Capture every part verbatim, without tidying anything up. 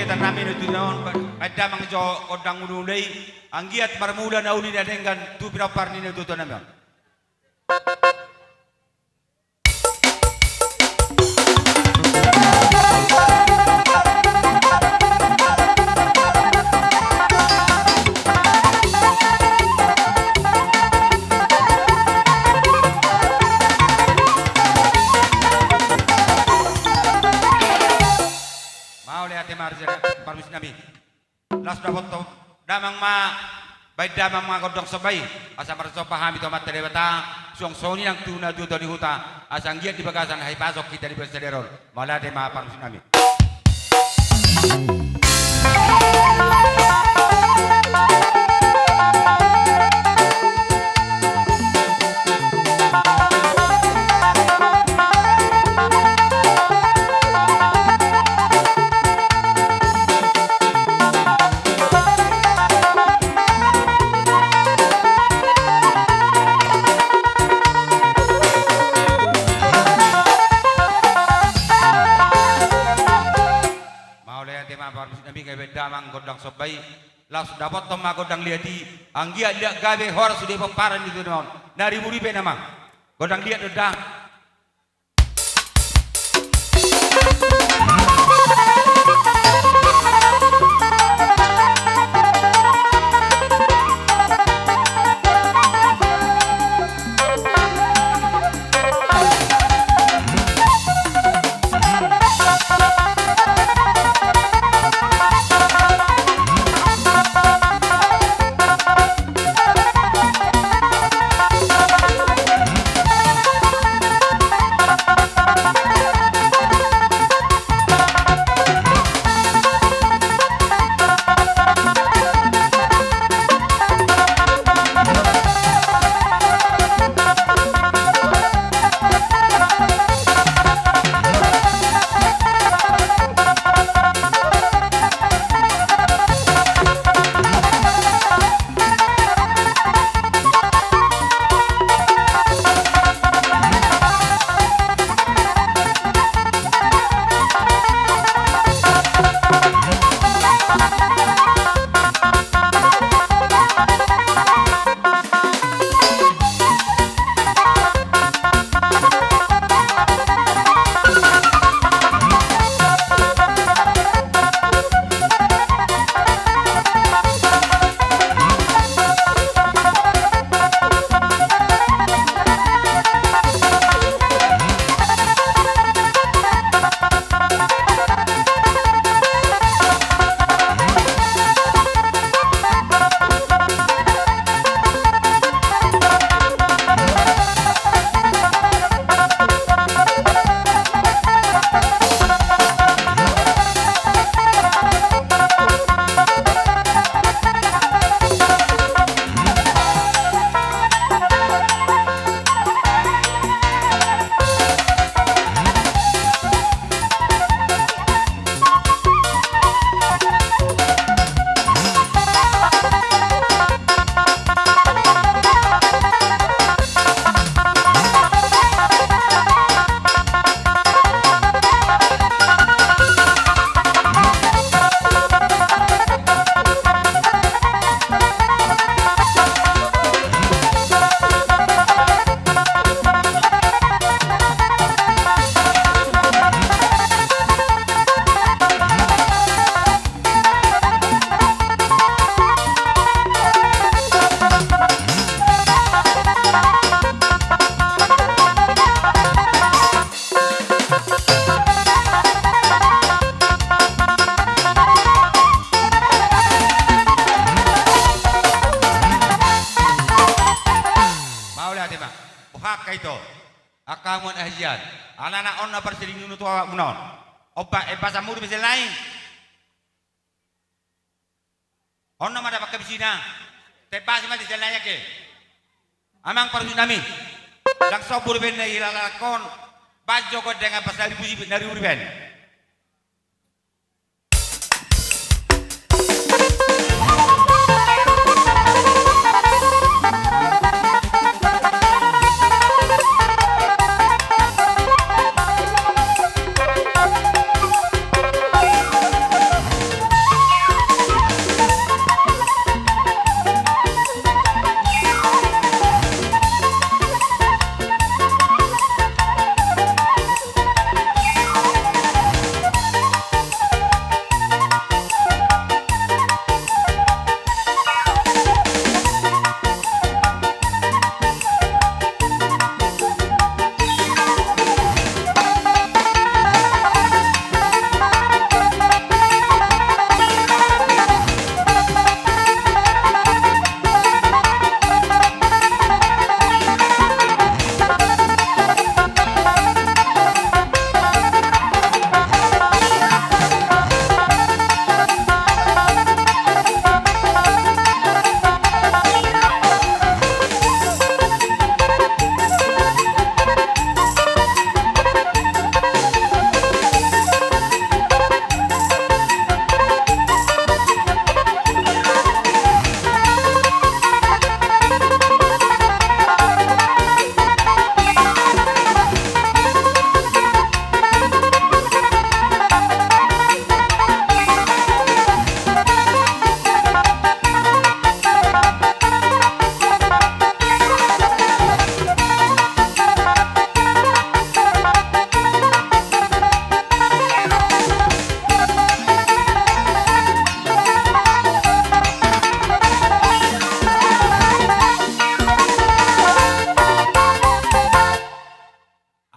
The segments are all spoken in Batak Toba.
Tanami na tutu on, baen damang jo gondang ulu-ulu i, anggiat marmula na uli na denggan tu pinompar ni na tutu nami on. Mauliate, mauliate ma parmusik nami. Laos dapothon damang ma, baen damang ma gondang somba i, asa marsomba hami tu Amanta Debata, suang songon i nang tu na tuatua ni huta, asa anggiat di bagasan hahipason hita di bagasan sadari on. Mauliate ma parmusik nami. Mauliate ma parmusik nami, gabe damang gondang somba i. Laos dapothon ma gondang liat i, anggiat liat gabe horas sude pomparan ni tutu on. Na riburibu pe nama. Gondang liat do da. Mauliate ma. Boha angka ito, angka hamu na hasian, alana on na parselingkuhan tu anak muna on. Ompa, eh, pasahat muna pe sian lain. On nama dapot habisina. Tebasi ma di sian lain angke. Amang parmusik nami. Ndang sombur baen na i, lalanghon. Baen jo gondang, pas na riburibu, na riburibu baen.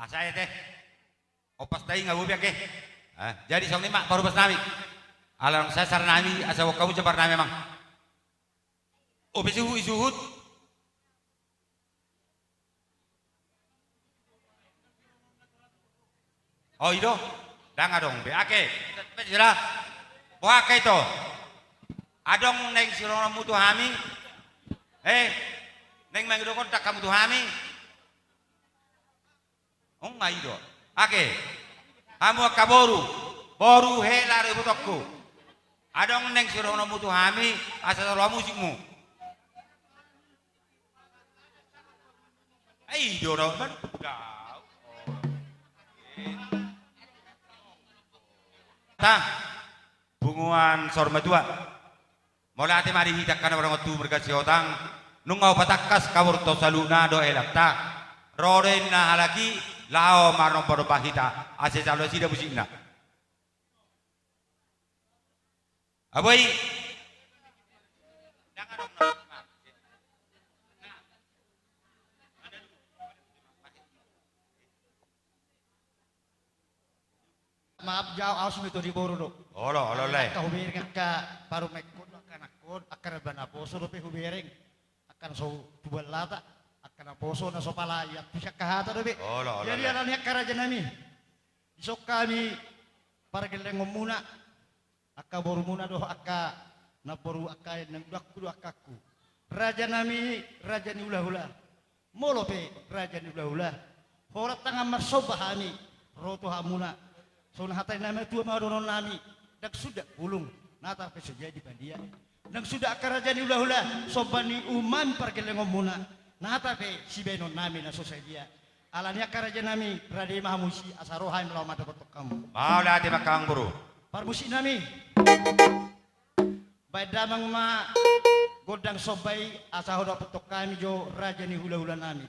Asa ete. Opas tai nga bobi ake. Eh, jadi songon i ma parubas nami. Ala nang sasar nami asa bokka muja bar nami amang. Ope suhut i suhut. O i do. Ndang adong be ake. Boha ake ito. Adong naeng sidohononmu tu hami. Eh, naeng mangido kontak hamu tu hami. Ong ma i do. Ake. Hamu angka boru. Boru hela do ibotongku. Adong naeng sidohononmu tu hami asa talo musikmu. Ai do do man. Ta. Punguan saur matua. Mauliate ma di hita angka na maringot tu marga Sihotang. Nunga hupatangkas hamu tu saluhutna dohot helanta. Ro do inna halak i laho marnombanomba hita asa jalo nasida musikna. Aboi. Maaf jau, aos ma ito di boru do. Olo, olo le. Angka hubereng angka parumaenkon, angka anakkon, angka na naposo dope hubereng. Angka na so tubu hata, angka naposo na so pala iantusi angka hata dope. Olo, olo le. Jadi alani angka raja nami, dison hami pargellengonmuna. Angka borumuna dohot angka namboru, angka inangudangku dohot angkangku. Raja nami, raja ni hulahula. Molo pe raja ni hulahula, holan tangan marsomba hami ro tu hamuna. Songon hata ni na matua ma dohonon nami, ndang suda bulung, nata pe so jadi pandia. Ndang suda angka raja ni hulahula somba ni uhuman pargellengonmuna, nata pe sibahenon nami na so sadia. Alani angka raja nami, rade ma hamu disi asa ro hami laho mandapothon hamu. Mauliate ma angka amangboru. Parmusik nami. Baen damang ma gondang somba i asa hudapothon hami jo raja ni hulahula nami.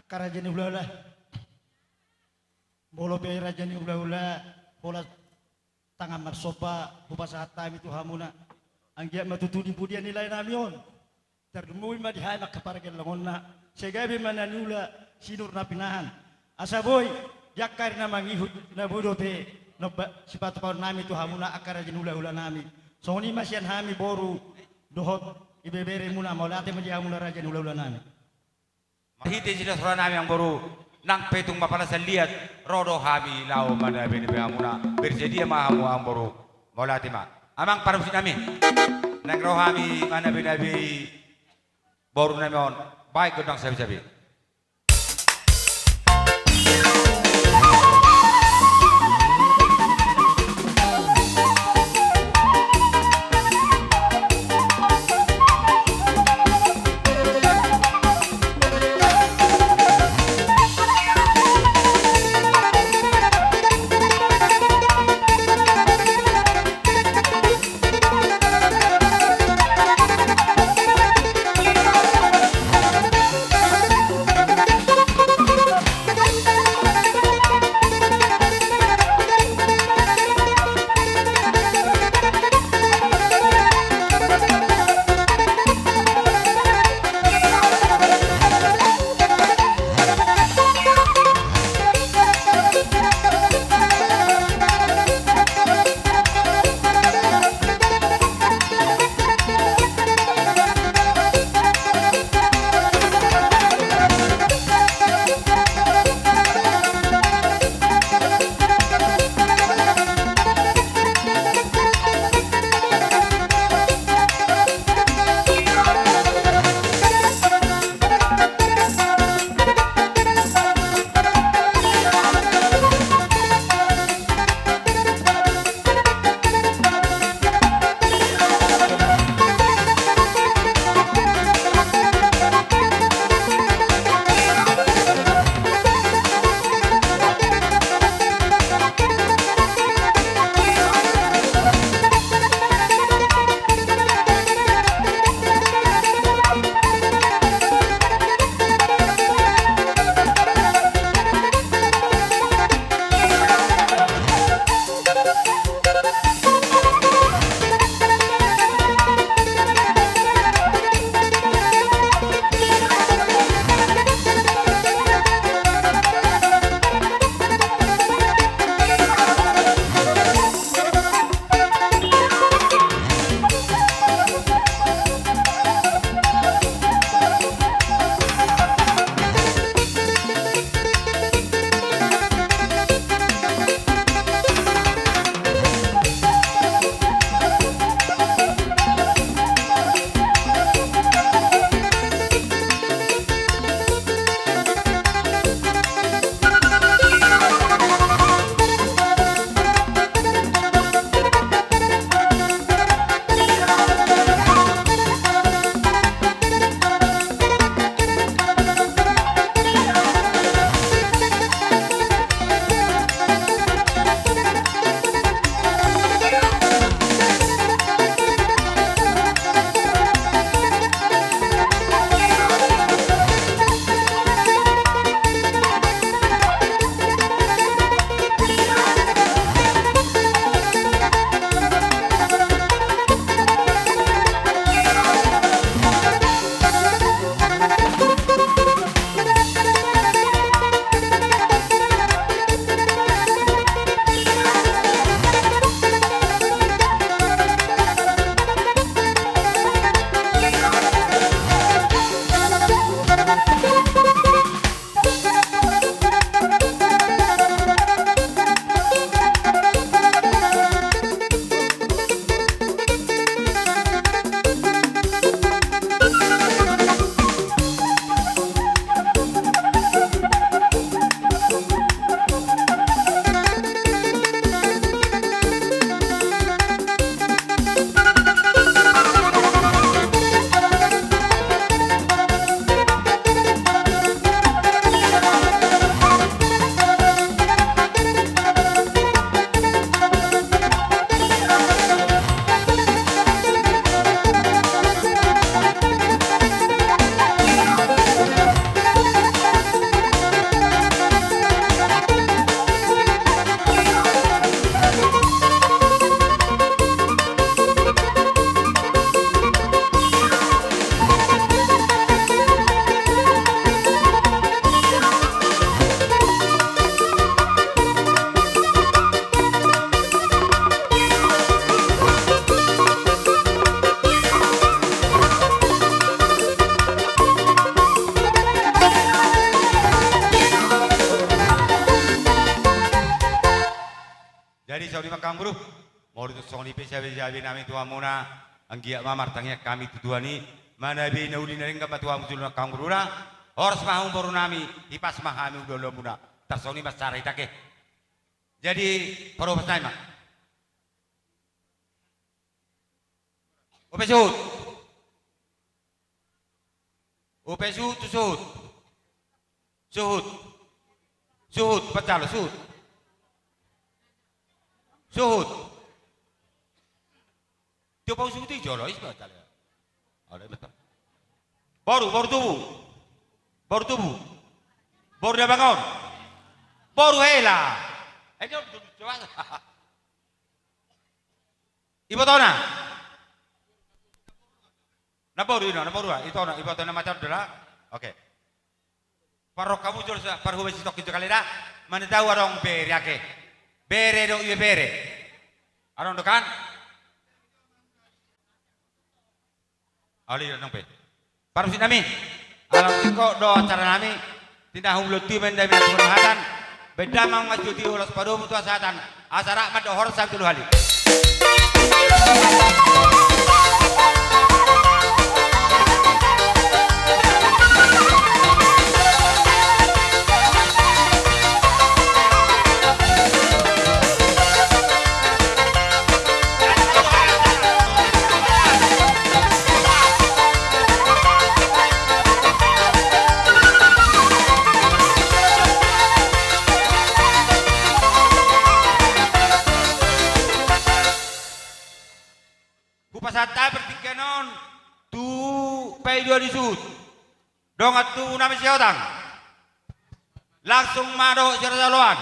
Angka raja ni hulahula. Molo pe raja ni hulahula, holan tangan marsomba hupasahat hami tu hamuna. Anggiat ma tutu di pudian ni lae nami on, tarlumobi ma di hami angka pargellenganna, sai gabe ma na niula sinur na pinahan. Asa boi di angka ari na mangihut na boi dope nomba sipatupaon nami tu hamuna angka raja ni hulahula nami. Songon i ma sian hami boru dohot ibeberemuna, mauliate ma di hamuna raja ni hulahula nami. Marhite silas roha nami amangboru, nang pe tung mapala saliat, ro do hami laho manabenabe hamuna, bersedia ma hamu amangboru. Mauliate ma. Amang parmusik nami, naeng ro hami manabenabe boru nami on, baen gondang sabesabe. Di pe sabe-sabe nami tu hamuna, anggiat ma martangiang hami tu Tuhan i, manabe na uli na denggan ma tu hamu jolo nangkin guruna, horas ma hamu boru nami, hipas ma hami hulahula muna, tarsongon i ma sara hita ke. Jadi, parhobas nai ma. Ope suhut. Ope suhut tu suhut. Suhut. Suhut, pajalo, suhut. Suhut. Tio pau suhut i jolo, is pajalo. Ada betul. Boru, boru tubu. Boru tubu. Boru dabangon. Boru hela. Eh, dia udah coba. Ibotona. Namboru, ino, namboru, ah, ibotona, ibotona macam tu da. Oke. Parroha hamu jolo sa, parhobas i tongkin jo kali da. Mana tahu adong bere ake. Bere do ibebere. Adong do kan? Oli, adong pe. Parhobas nami. Alai tingkos do acara nami. Tinda hum lotu mendami hatan. Beda mang maju di ulas padomu tu asatan. Acara ma do horas satu hali. Hupasahat partingkian on tu paidua ni suhut. Dongan tubu nami Sihotang. Langsung ma dohot sihajoloan.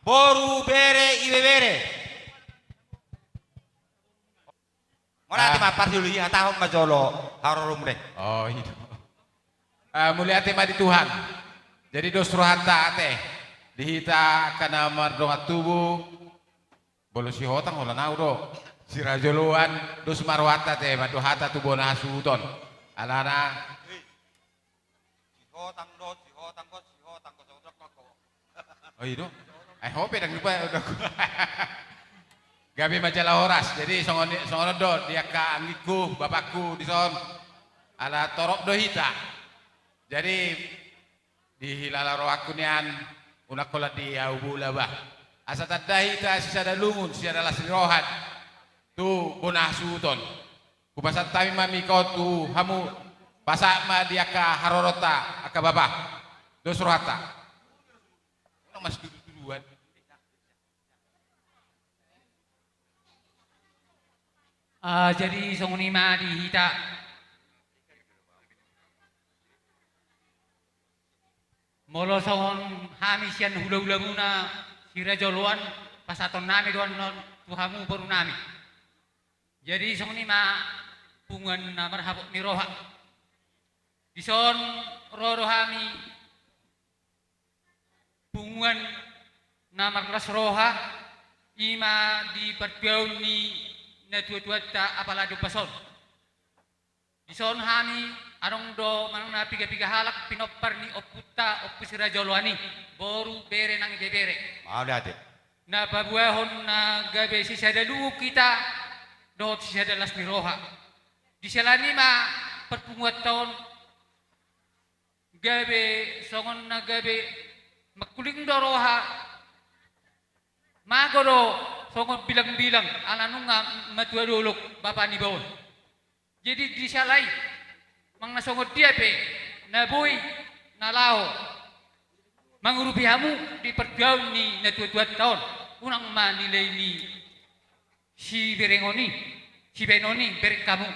Boru, bere, ibebere. Mauliate ma parjolo i, hatahon ma jolo haroromu deh. Oh, iya. Eh, mauliate ma di Tuhan. Jadi dos rohanta ate. Di hita angka na mardongan tubu. Molo Sihotang holan au do. Sihajoloan dos ma rohanta ate, mandok hata tu bona hasuhuton. Alana. Sihotang do, Sihotang do, Sihotang do, Sihotang do. Oh, i do. Eh, ho pe dang lupa, udah. Gabe ma jala horas. Jadi songon, songon on do di angka anggingku, bapakku dison. Ala torop do hita. Jadi di hilala rohangku nian, unang holan di au bola bah. Asa tanda hita sisada lungun, sisada las ni roha. Tu bona hasuhuton. Hupasahat hami ma miko tu hamu, pasahat ma di angka haroronta, angka bapa. Dos rohanta. Unang mas tudu-tuduan. Ah, jadi songon i ma di hita. Molo songon hami sian hulahulamuna sihajoloan, pasahaton nami do annon tu hamu boru nami. Jadi songon i ma punguan na marhabot ni roha. Dison ro do hami punguan na marlas roha, i ma di partuaon ni natuatuanta apala di ombas on. Dison hami adong do manang na piga-piga halak pinompar ni ompunta, ompu sihajoloan i, boru, bere nang ibebere. Mauliate. Na paboahon na gabe sisada lungun hita dohot sisada las ni roha. Di siala ni i ma parpunguanta on gabe songon na gabe mangkuling do roha, mago do songon bilangbilang, ala nunga matua dolok bapa ni baoa on. Jadi di siala i, manang na songon dia pe na boi na laho mangurupi hamu di partuaon ni natuatuanta on, unang ma nilai ni siberengon i, sibaenon i bereng hamu.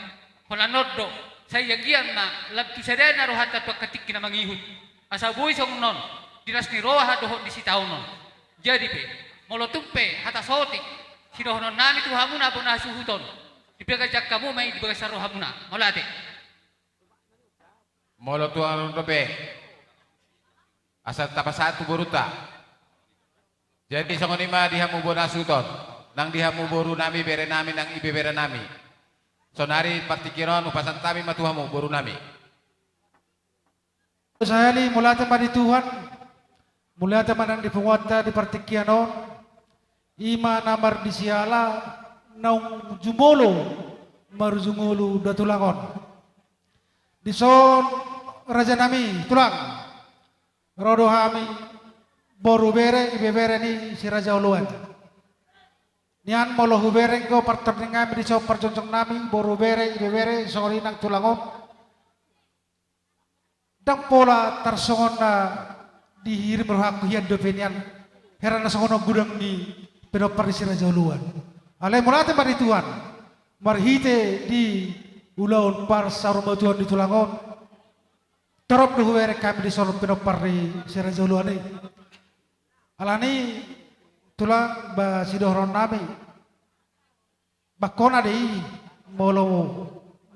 Holan on do, sai anggiat ma lam tu sadana rohanta tu angka tingki na mangihut. Asa boi songon on, di las ni roha dohot di sitaonon. Jadi pe, molo tung pe hata sotik sidohonon nami tu hamuna bona hasuhuton, dipegaja hamu ma i di bagasan rohamuna. Mauliate. Molo tung adong dope, asa tapasahat tu borunta. Jadi songon i ma di hamu bona hasuhuton, nang di hamu boru nami, bere nami, nang ibebere nami. Saonari partingkian on hupasahat hami ma tu hamu boru nami. Sahali, mauliate ma di Tuhan, mauliate ma nang di punguanta di partingkian on, i ma na mardisiala naung jumolo marujung ulu na tulang on. Dison rajanami tulang, ro do hami boru bere ibebere ni si Raja Oloan. Nian molo hubereng do partondionnami dison parjongjong nami boru bere ibebere songon i nang tulang on. Ndang pola tarsongon na dihirim rohangku hian dope nian, hera na songon on godang ni pinompar ni si Raja Oloan. Alai mauliate ma di Tuhan, marhite di ulaon parsaurmatuaon ni tulang on, torop do hubereng hami dison pinompar ni si Raja Oloan i. Alani tulang ba sidohononnami, bangkona do i molo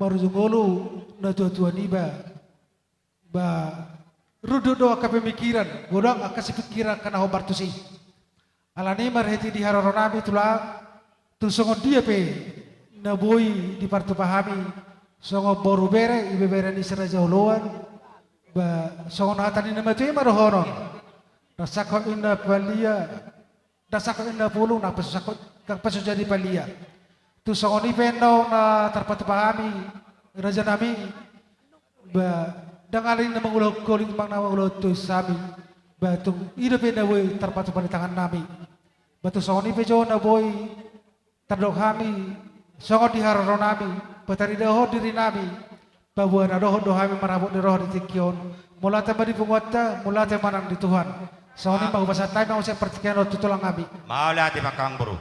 marujung ulu na tuatua niba, ba rundut do angka pemikiran, godang angka sipingkiran angka na hombar tusi. Alani marhite di haroronami tulang, tung songon dia pe na boi dipartupa hami songon boru bere ibebere ni si Raja Oloan, ba songon hata ni na matua i ma dohonon: Ndang sangkot inna palia, ndang sangkot inna pulung, ndang paso sangkot, ndang paso jadi palia. Tung songon i pe naung na tarpatupa hami rajanami, ba ndang alani na mangulahon holong manang na mangulahon tois hami, ba tung i dope na boi tarpatupa di tangannami. Ba tung songon i pe jo na boi tardok hami songon di haroronami, pataridahon dirinami, paboa na dohot do hami marhabot ni roha di tingki on. Mauliate ma di punguanta, mauliate ma nang di Tuhan. Songon i ma hupasahat hami muse partingkian on tu tulang hami. Mauliate ma amang boru.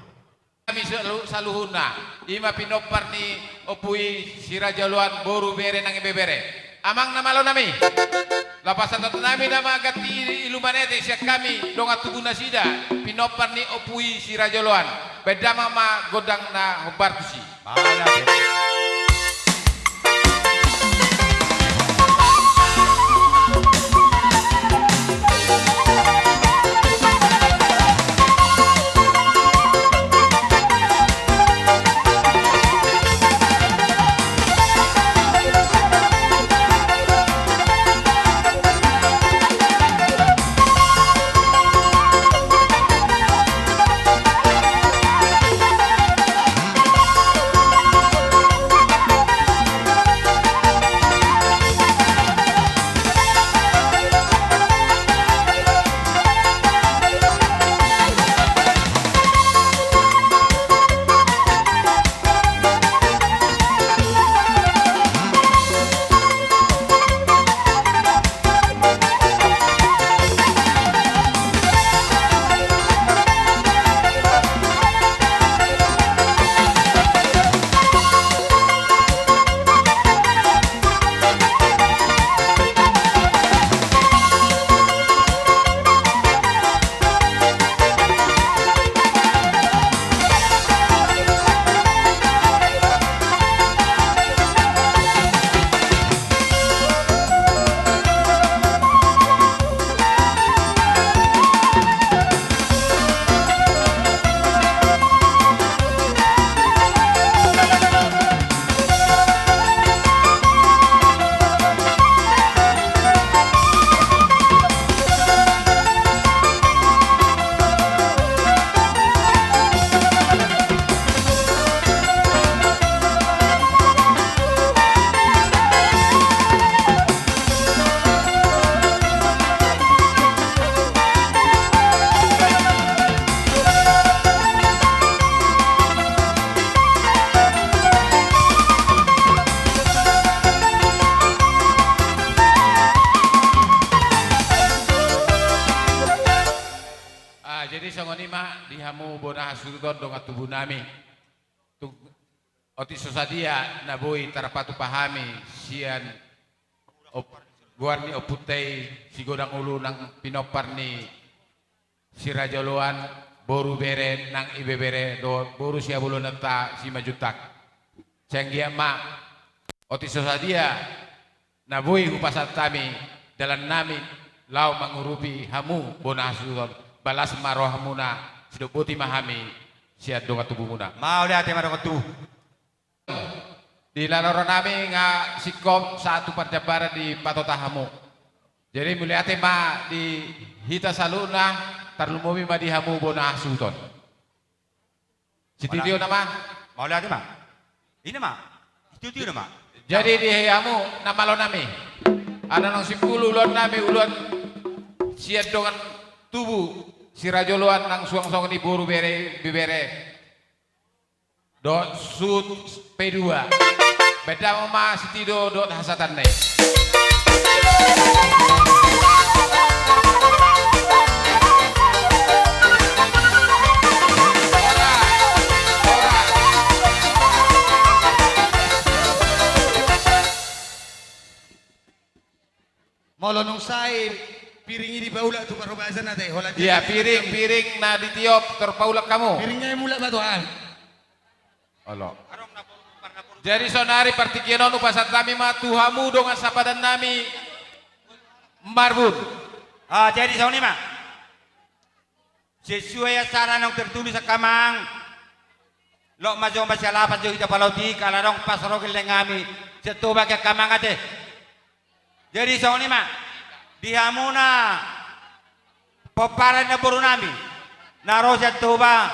Hami salu-, saluhutna, i ma pinompar ni ompu i si Raja Oloan boru bere nang ibebere. Amang na malo nami, laho pasahaton nami nama ganti ilumanete sian hami dongan tubu nasida, pinompar ni ompu i si Raja Oloan. Baen damang ma gondang na hombar tusi. Ah, jadi songon i ma di hamu bona hasuhuton dongan tubu nami. Tung otik so sadia na boi tarpatupa hami sian op-, goar ni ompunta i si godang ulu nang pinompar ni si Raja Oloan, boru bere nang ibebere dohot boru sihabolonta Simanjuntak. Sai anggiat ma otik so sadia na boi hupasahat hami dalan nami laho mangurupi hamu bona hasuhuton, balas ma rohamuna, sidok boti ma hami sian dongan tubumuna. Mauliate ma dongan tubu. Di lalaro nami nga singkop sahat tu parjambaran dipatota hamu. Jadi mauliate ma di hita saluhutna, tarlumobi ma di hamu bona hasuhuton. Sititi on nama. Mauliate ma. Ina ma. Itu, itu ina ma. Jadi di hamu na malo nami. Ada nang simpul ulaon nami, ulaon sian dongan tubu si Raja Oloan nang suang songon i boru bere bebere. Dohot suhut P dua. Baen damang ma sitido dohot hasahatanna i. Molo nunga sae piring i dipaulak tu parhobasan ate, holan. Ia, piring, piring na ditiop, tarpaulak hamu. Piringna i mulak ma tu hami. Olo. Jadi saonari partingkian on hupasahat hami ma tu hamu dongan sapadan nami Marbun. Ah, jadi songon i ma. Sesuai acara naung tertulis angka amang. Loas ma jo, masalapas jo hita palaut i, ala adong pas ro geleng hami. Sian Toba angka amang ate. Jadi songon i ma. Di hamuna pomparan ni namboru nami na ro sian Toba,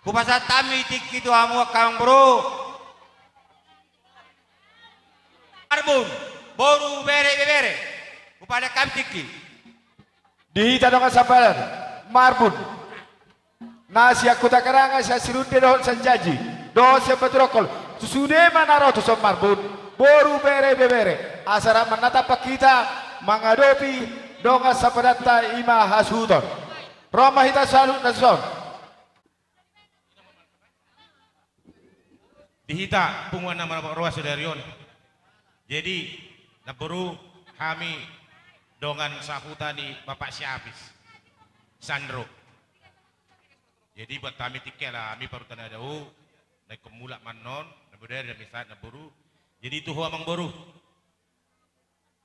hupasahat hami tingki tu hamu angka amang boru. Marbun, boru bere bebere. Hupasahat hami tingki. Di hita dongan sapadan Marbun na sian Huta Karangan, sian Sirunde dohot sian Janji dohot sian Baturongkol, sude ma na ro tu son Marbun, boru bere bebere, asa rap ma na tampak hita mangadopi dongan sapadanta i ma hasuhuton. Ro ma hita saluhutna tu son. Di hita punguan na marroha sadari on. Jadi namboru, hami dongan sahuta ni Bapak Siapis Sandro. Jadi buat hami tingki ala hami parhuta na dao, na ingkon mulak ma annon, na modari hami sahat namboru. Jadi tu ho amang boru.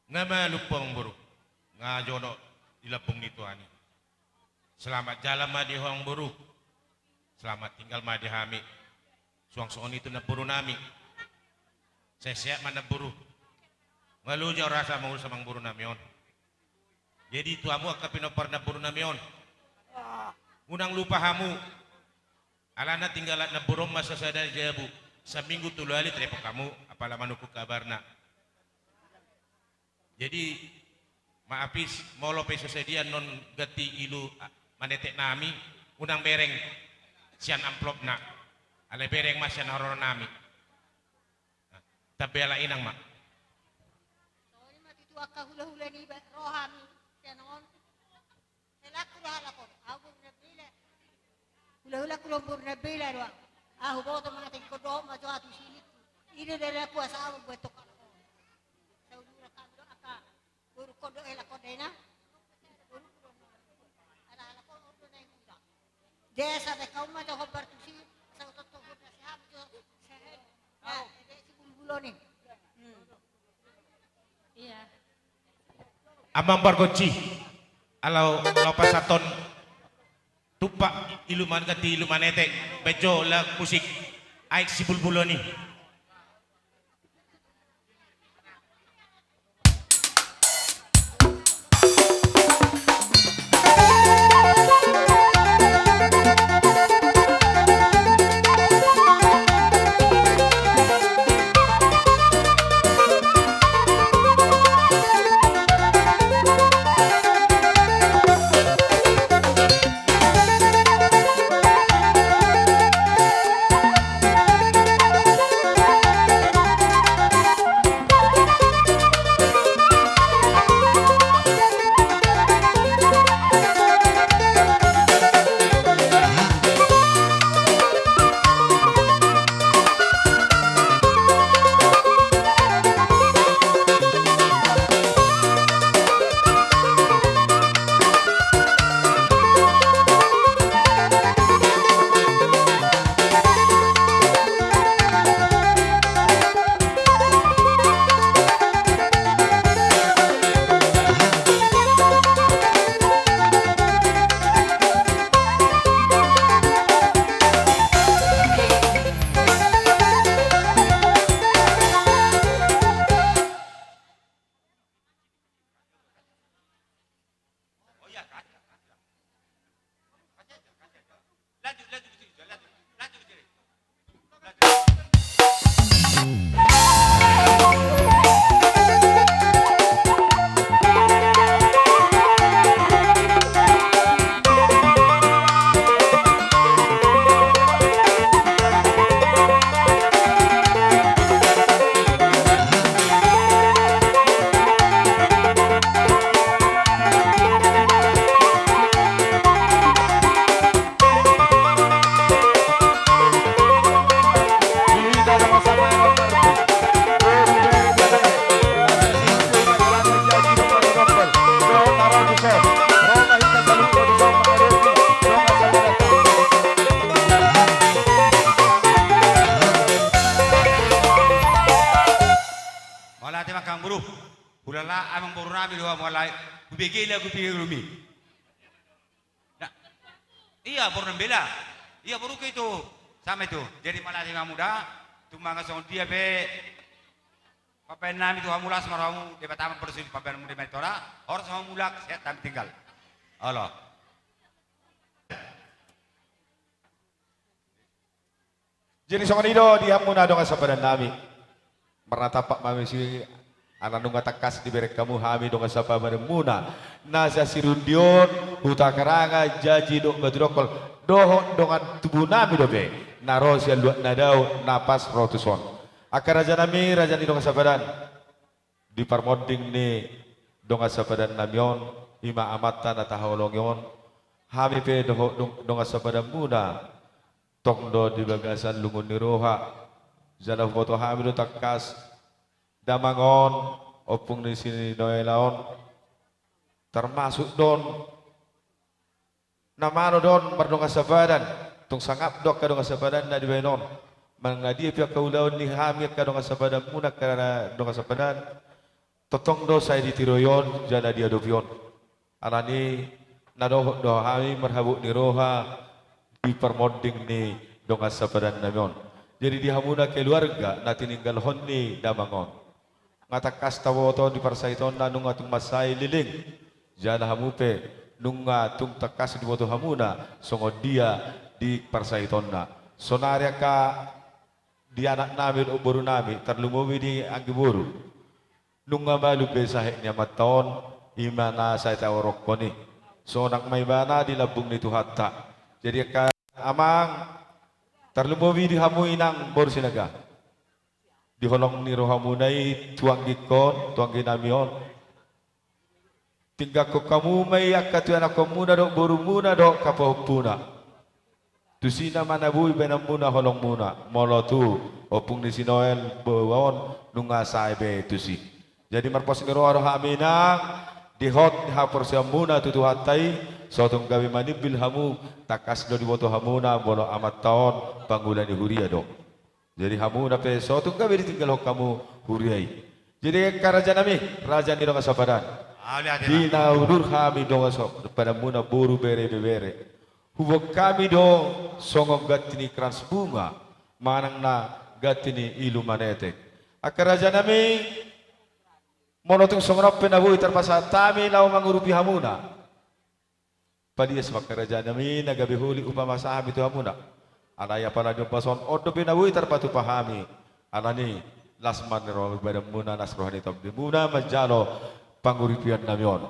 Nga malum ho amang boru, nga jonok di lambung ni Tuhan i. Selamat jalan ma di ho amang boru. Selamat tinggal ma di hami. Suang songon i tu namboru nami. Sehat-sehat ma namboru. Nga loja rasa mangurus amang boru nami on. Jadi tu hamu angka pinompar namboru nami on, unang lupa hamu. Alana tinggalan namboru on ma sasada jabu. Saminggu tolu hali telepon hamu, apala manungkun kabarna. Jadi, maaf is, molo pe so sadia annon ganti ilu, a, manetek nami, unang bereng sian amplopna. Alai bereng ma sian haroro nami. Nah, tambela inang ma. Songon i ma tutu angka hulahula ni ba-, roha ni sian on. Helakku do halak on, ahu boru Nambela. Hulahulangku do boru Nambela do ahu. Ahu boto mangatai, ingkon dohot ma jo ahu tu si ningku. I do dalaku asa ahu mambuat tong halak on. Saudara kami do angka borungkon do, helakon do ina. Borungku do. Ala halak on, on do na i muda. Desa be kau ma jo hombar tu si, asa utotto gurna si hami jo. Sehe. Nah, ebe si bulbulon i. Hmm. Iya. Amang pargonsi, ala laho pasahathon tumpak ilu man-, ganti ilu manetek, baen jo lagu musik, Aek Sibulbulon i. Angka amangboru, hulala amangboru nami do hamu alai, hubege lagu pigirumi. Nah, ia boru Nambela. Ia boru ke itu, sama itu. Jadi mauliate ma hamu da, tung manang songon dia pe pambahen nami tu hamu, las ma rohamu, Debata ma marsudi pambahenmu di Manitora, horas ma hamu mulak, sehat nami tinggal. Olo. Jadi songon i do di hamuna dongan sapadan nami. Marnatampak ma hami disi ala nunga tangkas dibereng hamu hami dongan sapadanmuna na sasirundion, Huta Karanga, Jaji dohot Batu Dongkol, dohot dongan tubu nami dope na ro sian luat na dao na pas ro tuson. Angka raja nami, raja ni dongan sapadan, di parmonding ni dongan sapadan nami on, i ma amanta na tahaholongi on, hami pe dohot dong-, dongan sapadanmuna, tong do di bagasan lungun ni roha. Jala huboto hami do tangkas damang on, ompung ni si Noela on, termasuk do on na malo do on mardongan sapadan, tung sangap do angka dongan sapadan na dibahen on. Manang na dia pe angka ulaon ni hami angka dongan sapadanmuna, angka dongan sapadan, tongtong do sai ditiroi on jala diadopi on. Alani na dohot do hami marhabot ni roha di parmonding ni dongan sapadan nami on. Jadi di hamuna keluarga na tininggalhon ni damang on, nga tangkas taboto di parsahitonna nunga tung mansai leleng. Jala hamu pe nunga tung tangkas diboto hamuna songon dia di parsahitonna. Saonari angka di anak nami dohot boru nami, tarlumobi di anggi boru, nunga malum be sahat ni amanta on, i ma na sai taorokhon i. Sonang ma ibana di lambung ni Tuhanta. Jadi angka amang, tarlumobi di hamu inang boru Sinaga, di holong ni rohamuna i tu anggingkon, tu anggi nami on, tinggalhon hamu ma i angka tu ianakkonmuna dohot borumuna dohot angka pahompuna. Tusi nama na boi baenanmuna holongmuna, molo tu ompung ni si Noel boa on nunga sae be tusi. Jadi marpos ni roha do hami inang, di hot ni haporseaonmuna tu Tuhanta i, so tung gabe manimbil hamu, tangkas do diboto hamuna molo amanta on pangula ni huria do. Jadi hamuna pe so tung gabe ditinggalhon hamu huria i. Jadi angka raja nami, raja ni dongan sapadan, mauliate ma, di na udur hami dongan sapadanmuna boru, bere, ibebere, huboan hami do songon ganti ni krans bunga manang na ganti ni ilu manetek. Angka raja nami, molo tung songon on pe na boi tarpasahat hami laho mangurupi hamuna, palias ma angka raja nami na gabe holi umpasa hami tu hamuna. Alai apala di ombas on, on dope na boi tarpatupa hami. Alani las ma ni roha ni badanmuna, las roha ni tondi muna manjalo pangurupion nami on.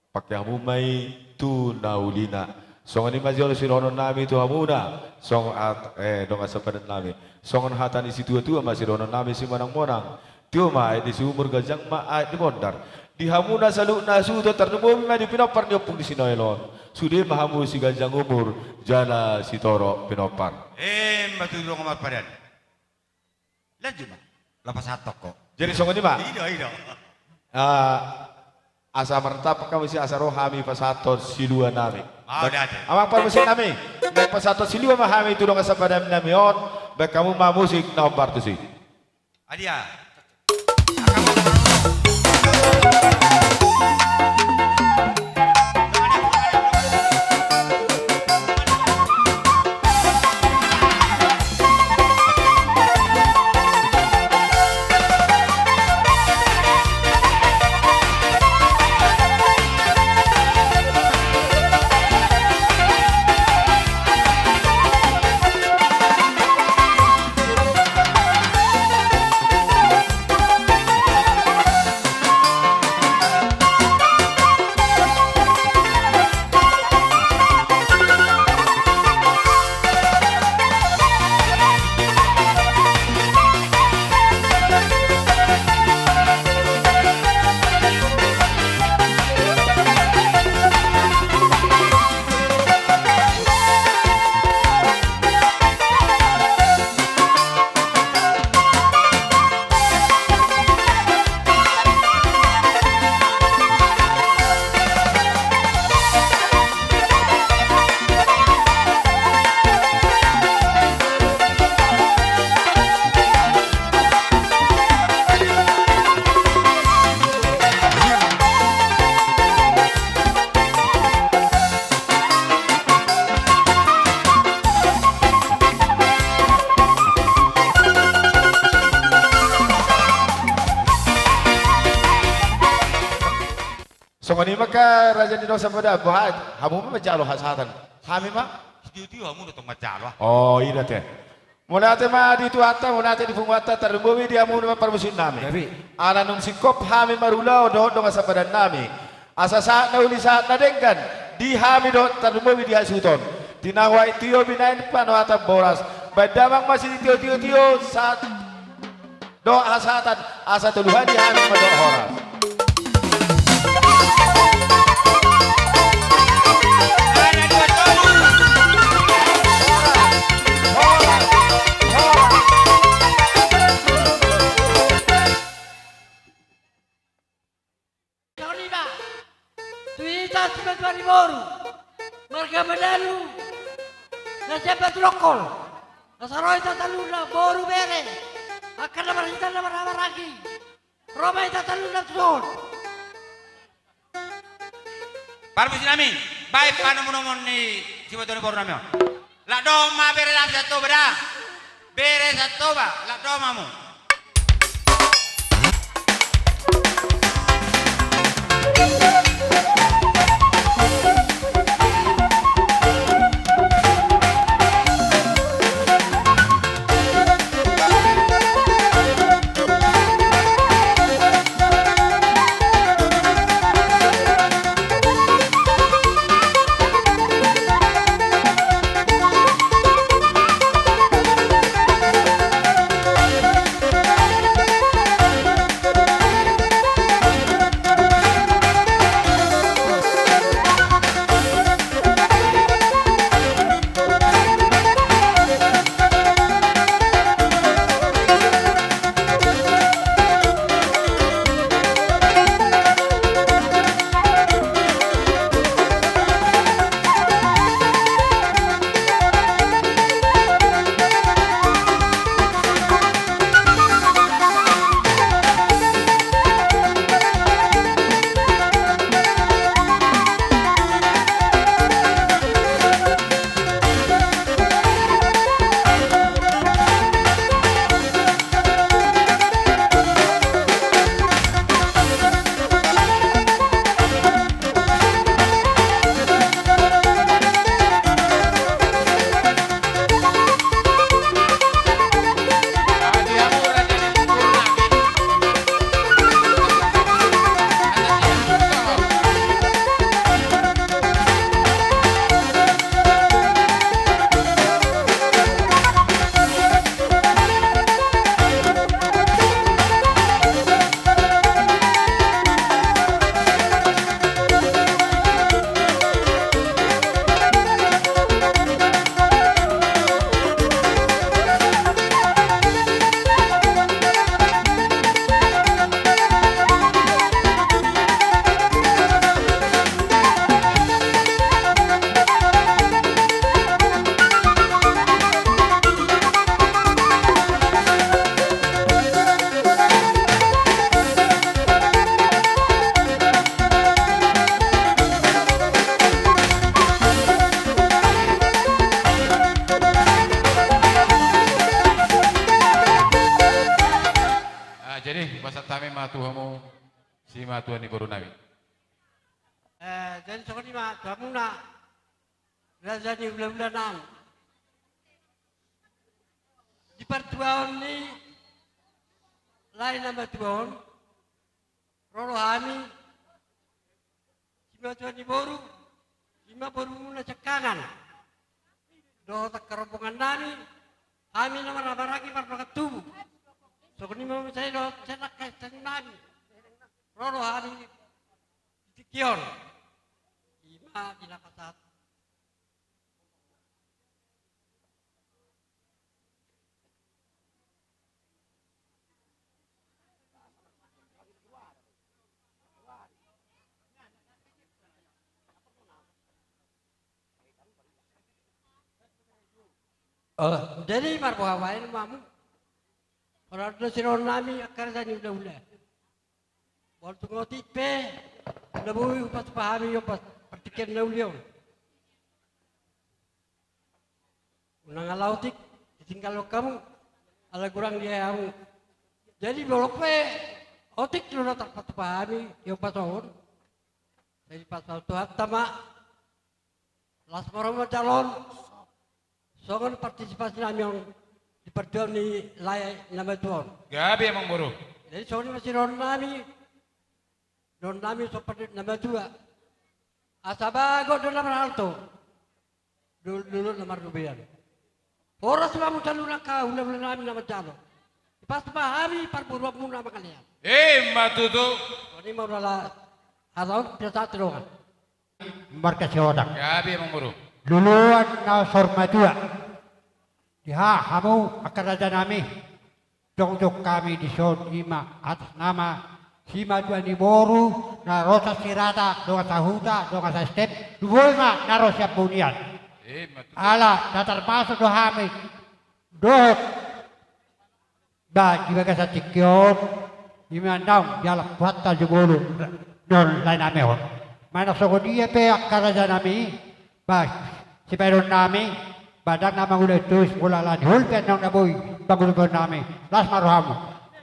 Pangke hamu ma i tu na ulina. Songon i ma jolo sidohonon nami tu hamuna, songon at-, eh, dongan sapadan nami. Songon hata ni situatua ma sidohonon nami simonangmonang: Tio ma aek ni sumur, ganjang ma aek ni bondar. Di hamuna saluhutna hasuhuton, tarlumobi ma di pinompar ni ompung ni si Noel on. Sude ma hamu siganjang umur jala sitorop pinompar. Emma tutu, dongan marpadan. Lanjut ma. Lapas hatongko. Jadi songon i ma. I do, i do. Ah, asa martap kami si asa ro hami pasahathon silua nami. Mauliate. Amang parmusik nami, naeng pasahathon silua ma hami tu dongan sapadan nami on. Baen hamu ma musik na hombar tusi. Adia. Songon i ma angka raja ni dongan sapadan, boha, hamu ma manjalo hasahatan. Hami ma. Tio-tio hamu do tong manjalo. Oh, i da te. Mauliate ma di Tuhanta, mauliate di punguanta, tarlumobi di hamu na parmusik nami. Gabe. Ala nunga singkop hami marulaon dohot dongan sapadan nami. Asa sahat na uli sahat na denggan di hami dohot tarlumobi di hasuhuton. Tinahuai tio binaen panoatan boras. Baen damang ma sitio-tio sahat dohot hasahatan asa tolu hali hami mandok horas. Songon i ma. Tu hita simatua ni boru, marga Madalu, na sian Batu Longkol. Asa ro hita saluhutna boru bere, angka na marhite na marhahamaranggi. Ro ma hita saluhutna tuson. Parmusik nami, baen panomunomuna simatua ni boru nami on. Lak dohot ma bere nami sian Toba da. Bere sian Toba, lak dohot ma hamu. Ah, jadi, pasahat hami ma tu hamu, simatua ni boru nami. Eh, jadi songon i ma tu hamuna, raja ni hulahula nami. Di partuaon ni lae na matua on, ro do hami, simatua ni boru, i ma borumuna siangkangan. Dohot angka rombongan nami, hami na marhahamaranggi mardongan tubu. Songon i ma muse dohot sian angka inang nami. Ro do hami di tingki on. I ma di na pasahat. Eh, jadi marboha baen ma hamu. Ora do sirohon nami angka raja ni hulahula. Molo tung otik pe, na boi hupatupa hami ombas partingkian na uli on. Unang ala otik ditinggalhon hamu, ala gurang di hamu. Jadi molo pe otik do na tarpatupa hami di ombas on. Jadi pasahat tu hata ma. Las ma roha manjalo on. Songon partisipasi nami on di partuaon ni lae na matua on. Gabe amang boru. Jadi songon i ma sidohonon nami. Dohonon nami sopat na matua. Asa bagot do na marhalto. Dul-, dulu na marnubian. Horas ma hamu saluhutna angka hulahula nami na manjalo. Pas ma hami parboruonmuna mangalean. Ima tutu. Songon i ma ulaon. Asa on pinasahat tu dongan. Marga Sihotang. Gabe amang boru. Luluan na saur matua. Di ha, hamu angka raja nami. Jongjong hami dison ima atas nama simatua ni boru na ro sasirata dongan sahuta dongan saSTEM. Tubu ma na ro sian bunian. Ima tutu. Ala na tarmasuk do hami dohot ba di bagasan tingki on. Ima naung dialap Tuhanta jumolo dohot lae nami on. Manang songon dia pe angka raja nami, ba sibahenon nami, ba ndang na mangula i tusi molo ala ni holong pe naung na boi pangulahon nami. Las ma rohamu.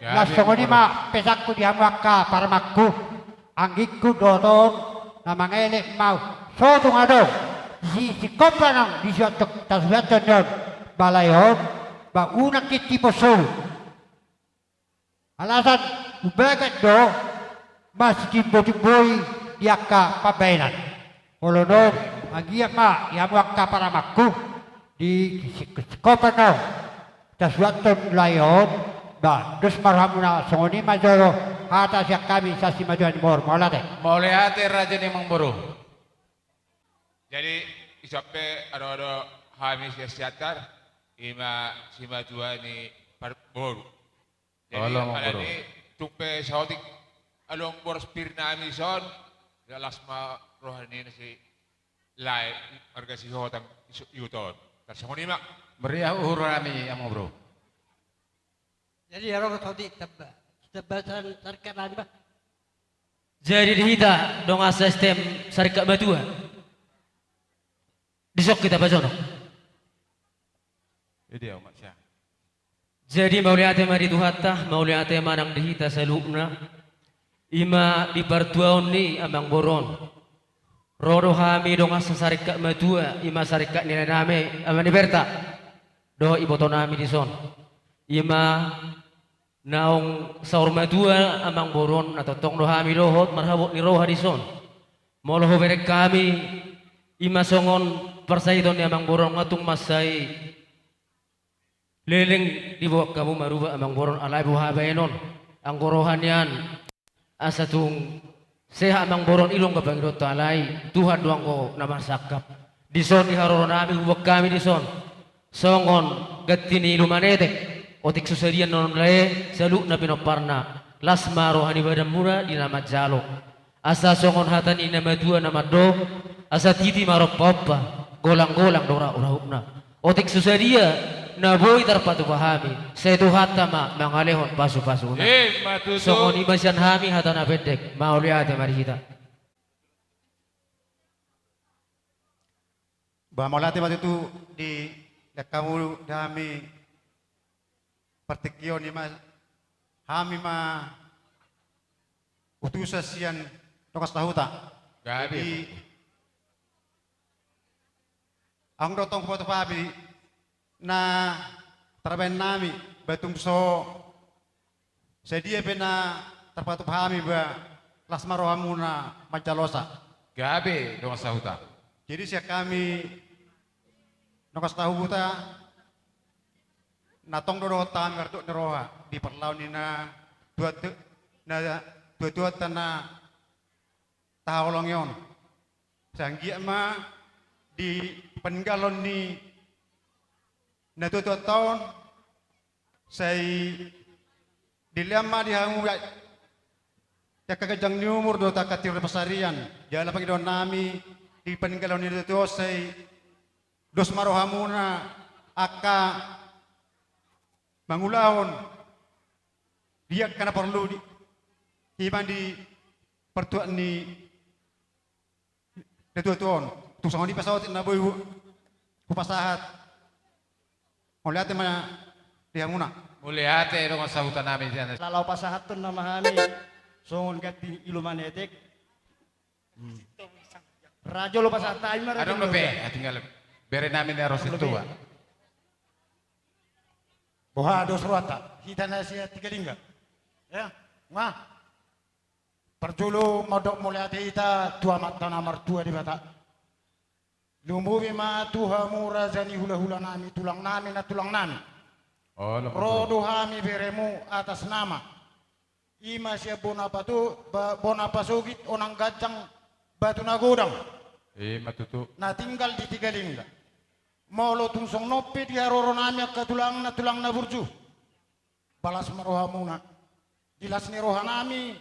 Las songon i ma pesanku di hamu angka paramangku. Anggingku dohot on na mangelek ma au. Sotung adong di singkopan on di suat tasuhathon ni on balai on ba unang kintipon solu. Alasan umbahen do masitimbotimboi di angka pambahenan. Olo non, anggiat ma di hamu angka paramangku di singkopan on tasuhathon lae on. Ba dos ma rohamuna. Songon i ma jolo hata sian hami sasimatua ni boru. Mauliate. Mauliate raja ni amang boru. Jadi isap pe ado-ado hami sian Siantar ima simatua ni parboru. Jadi olo amang boru. Tung pe saotik adong boras pir nami dison. Las ma roha ni na si lae marga Sihotang iso iuton. Tarsongon i ma. Meriah uhur nami amang boru. Jadi adong saotik tamba, tambasan sarikat nami ba. Jadi di hita dongan saSTEM sarikat matua. Dison hita pajonok. Jadi mauliate ma di Tuhanta, mauliate ma nang di hita saluhutna. Ima di partuaon ni amang boru on ro do hami dongan sasarikat matua, ima sarikat ni lae nami ama ni Berta dohot iboto nami dison. Ima naung saur matua amang boru on, na tongtong do hami dohot marhabot ni roha dison. Molo hubereng hami ima songon parsahiton ni amang boru on nga tung mansai leleng diboan hamu maruba amang boru on, alai boha baenon anggo roha nian. Asa tung sehat amang boru on, i do anggo pangidoanta, alai Tuhan do anggo na marsangkap. Dison di haroro nami huboan hami dison songon ganti ni ilu manetek. Otik so sadia annon lae saluhutna pinomparna. Las ma roha ni badanmuna di na manjalo. Asa songon hata ni na matua na mandok, asa titi ma rompa-ompa, golang-golang do rap-rapna. Otik so sadia na boi tarpatupa hami, sai Tuhanta ma mangalehon pasu-pasuna. Ima tutu. Songon i ma sian hami hata na pendek, mauliate ma di hita. Ba mauliate ma tutu di dangkamu di hami. Partingkion i ma hami ma utusan sian dongan sahuta. Gabe. Jadi adong do tong huboto hami na tarbaen nami, ba tung so sadia pe na tarpatupa hami ba las ma rohamuna manjalosa. Gabe dongan sahuta. Jadi sian hami dongan sahuta na tong do dohot hami mardok ni roha di parlaon ni na tua, na tua-tuanta na tahaholongi on. Sai anggiat ma di paninggalhon ni na tua-tuanta on sai dilehon ma di hamu angka ganjang ni umur dohot angka tiur ni pansarian. Jala pangidoan nami di paninggalhon ni na tua-tua on sai dos ma rohamuna angka mangulahon di angka na porlu di, ima di partuat ni na tua-tua on. Tung songon i pe saotik na boi hu, hupasahat. Mauliate ma di hamuna. Mauliate dongan sahuta nami. Laho pasahathon nama hami songon ganti ilu manetek. Hmm. Rajo lo pasahat hami ma raja. Adong dope, ah, tinggal bere nami na ro sintua. Boha dos rohanta, hita na sian Tigalingga. Ya, nga. Parjolo mandok mauliate hita tu Amanta na martua Debata. Lumobi ma tu hamu raja ni hulahula nami, tulang nami, nantulang nami. Olo, ro do hami beremu atas nama. I ma sian bona patu, ba-, bona pasogit, onan ganjang, batu na godang. I ma tutu. Na tinggal di Tigalingga. Molo tung songon on pe di haroro nami angka tulang, nantulang na burju. Balas ma rohamuna. Di las ni roha nami,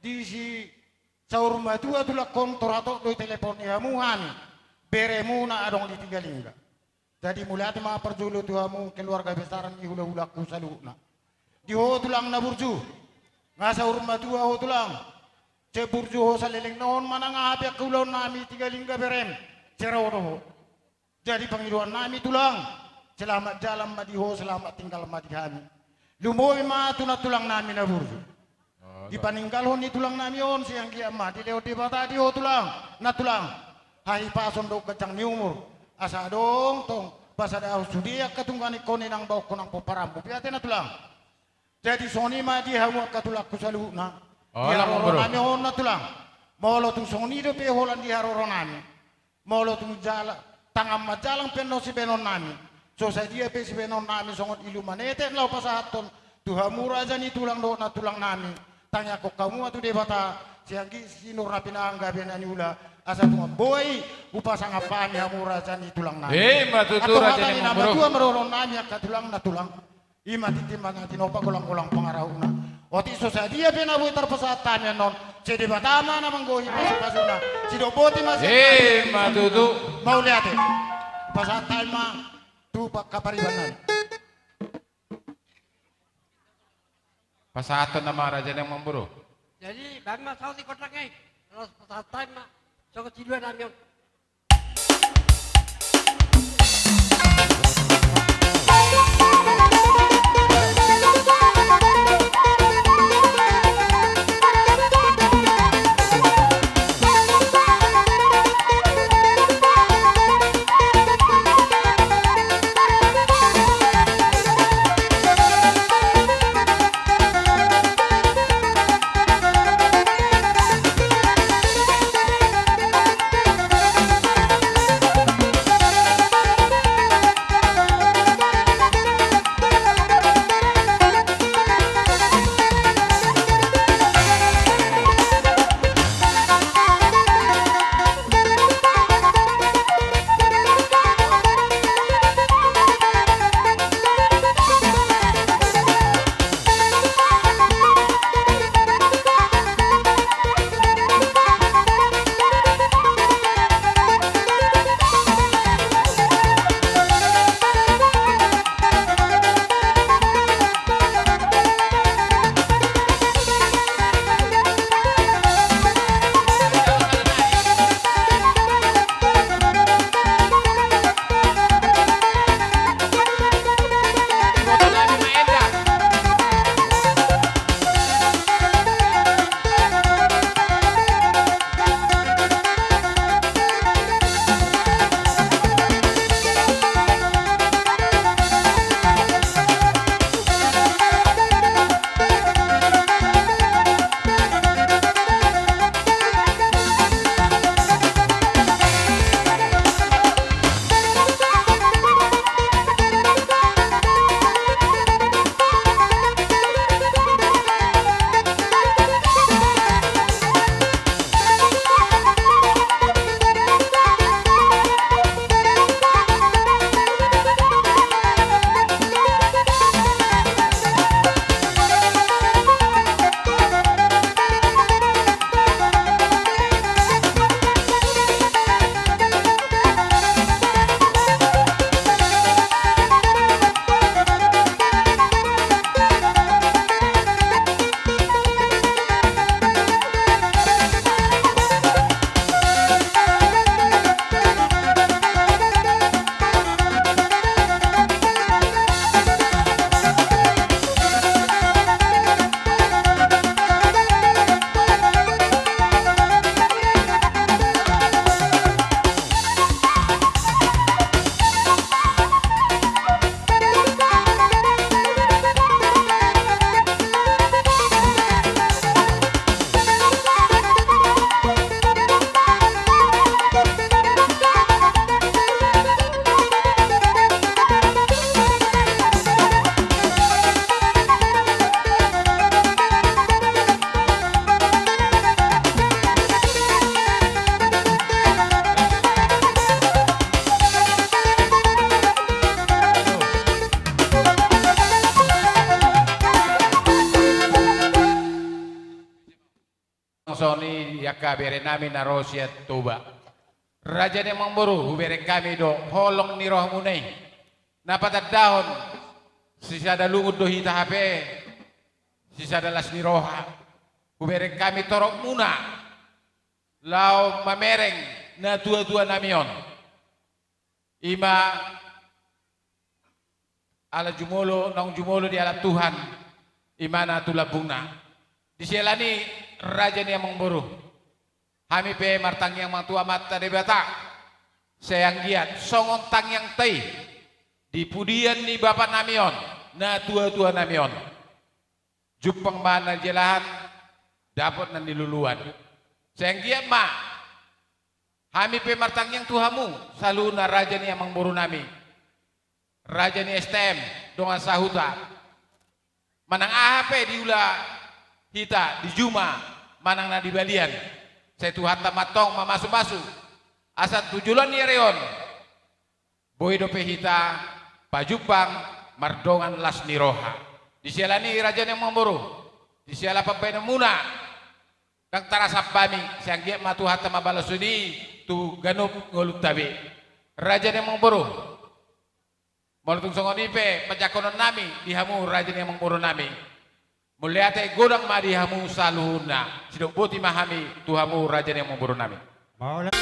di si saur matua tulang on, tor hatop do i telepon ni hamu hami. Beremuna adong di Tigalingga. Jadi mauliate ma parjolo tu hamu keluarga besar ni hulahulangku saluhutna. Di ho tulang na burju. Nga saur matua ho tulang. Sai burju ho saleleng na on manang aha pe angka ulaon nami Tigalingga berem. Sai ro do ho. Jadi pangidoan nami tulang, selamat jalan ma di ho, selamat tinggal ma di hami. Lumobi ma tu nantulang nami na burju. Oh, dipaninggalhon ni tulang nami on, sai anggiat ma dilehon Debata di ho tulang, nantulang, hahipason dohot ganjang ni umur. Asa adong tong pasadahon sude angka tungganekon i nang baonkon nang pomparanmu pe ate nantulang. Jadi songon i ma di hamu angka tulangku saluhutna. Oh, di haroro nami on nantulang. Molo tung songon i dope holan di haroro nami. Molo tung jala, tangan manjalang pe annon sibahenon nami. So sadia pe sibahenon nami songon ilu manetek na hupasahathon tu hamu raja ni tulang dohot nantulang nami. Tangiangkon hamu ma tu Debata, sai anggiat sinur na pinahan gabe na niula, asa tung mamboan i hupasangap hami hamu raja ni tulang nami. Eh, ma tutu raja ni tulang nami. Antong hata ni na matua ma dohonon nami angka tulang nantulang. I ma tintin ma na tinopa, golang-golang pangarahutna. Otik so sadia pe na boi tarpasahat hami annon, sai Debata ma na manggohi pasupasuna. Sidok boti ma sian hami. Eh, ma tutu. Mauliate. Pasahat hami ma tu pangkapariban nami. Pasahathon nama raja ni amangboru. Jadi baen ma saut di kondang i. Laos pasahat hami ma songon silua nami on. songon i angka bere nami na ro sian Toba. Raja ni amangboru, hubereng hami do holong ni rohamuna i na patandahon sisada lungun do hita hape, sisada las ni roha. Hubereng hami toropmuna laho mamereng natuatua nami on. I ma ala jumolo, naung jumolo dialap Tuhan, i ma na tu lambungna. Di siala ni i, raja ni amangboru, hami pe martangiang ma tu Amanta Debata, sai anggiat songon tangiangta i di pudian ni bapa nami on, natuatua nami on. Jumpang ma na nijelahan, dapot na niluluan. Sai anggiat ma hami pe martangiang tu hamu saluhutna, raja ni amangboru nami, raja ni S T M, dongan sahuta. Manang aha pe diula hita di juma manang na di balian, sai Tuhanta ma antong mamasumasu asa tu joloan ni ari on boi dope hita pajumpang mardongan las ni roha. Di siala ni i, raja ni amangboru, di siala pambahenanmuna, ndang tarasam hami, sai anggiat ma Tuhanta mambalos i tu ganup ngolunta be. Raja ni amangboru, molo tung songon i pe panjangkonon nami di hamu, raja ni amangboru nami, mauliate godang ma di hamu saluhutna. Sidok boti ma hami tu hamu, raja ni amangboru nami. Mauliate.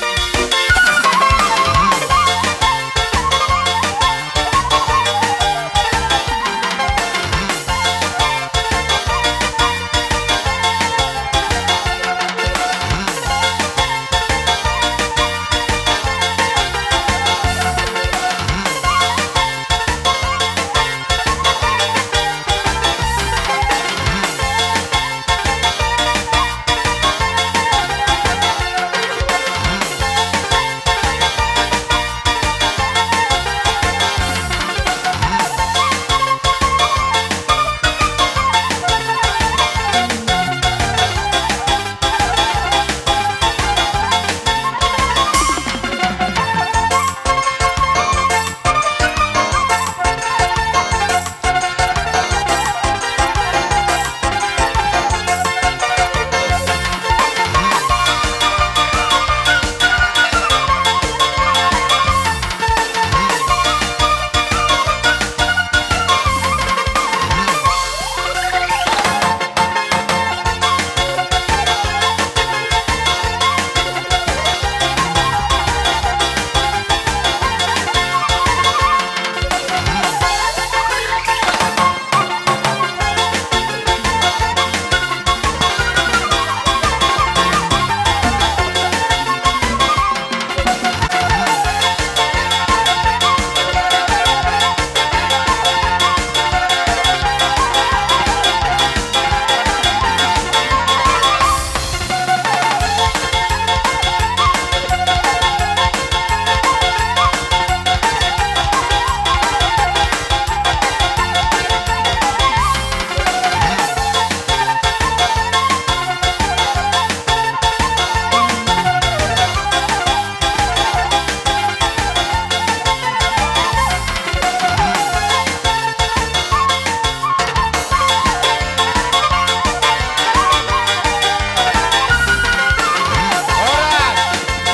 Horas,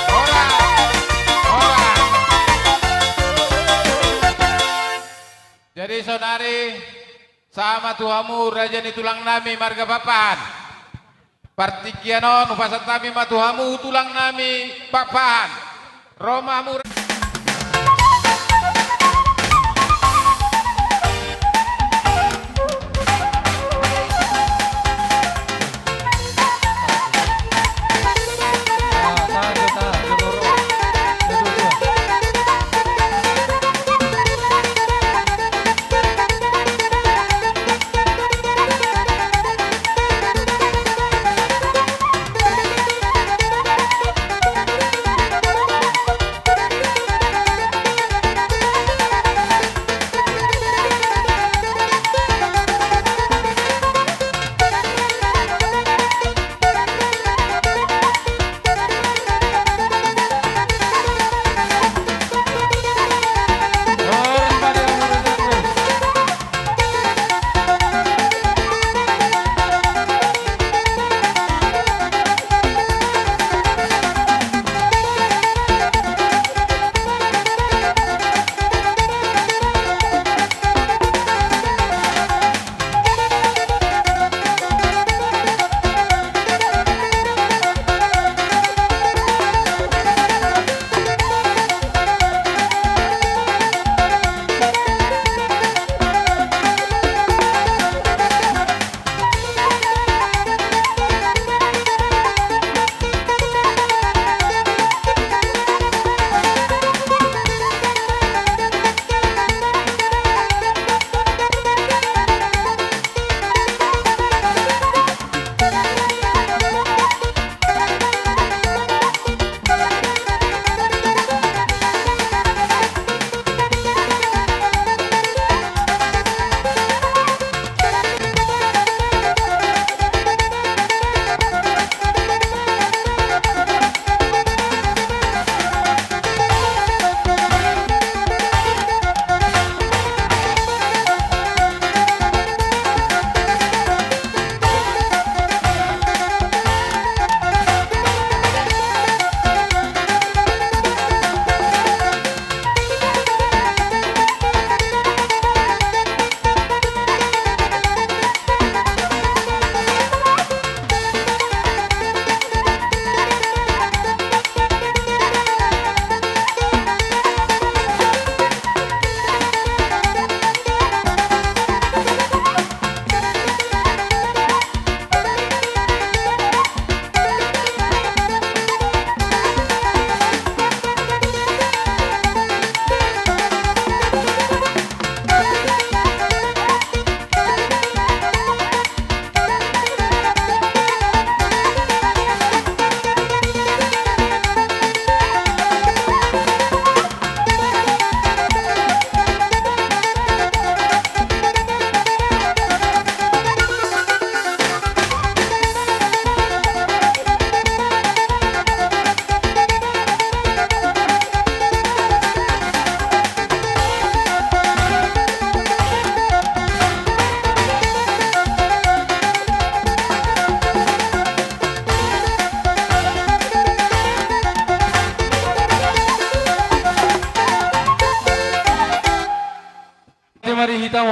horas, horas. Jadi saonari, sahat ma tu hamu raja ni tulang nami marga Pakpahan. Partingkian on hupasahat hami ma tu hamu tulang nami Pakpahan. Ro ma hamu.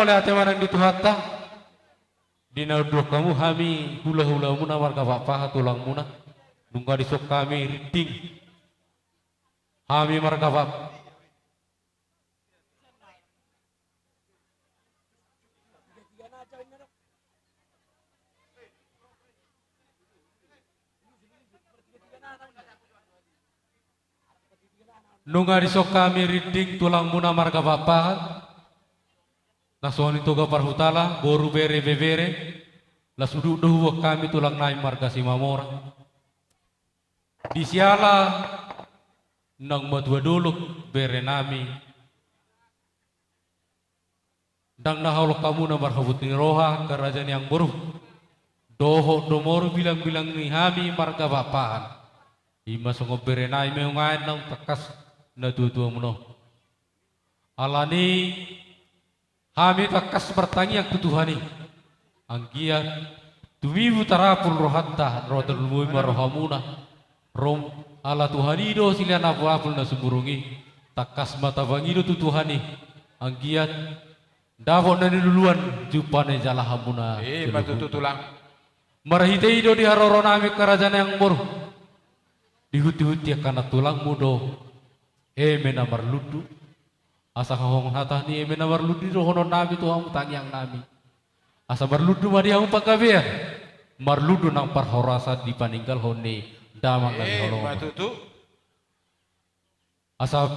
Mauliate ma nang di Tuhanta. Di na unduk hamu hami hulahulamuna marga Pakpahan tulangmuna. Nunga dison hami rinding. Hami marga Pak Nunga dison hami rinding tulangmuna marga Pakpahan. Na songon i Toga Parhutala, boru, bere, ibebere. Laos udut do huboan hami tulang nami marga Simamora. Di siala naung matua dolok bere nami. Ndang na holong hamuna marhabot ni roha angka raja ni amangboru. Dohot domoru bilangbilang ni hami marga Pakpahan. I ma songon bere nami meungaon naung tangkas natuatuamuna on. Alani hami tangkas martangiang tu Tuhan i. Anggiat tumibu tarapul rohanta, ro tarlumobi ma rohamuna. Ro ala Tuhan i do silean apulapul na sumurung i. Tangkas ma tapangido tu Tuhan i. Anggiat dapot na niluluan jumpa na nijalahanmuna. I ma tutu, tulang. Marhite i do diharoro nami angka raja ni amangboru. Dihutihut angka na tulangmu do eme na marlundu. Asa songon hata ni eme na marlundu i dohonon nami tu hamu tangiang nami. Asa marlundu ma di hamu panggabean. Marlundu nang parhorasan di paninggalhon ni damang na niholongan. I ma tutu. Asa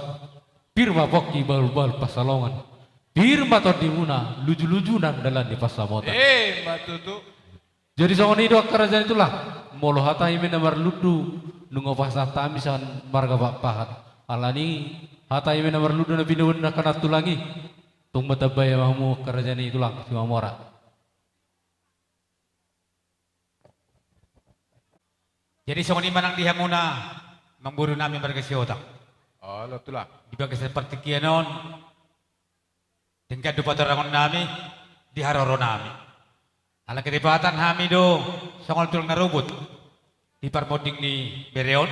pir ma pongki bahulbahul pansalongan. Pir ma tondimuna lujuluju nang dalan ni pansamotan. I ma tutu. Jadi songon i do angka raja ni tulang. Molo hata eme na marlundu nunga hupasahat hami sian marga Pakpahan. Alani hata eme na marlundu na binoan ni angka na tulang i. Tung ma tambai ma hamu angka raja ni tulang Simamora. Jadi songon i ma nang di hamuna amangboru nami marga Sihotang. Olo tulang. Di bagasan partingkian on. Denggan do patorangon nami, di haroro nami. Ala kedapotan hami do songon tulang na rorobot di parmonding ni bere on.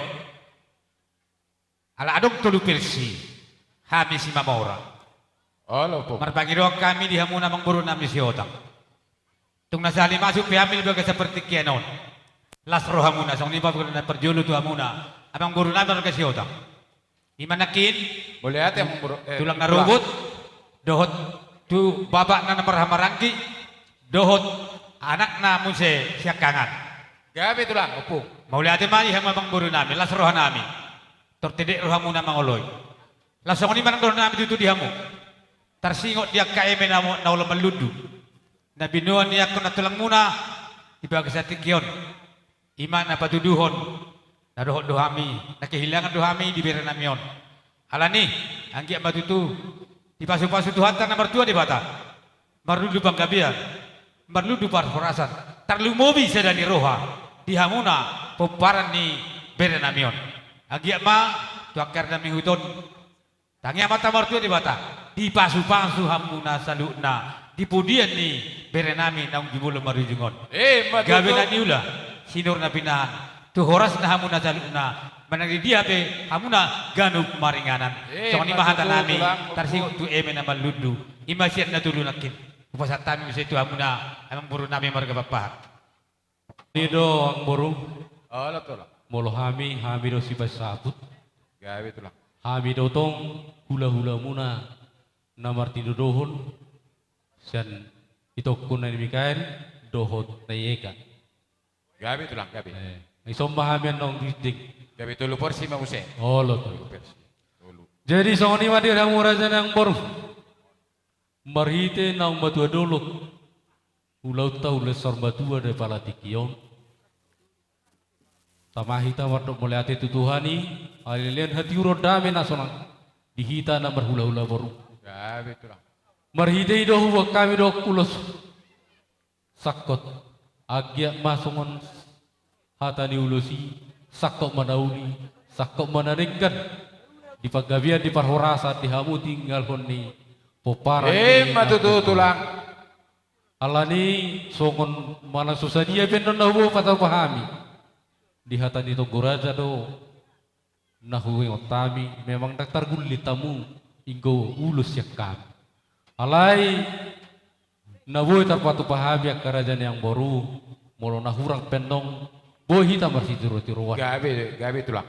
Ala adong tolu versi, hami Simamora. Olo, Ompung. Marpangidoan hami di hamuna amangboru nami Sihotang. Tung na sahali masuk pe hami di bagasan partingkian on. Las rohamuna, songon i ma parjolo tu hamuna amangboru nami marga Sihotang. I ma nangkin. Mauliate, amangboru, eh, tulang na rorobot, dohot tu bapakna na marhahamaranggi, dohot anakna muse siangkangan. Gabe tulang, Ompung. Mauliate ma di hamu amangboru nami, las roha nami. Tor tedek rohamuna mangoloi. Laos songon i ma nang dohonon nami tutu di hamu. Tarsingot di angka eme na mo-, na olo marlundu. Na binoan ni angka na tulangmuna di bagasan tingki on. I ma na patuduhon, na dohot do hami, na kehilangan do hami di bere nami on. Alani, anggiat ma tutu, dipasupasu Tuhanta na martua Debata. Marlundu panggabean, marlundu parhorasan, tarlumobi sada ni roha, di hamuna pomparan ni bere nami on. Anggiat ma, tu angka ari nami huton, tangiang ma tu Amanta Martua Debata, dipasupasu hamuna saluhutna, di pudian ni bere nami naung jumolo marujung on. Eh, ma tutu. Gabe na niula, sinur na pinahan, tu horasna hamuna saluhutna, manang di dia pe hamuna ganup maringanan. Eh, songon i ma hata nami, ma tutu, tulang, tarsingot tu eme na marlundu, i ma sian na tolu nangkin. Hupasahat hami muse tu hamuna, amangboru nami marga Pakpahan. I do, amangboru. Olo, tulang. Molo hami, hami do sipaisaput. Gabe, tulang. Hami do tong hulahulamuna na martinodohon sian itongku Nai Mikael dohot Nai Eka. Gabe, tulang, gabe. Eh, ison ma hami annon rinding. Gabe, tolu versi ma muse. Olo, tolu. Tolu versi. Tolu. Jadi songon i ma di hamu raja ni amangboru. Marhite naung matua dolok ulaonta, ulaon saur matua di apala tingki on. Tama hita mandok mauliate tu Tuhan i, ala ni lehon hatiuron dame na sonang di hita na marhulahula boru. Gabe, tulang. Marhite i do huboan hami dohot ulos sangkot. Anggiat ma songon hata ni ulos i, sangkot ma na uli, sangkot ma na denggan di panggabean, di parhorasan, di hamu tinggalhon ni pomparan. Eh, i ma tutu, tulang. Alani songon manang so sadia pe annon na huboan patupa hami, di hata ni Togu Raja do na huingot hami, memang ndang targullit hamu inggo ulos sian hami. Alai Na boi tarpatupa hami angka raja ni amangboru, molo na hurang pe annon, boi hita marsitiru-tiruan. Gabe, gabe tulang.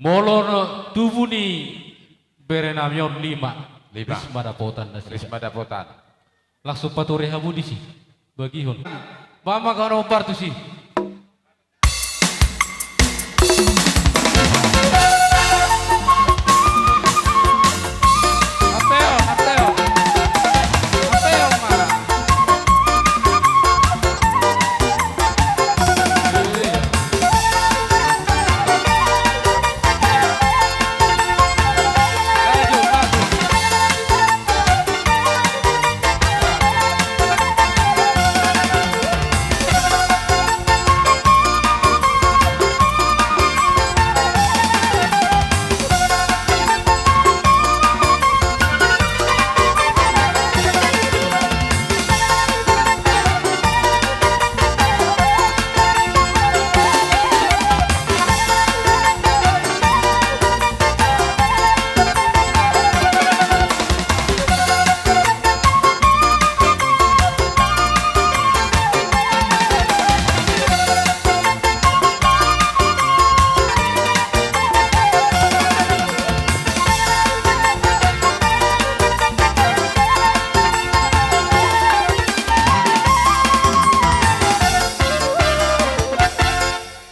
Molo na tubu ni bere nami on lima. Lima. Risma dapotan nasida. Risma dapotan. Langsung pature hamu disi. Bagihon. Bahen ma gabe na hombar tusi.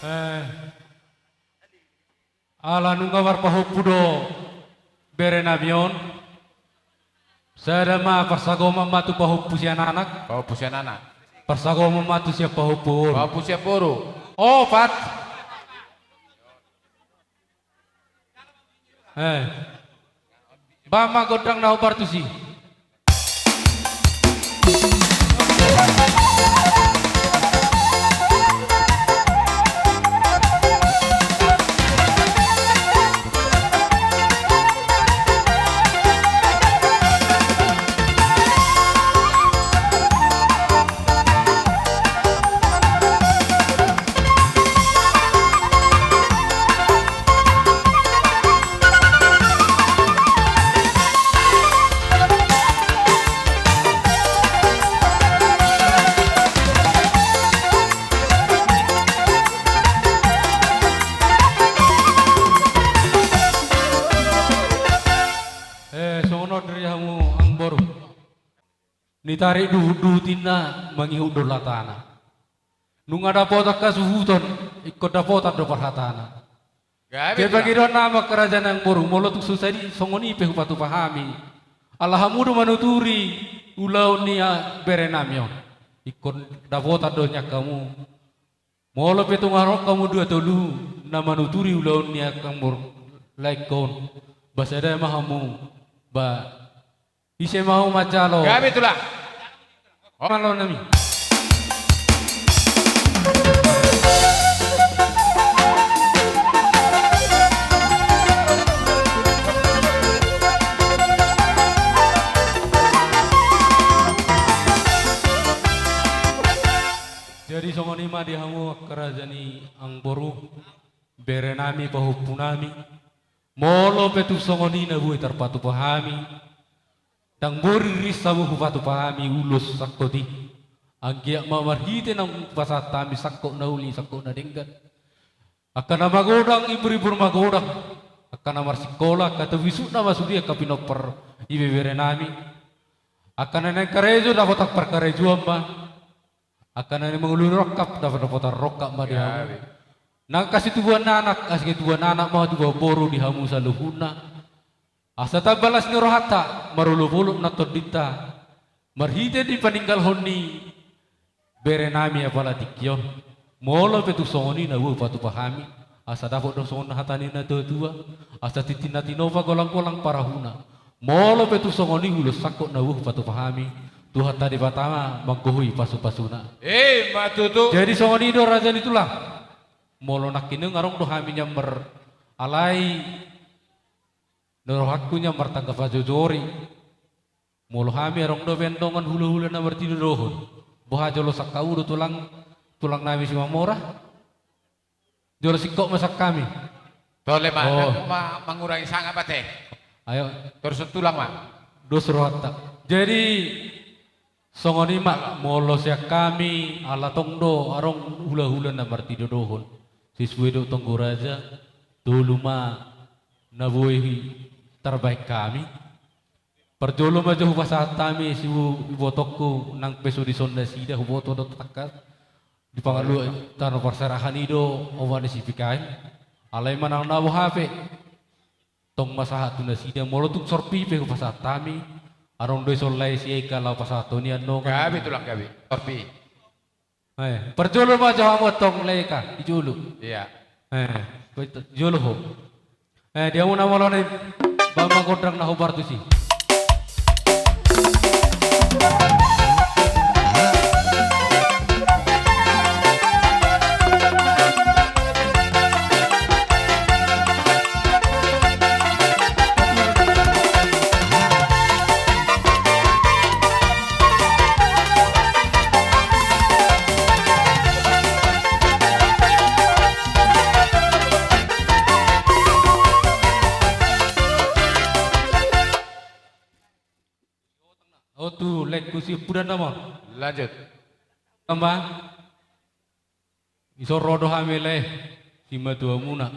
Eh, ala nunga marpahompu do bere nami on. Sada ma parsagoman ma tu pahompu sian anak. Pahompu sian anak. Parsagoman ma tu sian pahompu boru. Pahompu sian boru. Opat. Eh. Bahen ma gondang na hombar tusi. Eh, songon on do di hamu amangboru. Nitarik duhut-duhut inna mangihut do latana. Nunga dapotan hasuhuton, ingkon dapotan do parhatana. Gabe tulang. Jadi bagi do nama angka raja ni amangboru, molo tung so sadi songon i pe hupatupa hami. Ala hamu do manuturi ulaon ni bere nami on. Ingkon dapotan do nian hamu. Molo pe tung adong hamu dua tolu na manuturi ulaon ni angka amangboru laengkon, ba sada ma hamu, ba ise ma hamu manjalo. Gabe tulang. Malo nami. Jadi songon i ma di hamu angka raja ni amangboru, bere nami, pahompu nami. Molo pe tung songon i na boi tarpatupa hami, ndang boi riris hamu hupatupa hami ulos sangkot i. Anggiat ma marhite naung hupasahat hami sangkot na uli, sangkot na denggan. Angka na magodang, imbur-imbur magodang. Angka na marsikola, angka tu bisukna ma sude angka pinompar ibebere nami. Angka na naeng karejo, dapotan parkarejoan ma. Angka na naeng mangoloi rongkap, dapotan rongkap ma di hamu. Gabe. Nang angka situbuan anak, angka situbuan anak ma, tubuan boru di hamu saluhutna. Asa tamba las ni rohanta, marolop-olop nang tondinta. Marhite di paninggalhon ni bere nami apala tingki on. Molo pe tung songon i na boi hupatupa hami. Asa dapot do songon hata ni na tua-tua. Asa tintin na tinopa, golang-golang parahuna. Molo pe tung songon i ulos sangkot na boi hupatupa hami, Tuhanta Debata ma manggohi pasu-pasuna. Ima tutu. Jadi songon i do raja ni tulang. Molo nangkining adong do hami nian mar, alai na rohangku nian martangga pajojori. Molo hami adong dope dongan hula-hula na martinodohon. Boha jolo sangkap do tulang, tulang nami Simamora? Jolo singkop ma sangkap hami. Tole ma, oh, ma-, mangurangi sangap ate. Ayo. Torus tulang ma. Dos rohanta. Jadi Songon i ma molo sian hami, ala tong do adong hulahula na martinodohon. Sisue do Tonggo Raja, tolu ma na boi tarbahen hami. Parjolo ma jo hupasahat hami tu ibotongku nang pe so dison nasida, huboto do tangkas di pangaluan tano parserahan i do obat ni sipikain. Alai manang na boha pe, tong ma sahat tu nasida, molo tung sorpi pe hupasahat hami. Adong do i songon lae sian i, kalau pasahathon i annon. Gabe tulang, gabe sorpi. Eh, parjolo ma jo hamu antong, lae, ka di jolo. Iya. Eh, jolo ho. Eh, di hamu na molo ni, bahen ma gondang na hombar tusi. Au tu laengku si pudan nama. Lanjut. Tamba. Dison ro do hami, lae, simatuamuna.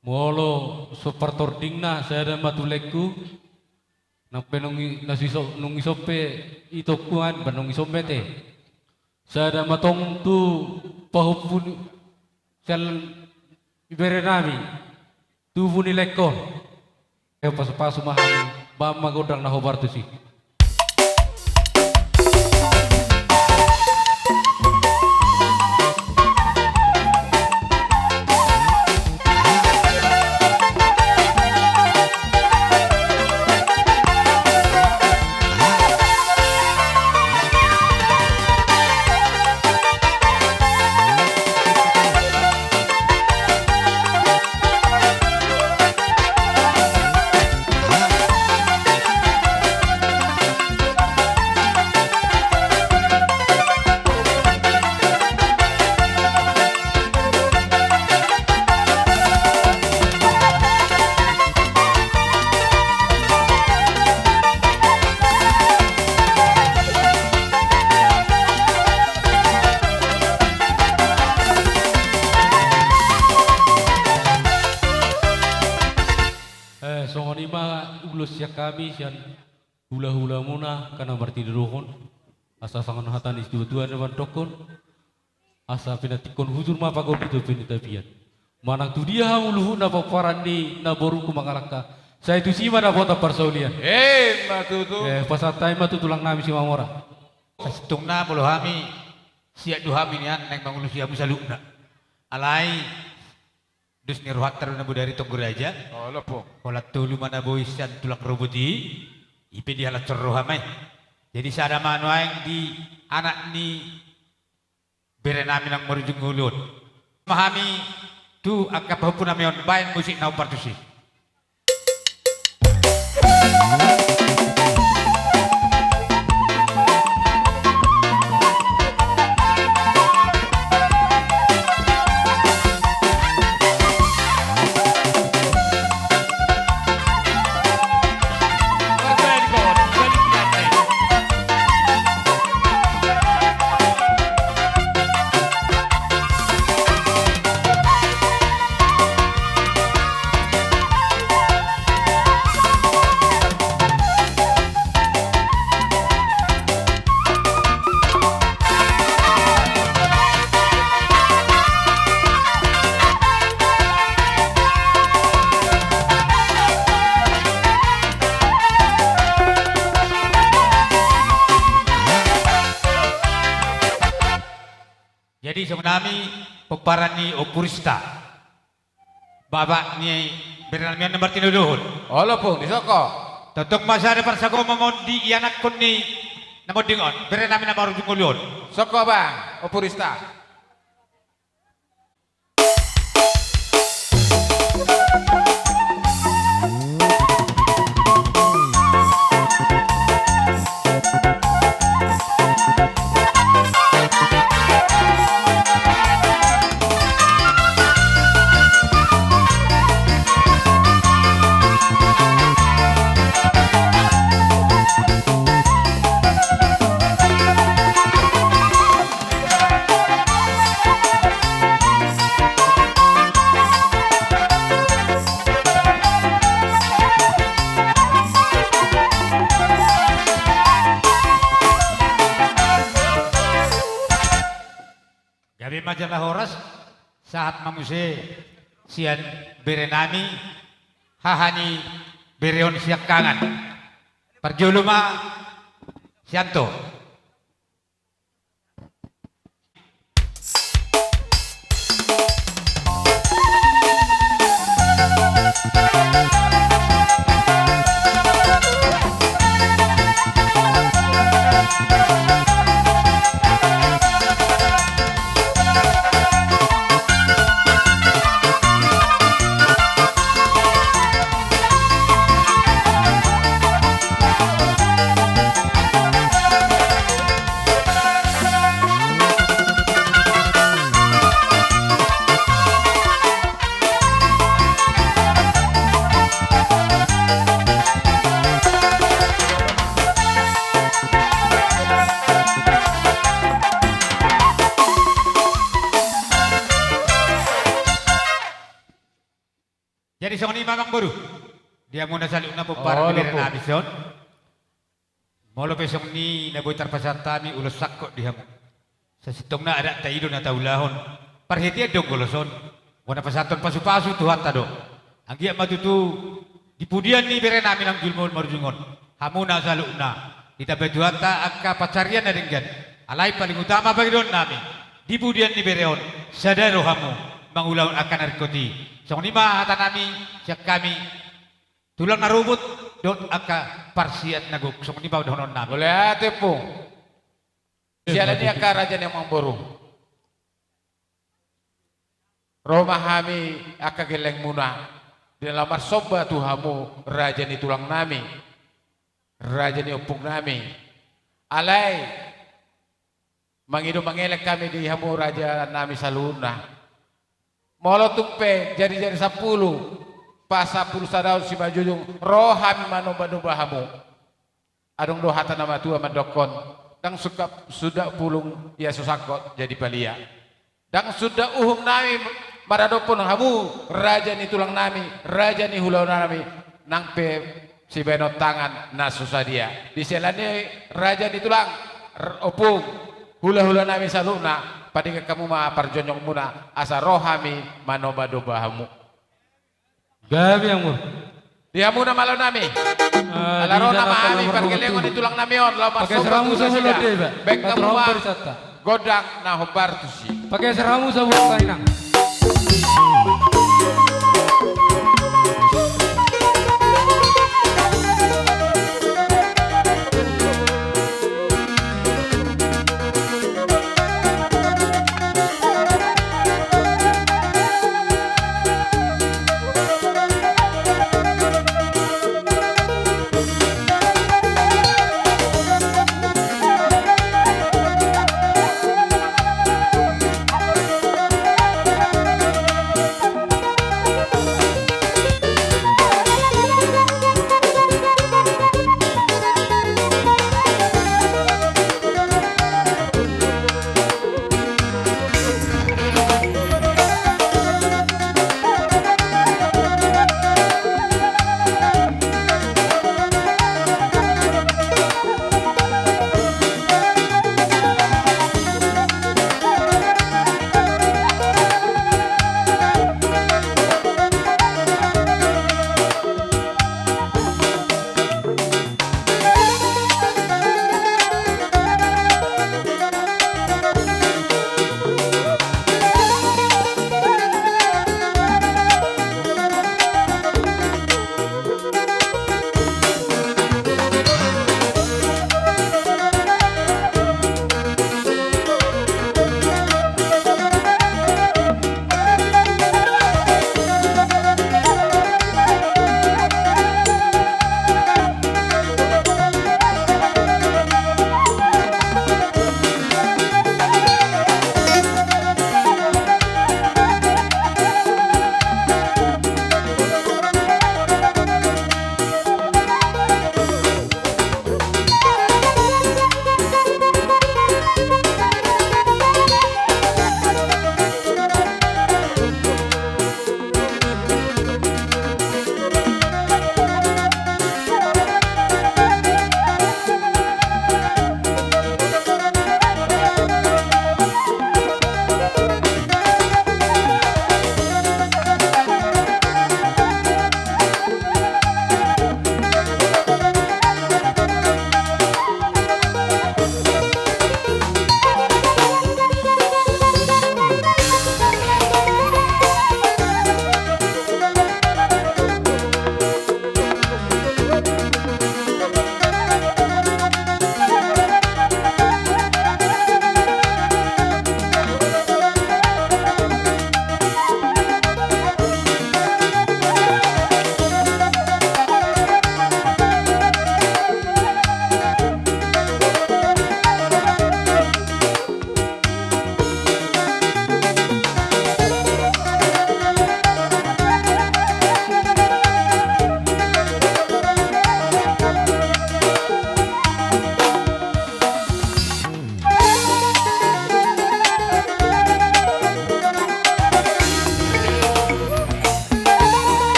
Molo so partordingna, sada ma tu laengku. Nang pe nunga, na siso-, nunga dison pe itongku an, ba nunga dison pe te. Sada ma tong tu pahompu ni sian iberenami, tubu ni laengkon. Ayo pasupasu ma hami, bahen ma gondang na hombar tusi. Eh, songon i ma ulos sian hami, sian hulahulamuna angka na martinodohon. Asa songon hata ni situatua na mandokkon, asa pinantikkon hujur ma pangoli dohot pinantikkon tapian. Manang tu dia hamu luhutna pomparan ni namborungku mangalangka, sai tusi ma dapotan parsaulian. Emma tutu. Eh, pasahat hami ma tu tulang nami Simamora. Sasintongna molo hami, siat do hami nian naeng mangulosi hamu saluhutna. Alai dos ni rohanta do na bodari, Tonggo Raja. Olo, Pung. Holan tolu ma na boi sian tulang robot i, i pe dihalashon roha ma i. Jadi sada ma nuaeng di anak ni berenami na marujung ngolu on. Ma hami tu angka pahompunami on, baen musik na hombar tusi. Jadi songon i ma pomparan ni Ompu Rista, bapak ni berenami on na martinodohon. Olo, Pung, disoko. Tongtong ma sada parsagomom on di ianakhon ni na monding on, berenami na marujung ngolu on. Soko, Bang, Ompu Rista. Mauliate ma jala horas. Sahat ma muse sian bere nami, haha ni bere on siangkangan. Parjolo ma Sianto. Jadi songon i ma amangboru. Di hamu na saluhutna pomparan ni bere nami on. Molo pe songon i na boi tarpasahat hami ulos sangkot di hamu. Sasintongna adatta i do na taulahon. Parhitean do holan on. Boha na pasahathon pasupasu Tuhanta do. Anggiat ma tutu di pudian ni bere nami nang jumolo marujung on. Hamu na saluhutna. Ditambai Tuhanta angka pansarian na denggan. Alai paling utama pangidoan nami. Di pudian ni bere on, sada do hamu mangulahon angka na ringkot i. Songon i ma hata nami, sian hami, tulang na rubut, dohot angka parsiat na gok, songon i ma dohonon nami. Mauliate, Ompung. Siala ni i angka raja ni amangboru. Ro ma hami angka gellengmuna, di na laho marsomba tu hamu raja ni tulang nami, raja ni ompung nami. Alai, mangido mangelek hami di hamu raja nami saluhutna. Molo tung pe jarijari sampulu, pasampulu sada on simanjujung, ro hami manombanomba hamu. Adong do hata na matua mandokkon, ndang sungkap suda pulung ia so sangkot jadi palia. Ndang suda uhum nami maradophon hamu, raja ni tulang nami, raja ni hulahula nami, nang pe sibahenon tangan na so sadia. Di siala ni i raja ni tulang, r-, ompung, hulahula nami saluhutna, padenggan hamu ma parjongjongmuna, asa ro hami manombanomba hamu. Gabe, Amang. Di hamu na malo nami. Ah, ala ro nama hami pargellengon ni tulang nami on, laho marsomba tu nasida. Baen hamu ma gondang na hombar tusi. Pageser hamu sabuat, Inang.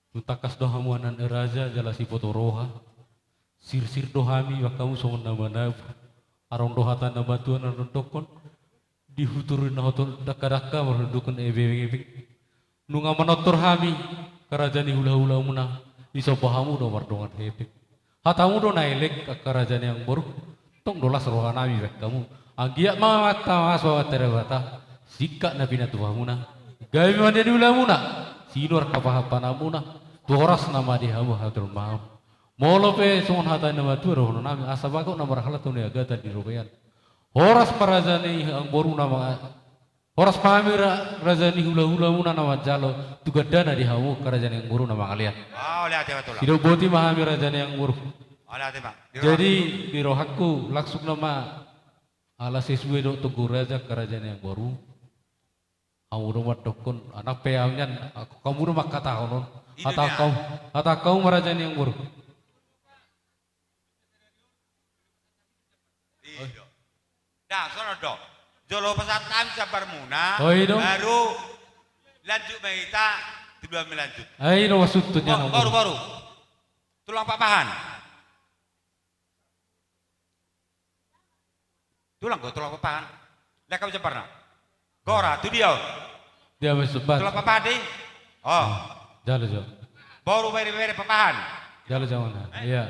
Tung tangkas do hamu anakna raja jala sipoto roha. Sirsir do hami, bahen hamu songon na manabur. Adong do hata ni natuatua na mandok, di hutur ni na hotol dangkadangka marhundukon ebengkon. Nunga manortor hami, angka raja ni hulahulamuna, disomba hamu do mardongan hepeng. Hatamu do na elek, angka raja ni amangboru. Tong do las rohanami bahen hamu. Anggiat ma amanta, mamasu amanta Debata, singkat ma pinatupaonmuna, gabe mandani ulaonmuna, sinuar hapahanpananmuna, tu horas nama di hamu hajolmaon. Molo pe songon hata ni natuatua dohononnami, asa bagot na marhalto ni agatan di robean. Horas ma raja ni amangboru na ma- Horas ma hami ra-, raja ni hulahulamuna na manjalo, tu gandana di hamu angka raja ni amangboru na mangalean. Ah, mauliate ma tulang. Sidok boti ma hami raja ni amangboru. Mauliate ma. Di rohangku. Jadi, di rohangku langsung nama ala sesuai dohot togu raja angka raja ni amangboru. Hamu do mandokkon, anak pe au nian, aku, hamu do mangkatahon on. Hata hamu, hata hamu ma raja ni amangboru. I do. Nah, songon on do. Jolo pasahat hami jambarmuna, oh, i do, baru lanjut ma hita, tu dua melanjut. Ah, i do maksudna. Bo-, nian, boru, boru. Tulang Pakpahan. Tulang do, tulang Pakpahan. Lehon hamu jambarna. Gora, tu dia on? Dia masuk bat. Tulang Pakpahan do i. Oh. Jalo jo. Boru, bere, bere Pakpahan. Jalo jo mana? Eh? Iya.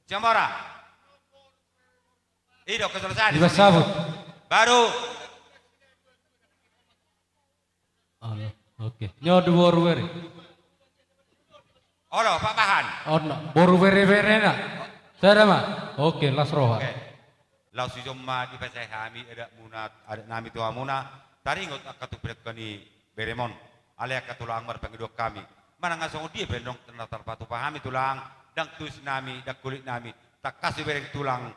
Sian Mora. I do, keselesaan. Di Basabut. Baru. Olo, oke. Nyo di boru bere. Olo, Pakpahan. Olo, boru bere, berena. Sada ma. Oke, las roha. Oke. Laos i jomma dipasahat hami adatmuna, adatnami tu hamuna, taringot angka tu pidangka ni beremon. Alai angka tulang, marpangidoan hami. Manang na songon dia pe naung tarpatupa hami tulang, ndang tusinami, ndang kulitnami, tangkas do bereng tulang.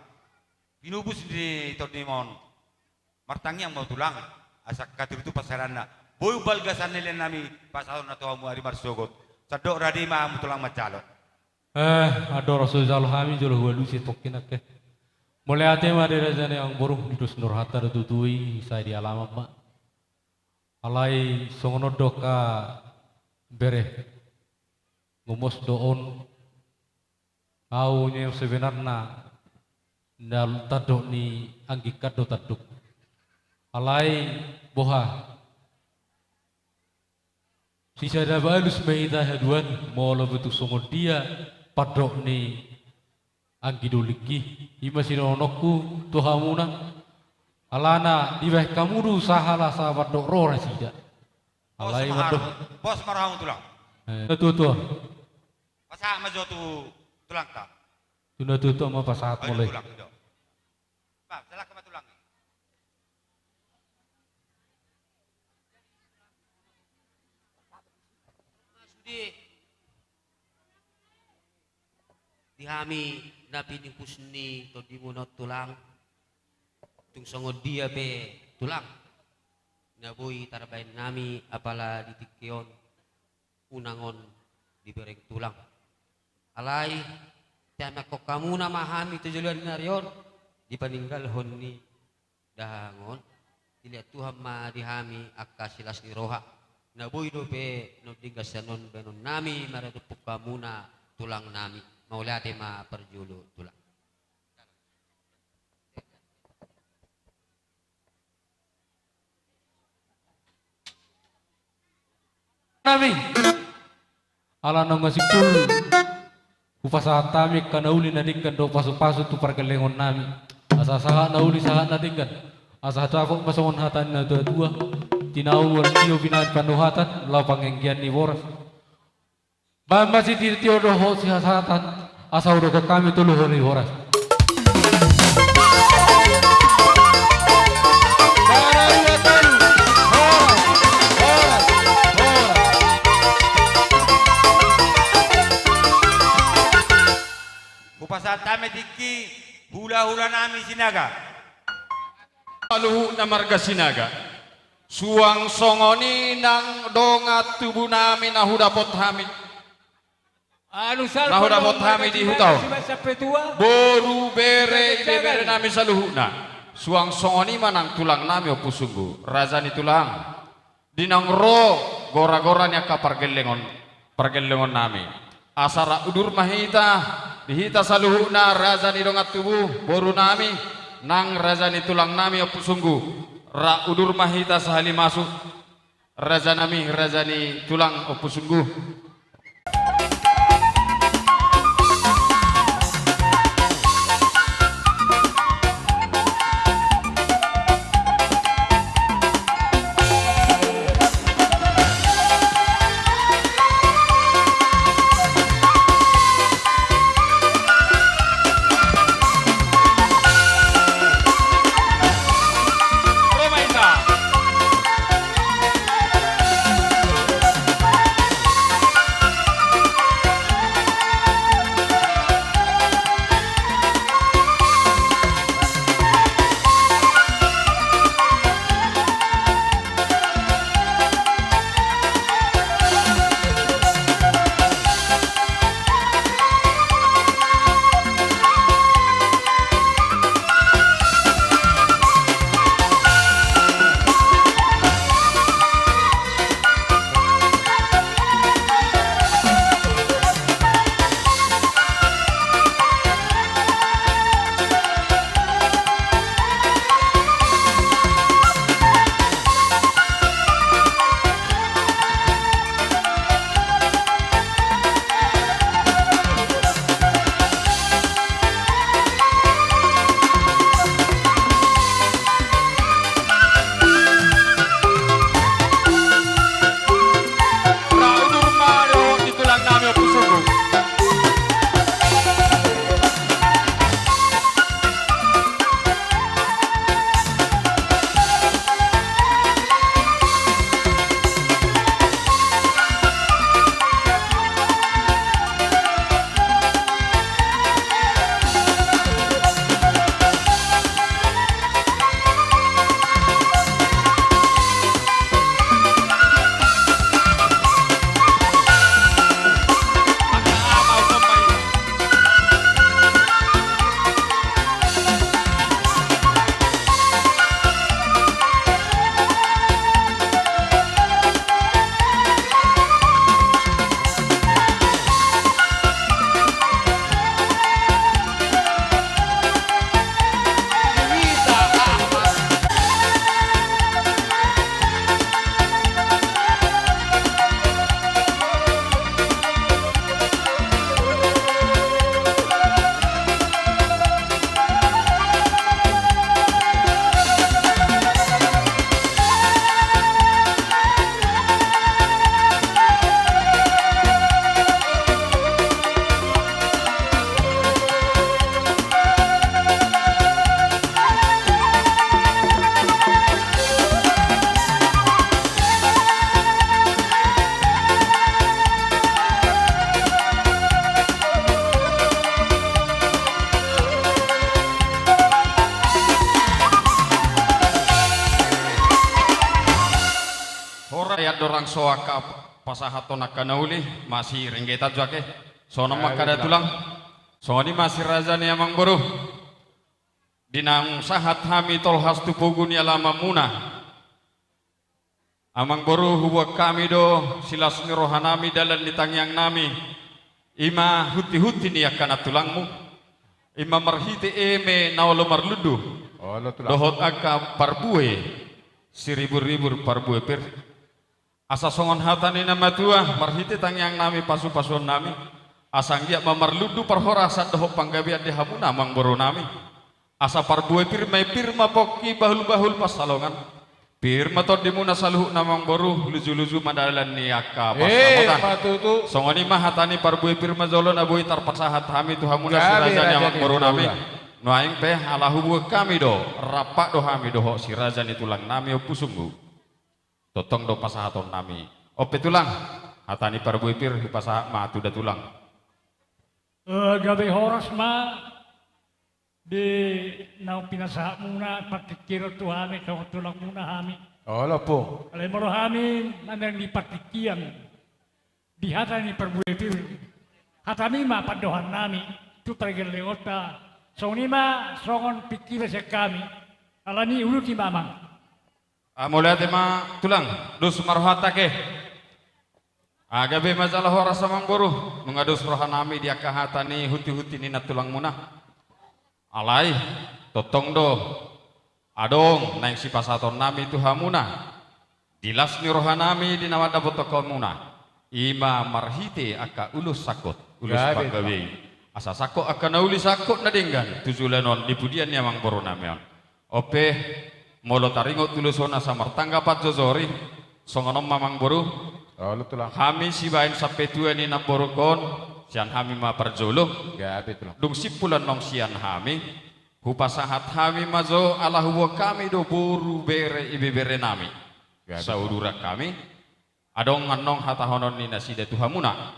Pinubus ni tondimon. Martangiang ma tulang, asa angka tulang tu pasahatanna. Boi umbalga sandaliannami, pasahatonna tu hamu ari marsogot. Sandok rade ma hamu tulang manjalo. Eh, andorang so jalo hami, jolo hualusi tongkin angke. Mauliate ma di raja ni amangboru, di dos ni rohanta do tutu i, sai di alaman ma. Alai songon on do angka bere. Gomos do on. Au nyo sebenarna na tandok ni anggingkan do tandok. Alai boha. Sisada balus ma hita haduan, molo pe tung songon dia pandok ni anggi dolingki. I ma sidohononku tu hamuna. Alana dibahen hamu do sahala sahat mandok ro nasida. Alai mandok. Pos ma rohamu tulang. Eh, natuatua. Pasahat ma jo tu tulangta. Tu natuatua ma pasahat molo i. Tulang, i do. Bah, salahkan ma tulang i. Sude di hami na pinubus ni tondimuna on tulang, tung songon dia pe tulang na boi tarbahen nami apala di tingki on, unang on dibereng tulang. Alai, tamiangkon hamuna ma hami tu joloan ni ari on, di paninggalhon ni dahahang on, dilehon Tuhan ma di hami angka silas ni roha, na boi dope naung denggan sian on bahenonnami maradophon hamuna tulangnami. Mauliate ma parjolo tulang. Nami. Ala naung asing pul. Hupasahat hami angka na uli na denggan dohot pasupasu tu pargellengonnami. Asa sahat na uli sahat na denggan. Asa dapot ma songon hata ni natuatua. Tinahu martio binahen panuhatan, laho panganggian ni boras. Bahen ma sitiotio dohot sihasahatan, asa hudokhon hami tolu hori horas. Hupasahat hami tingki hulahulanami Sinaga. Saluhutna marga Sinaga. Suang songon i nang dongan tubunami na hudapot hami. Na hudapot hami di huta on. Boru, bere, ibeberenami saluhutna. Suang songon i ma nang tulangnami Ompu Sunggu, raja ni tulang. Di naung ro goragora ni angka pargellengon. pargellengon nami. Asa rap udur ma hita, di hita saluhutna raja ni dongan tubu, boru nami, nang raja ni tulang nami Ompu Sunggu. Rap udur ma hita sahali masuk, raja nami, raja ni tulang Ompu Sunggu. Horas, ia dorang so angka pasahaton angka na uli, masirenggetan jo ake. Songon on ma angka da tulang. Songon i ma si raja ni amangboru. Di naung sahat hami tolhas tu pogu ni alamanmuna, amangboru, huboan hami do silas ni rohanami, dalan ni tangiangnami, i ma huntihunti ni angka na tulangmu, i ma marhite eme na olo marlundu, olo tulang, dohot angka parbue siriburribur, parbue pir. Asa songon hata ni na matua, marhite tangiangnami, pasupasuonnami, asa anggiat ma marlundu parhorasan dohot panggabean di hamuna amangborunami. Asa parbue pir ma i, pir ma pongki, bahulbahul pansalongan, pir ma tondimuna saluhutna amangboru, lujuluju ma dalan ni angka pansamotan. Emma tutu. Songon i ma hata ni parbue pir ma jolo na boi tarpasahat hami tu hamuna si raja ni amangborunami. Nuaeng pe ala huboan hami do, rap do hami dohot si raja ni tulangnami Ompu Sunggu. Tongtong do pasahatonnami. On pe tulang, hata ni parbue pir hupasahat ma tu da tulang. Eh, gabe horas ma di naung pinasahatmuna partingkian tu hami, songon tulangmuna hami. Olo, Ompu. Alai molo hami mamereng di partingkian, di hata ni parbue pir, hatami ma pandohannami tu pargellengonta, songon i ma songon pingkiran sian hami. Alani i uduti ma, Amang. Ah, mauliate ma tulang, dos ma rohanta, ake. Gabe ma jala horas amangboru, nunga dos rohanami di angka hata ni hunti-hunti ni nantulangmuna. Alai, tongtong do, adong naeng sipasahatonnami tu hamuna. Di las ni rohanami di na mandapothon hamuna, i ma marhite angka ulos sangkot, ulos panggabean. Asa sangkot angka na uli, sangkot na denggan tu joloan on di pudian ni amangborunami on. On pe, molo taringot tu ulos on asa martanggapan jojori, songon on ma amangboru. Hami sibaen sampetua ni namborungkon, sian hami ma parjolo. Dung simpul annon sian hami, hupasahat hami ma jo ala huboan hami do boru, bere, ibeberenami. Sauduran hami, adong annon hatahonon ni nasida tu hamuna.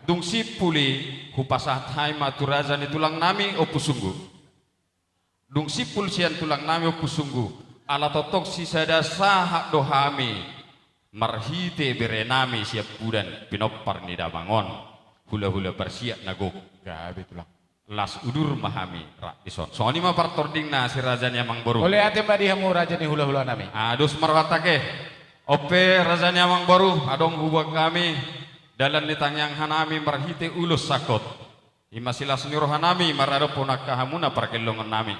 Dung simpul i, hupasahat hami ma tu raja ni tulangnami Ompu Sunggu. Dung simpul sian tulangnami Ompu Sunggu, ala tongtong sisada sahat do hami marhite berenami siampudan pinompar ni damang on, hulahula parsiat na gok. Las udur ma hami rap dison. Songon i ma partordingna si raja ni amangboru. Mauliate ma di hamu raja ni hulahulanami. Dos ma rohanta ke. On pe raja ni amangboru, adong huboan hami dalan ni tangiang hanami marhite ulos sangkot. I ma silas ni rohanami maradophon angka hamuna pargellengonnami.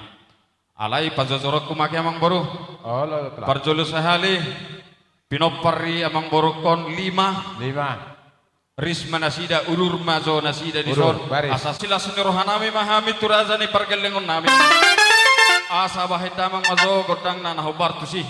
Alai pajojoronku ma ke amangboru. Parjolo sahali, pinompar ni amangborungkon lima. Ris ma nasida, udur ma jo nasida dison. Asa silas ni rohanami ma hami tu raja ni pargellengonnami. Asa bahen damang ma jo gondangna na hombar tusi.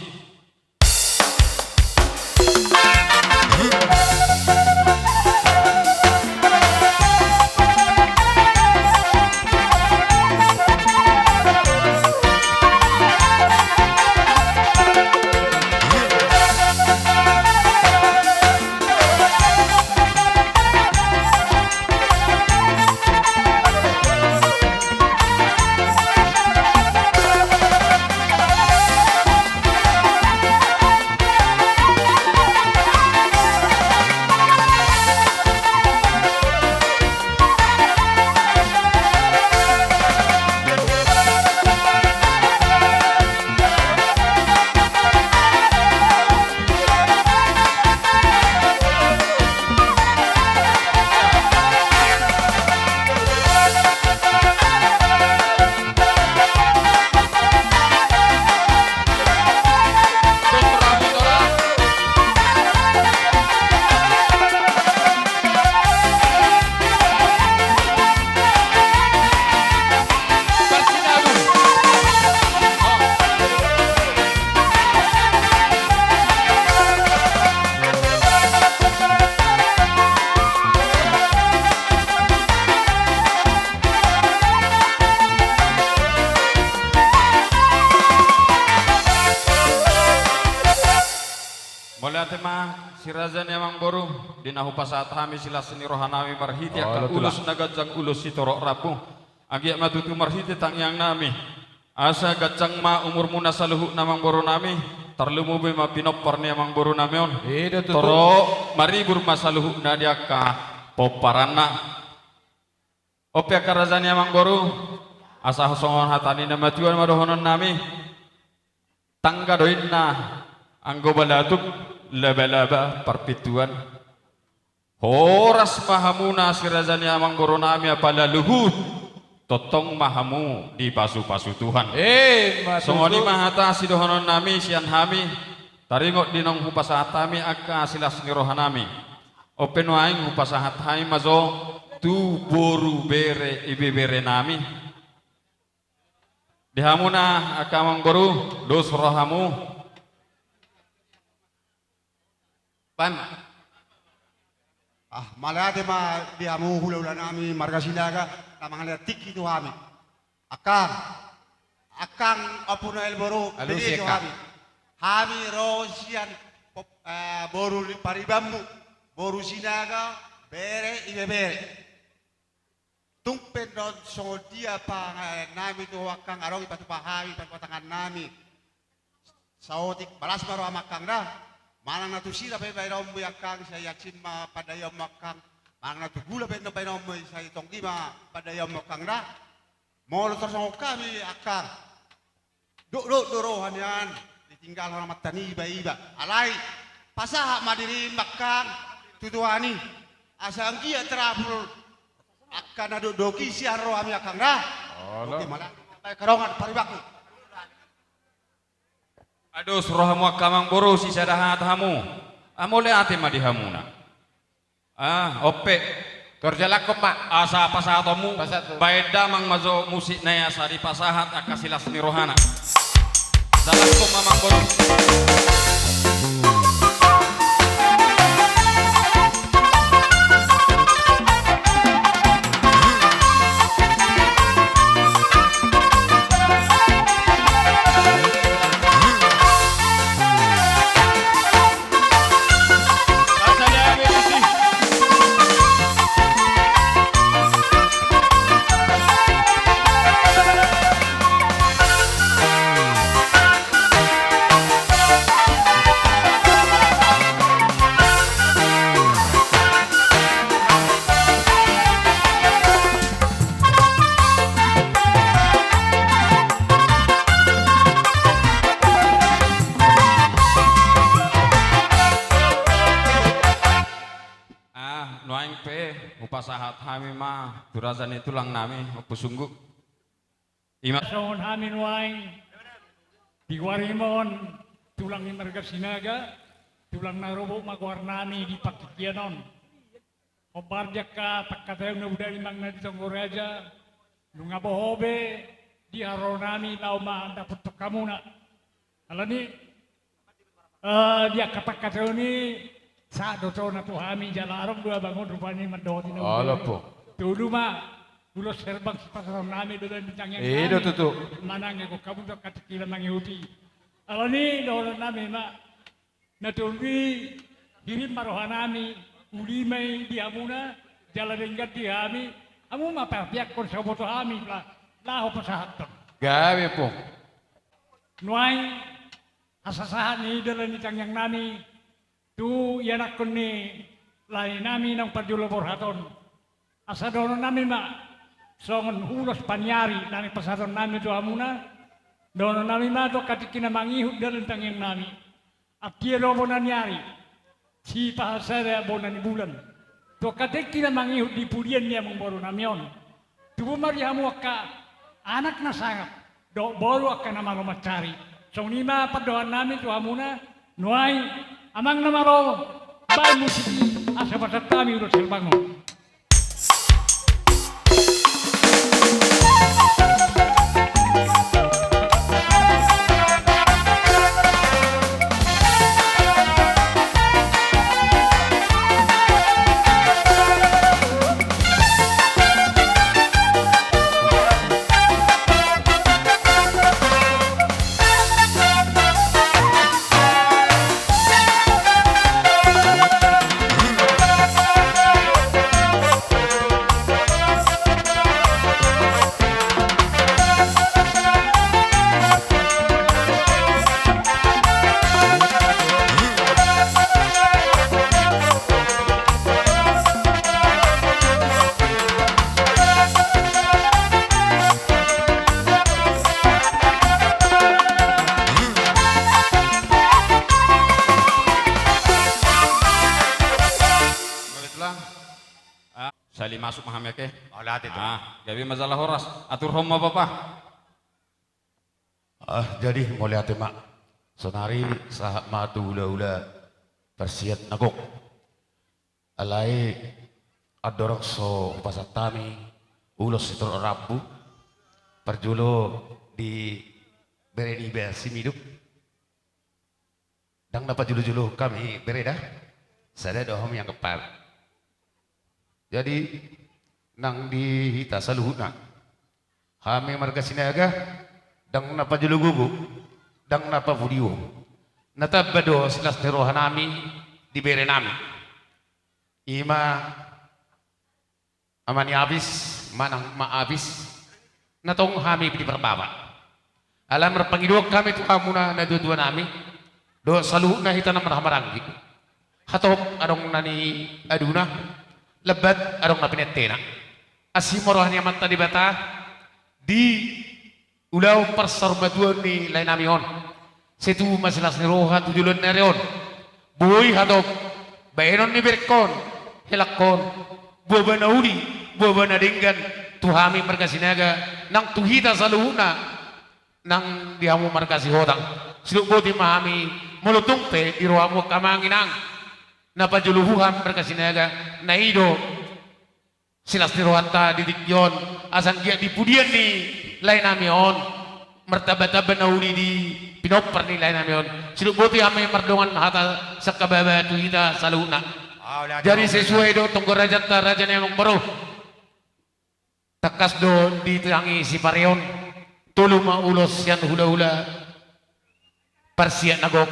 Mauliate ma si raja ni amangboru, di na hupasahat hami silas ni rohanami marhite angka ulos na ganjang, ulos sitorop rambu. Anggiat ma tutu marhite tangiangnami, asa ganjang ma umurmuna saluhutna amangborunami, tarlumobi ma pinompar ni amangborunami on. Torop maribur ma saluhutna di angka pomparanna. On pe angka raja ni amangboru, asa songon hata ni na matua ma dohononnami. Tangga do inna anggo balatuk, labalaba parpintuan. Horas ma hamuna si raja ni amangborunami, apala luhut, tongtong ma hamu dipasupasu Tuhan. Songon i ma hata sidohononnami sian hami, taringot di naung hupasahat hami angka silas ni rohanami. On pe nuaeng hupasahat hami ma jo tu boru, bere, ibeberenami. Di hamuna angka amangboru, dos rohamu. Baen ma. Ah, mauliate ma di hamu hulahulanami marga Sinaga, na mangalehon tingki tu hami. Angkang, angkang Ompu Noel boru, pede tu hami. Hami ro sian boru ni paribanmu, boru Sinaga, bere, ibebere. Tung pe ndang songon dia pangalehonnami tu ho angkang, adong dipatupa hami, patupa tangannami. Saotik balas ma roham angkang da. Manang na tu sira pe baenonmu i angkang, sai hansit ma pandaionmu angkang. Manang na tu gula pe ndang baenonmu i, sai tonggi ma pandaionmu angkang da. Molo tarsongon hami angkang, dokdok do roha nian, ditinggalhon amanta niba iba. Alai pasahat ma dirim angkang. tu Tuhan i, asa anggiat tarapul angka na dokdok i sian rohami, angkang da. Olo. Oke, mala, baik, karongan, paribanku. Ados rohamu angka amangboru, sisada hata hamu. Mauliate ma di hamuna. Ah, on pe. Torjalakhon ma. Asa pasahatonmu. Pasahat. Baen damang ma jo musik na i asa dipasahat angka silas ni rohana. Jalakhon ma, amangboru. Ah, nuaeng pe hupasahat hami ma tu raja ni tulang nami, Ompu Sunggu. Ima. Songon hami nuaeng, di goarmuna on, tulang ni marga Sinaga, tulang na robot ma goarnami di partingkian on. Hombar di angka pangkataion na bodari manang na di tonggo raja, nunga boho be di haroro nami laho mandapothon hamuna. Alani, eh, di angka pangkataion i, sahat do tona tu hami jala adong do abang on rupani mandok i na. Olo, Ompu. Tolu ma, ulos herbang sipasahaton nami do, dan di tangiang nami. I do tutu. Manang ego hamu tu angka tingki na mangihut i. Alani, dohonon nami ma. Na tolu i, hirim ma roha nami, uli ma i di hamuna, jala denggan di hami, hamu ma papeakkon saboto hami, la-, laho pasahathon. Gabe, Ompu. Nuaeng, asa sahat ni dalan ni tangiang nami, tu ianakhon ni lae nami naung parjolo borhat on. Asa dohonon nami ma, songon ulos paniari, na nipasahaton nami tu hamuna, dohonon nami ma tu angka tingki na mangihut dalan tangiang nami. Attia do bona ni ari, sipahasada bona ni bulan. Tu angka tingki na mangihut di pudian ni amangboru nami on. Tubu ma di hamu angka anak na sangap, dohot boru angka na malo mansari. Songon i ma pandohan nami tu hamuna, nuaeng, amang na malo, baen musik i, asa pasahat hami ulos herbang on. Sali masuk ma hami, oke? Olah, ate, tu. Ah, gabe ma jala horas. Aturhon ma, Bapa. Ah, jadi mauliate ma. Sonari sahat ma tu hulahula parsiat na gok. Alai andorang so hupasahat hami ulos sitorop rambu, parjolo di bere niba Simiduk. Ndang na pajolo-jolo hami bere da. Sada do hami anggapan. Jadi, nang di hita saluhutna, hami marga Sinaga, ndang na pajolo gogo, ndang na papudion. Na tamba do silas ni roha nami di bere nami. Ima ama ni Abis, manang ma Abis, na tong hami di parbabat. Ala marpangidoan hami tu hamuna na tua-tua nami, dohot saluhutna hita na marhaha maranggi. Hatop adong na niaduna, lambat adong na pinantena. Asi ma roha ni Amanta Debata, di ulaon parsaurmatuaon ni lae nami on. Sai tubu ma silas ni roha tu joloan ni ari on. Boi hatop Baenon ni berengkon, helangkon, boaba na uli, boaba na denggan, tu hami marga Sinaga, nang tu hita saluhutna, nang di hamu marga Sihotang. Sidok boti ma hami, molo tung pe di rohamu angka amang inang, na pajolo huhut marga Sinaga, na i do silas ni rohanta di tingki on, asa anggiat di pudian ni laenami on, martambatamba na uli di pinompar ni laenami on. Sidok boti hami mardongan hata sangkababa tu hita saluhutna. Jadi sesuai do tonggo rajanta, raja ni amangboru. Tangkas do ditangi sipareon, tolu ma ulos sian hulahula parsiat na gok.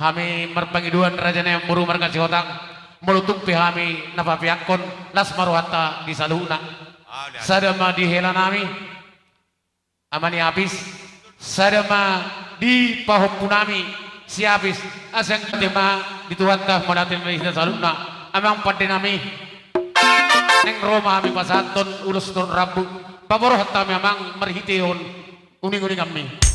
Hami marpangidoan raja ni amangboru marga Sihotang, molo tung pe hami na papeakkon, las ma rohanta di saluhutna. Sada ma di helanami, Ama ni Apis, sada ma di pahompunami, si Apis, asa anggiat ma di Tuhanta mauliate ma di hita saluhutna, amang pandenami. Naeng ro ma hami pasahathon ulos toru rambu, paborhat hami amang marhitehon uninguninganmi.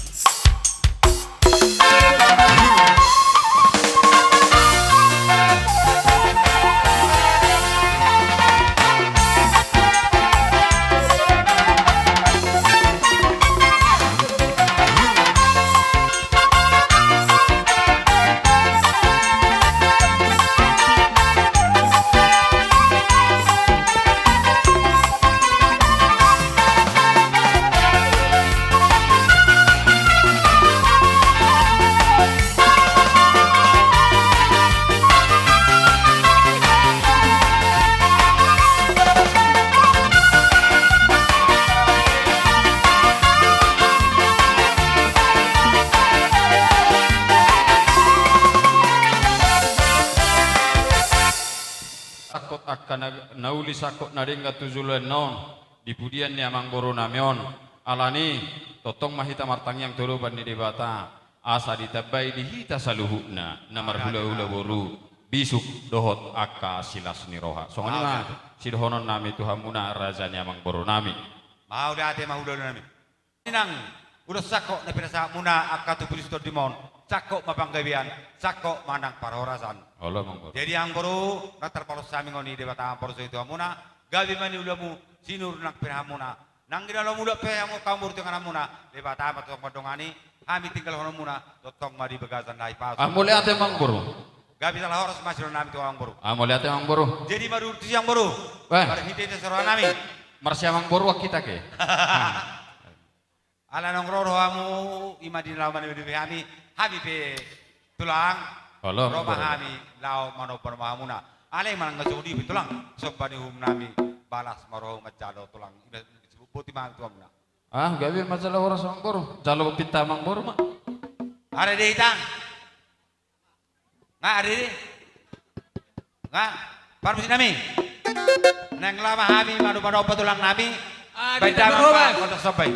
Sangkot angka na, na uli, sangkot na denggan tu joloan on di pudian ni amangborunami on. Alani, tongtong ma hita martangiang tu adopan ni Debata, asa ditambai di hita saluhutna na marhulahula boru, bisuk dohot angka silas ni roha. Songon i ma sidohononnami tu hamuna raja ni amangborunami. Mauliate ma hulahulami. Nang ulos sangkot na pinasahatmuna angka tu puji sian tondim on, sangkot ma panggabean, sangkot ma nang parhorasan. Olo amangboru. Jadi amangboru, nang tarpalos hami ngon i Debata amangboru, songon i tu hamuna, gabe ma niulamu, sinur nang pinahanmuna. Nang di na lam ula pe hamu amangboru tu ingananmuna, Debata ma tongtong mandongani, hami tinggalhononmuna tongtong ma di bagasan na hipas. Ah, mauliate amangboru. Gabe jala horas ma sidohononnami tu amangboru. Ah, mauliate amangboru. Jadi marhite tusi amangboru. Marhite tusi rohanami. Marsiamangboruan hita ke. Ala naung ro do hamu, i ma di na laho manopi hami, hami pe tulang, ro ma hami laho manomba ma hamuna. Alai manang na songon i pe tulang, somba ni uhumnami, balas ma roha manjalo tulang, i ma, boti ma hami tu hamuna. Ah, gabe ma jala horas amangboru, jalo pinta amangboru ma. Are de hita. Nga, ari, nga, parmusiknami. Naeng laho ma hami manomba-nomba tulangnami. Ah, baen damang ma, otak sombai.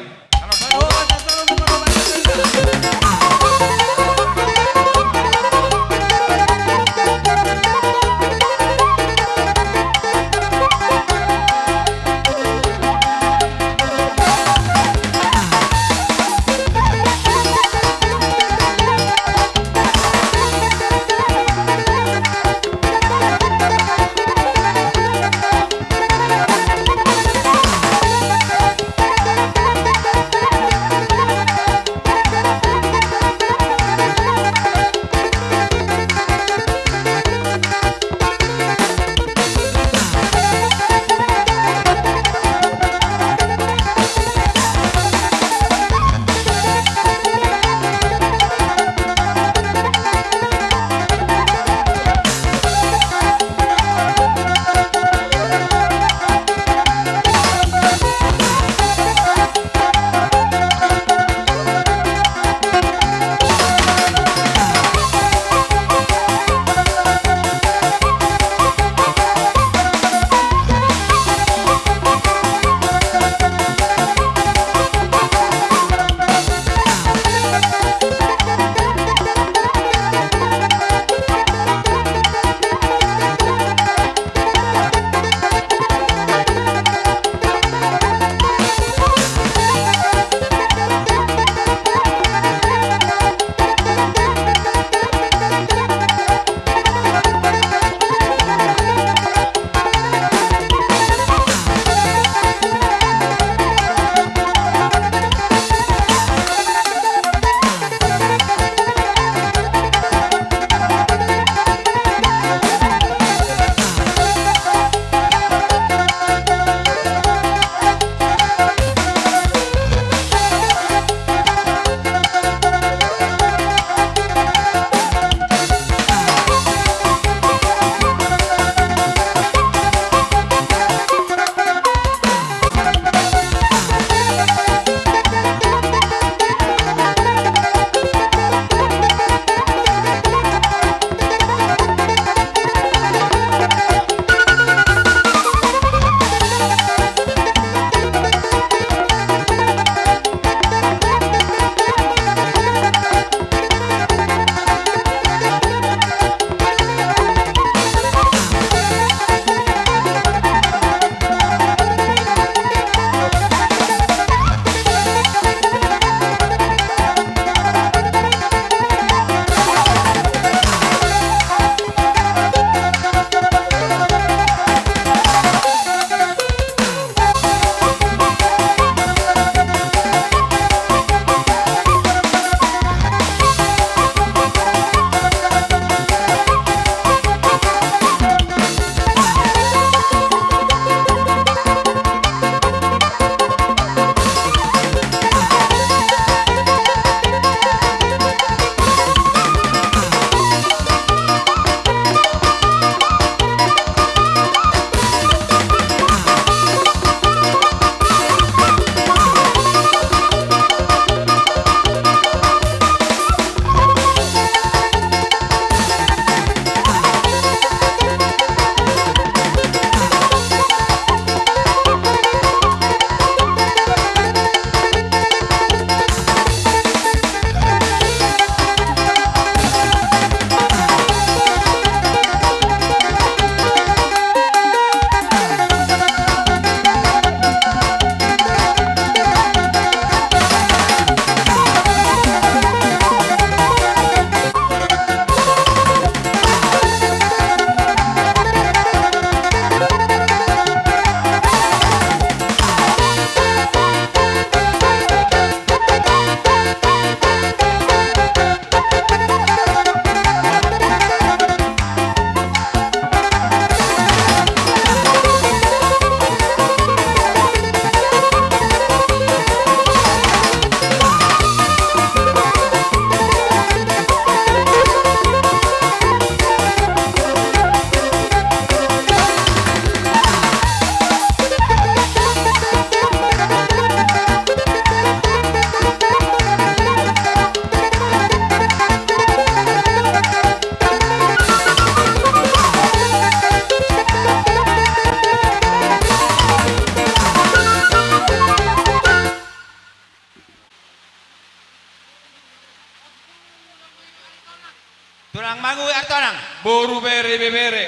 Mangu Artonang. Boru bere bebere.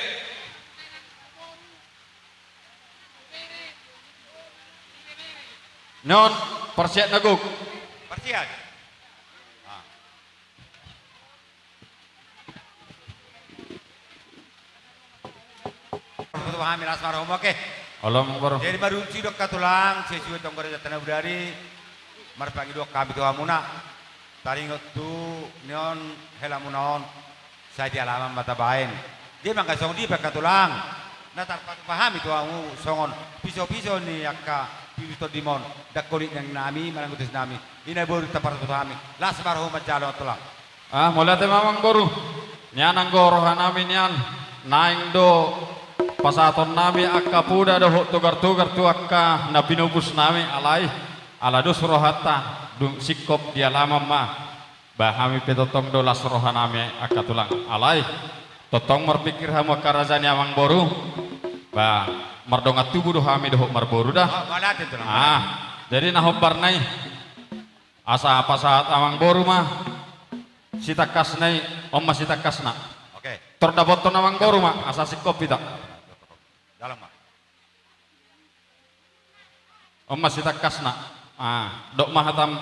Non, parsiat na gok. Parsiat. Ah. Parsiat hami las marhomok e. Olo, Amang Boru. Jadi marunci do angka tulang, sesuai tong gereja Tanah Budari. Marpangidoan hami tu hamuna. Taringot tu nion helamuna on. Sai di alaman ma tabaen. Dia mangga songon dia pe angka tulang. Na tarpatupa hami tu hamu songon piso-piso ni angka pitu tondim on. Dangkolik ni inang nami, manang utus nami. Ina boru tarpatupa hami. Las marhomok jalo tulang. Ah, mauliate ma Amang Boru. Nian anggo roha nami nian. Naeng do pasahaton nami angka poda dohot togar-togar tu angka na pinupus nami alai. Ala dos rohanta, dung singkop di alaman ma. Ba hami pe tongtong do las roha nami angka tulang alai. Tongtong marpingkir hamu angka raja ni Amang Boru. Ba mardongan tubu do hami dohot marboru da. Oh, mauliate tulang. Ah, jadi na hombar nai. Asa pasahat Amang Boru ma. Sitangkasna i, on ma sitangkasna. Oke. Tor dapothon Amang Boru ma, asa singkop hita. Dalam ma. On ma sitangkasna. Ah, dok ma hatam.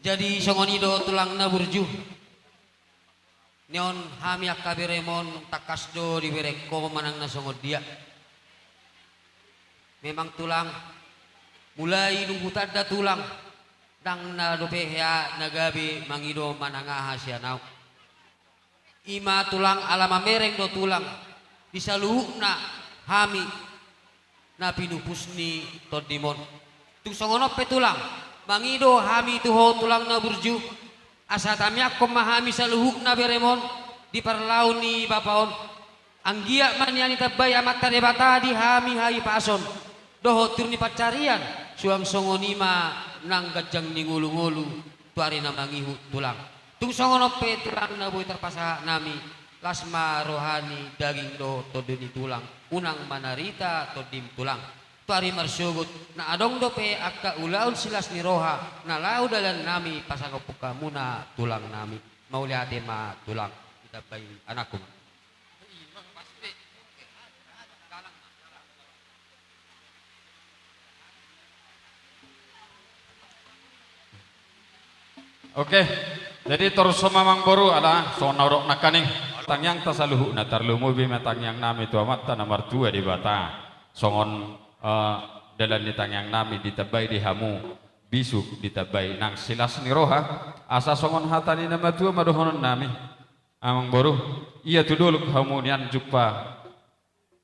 Jadi songon i do tulang na burju. Nion hami angka berem on tangkas do dibereng ho manang na songon dia. Memang tulang, mulai dung hutanda tulang, ndang na dope hea na gabe mangido manang aha sian ahu. Ima tulang ala mamereng do tulang di saluhutna hami na pinupus ni tondim on. Tung songon on pe tulang, mangido hami tu ho tulang na burju, asa tamiangkon ma hami saluhutna berem on di parlao ni bapa on. Anggiat ma nian ditambai Amanta Debata di hami hahipason dohot tiur ni pansarian, suang songon i ma nang ganjang ni ngolu-ngolu tu ari na mangihut tulang. Tung songon on pe tulang na boi tarpasahat nami, las ma roha ni daging dohot tondi ni tulang, unang manarita tondim tulang. Tu ari marsogot na adong dope angka ulaon silas ni roha na laho dalan nami pasangaphon hamuna tulang nami. Mauliate ma tulang, ditambai anakku. Oke, jadi torus ma Amang Boru, ala songon na hudok nangkaning. Tangiangta saluhutna, tarlumobi ma tangiang nami tu Amanta na martua Debata. Songon, eh, dalan ni tangiang nami ditambai di hamu, bisuk ditambai nang silas ni roha, asa songon hata ni na matua ma dohonon nami. Amang Boru, ia tu dolok hamu nian jumpa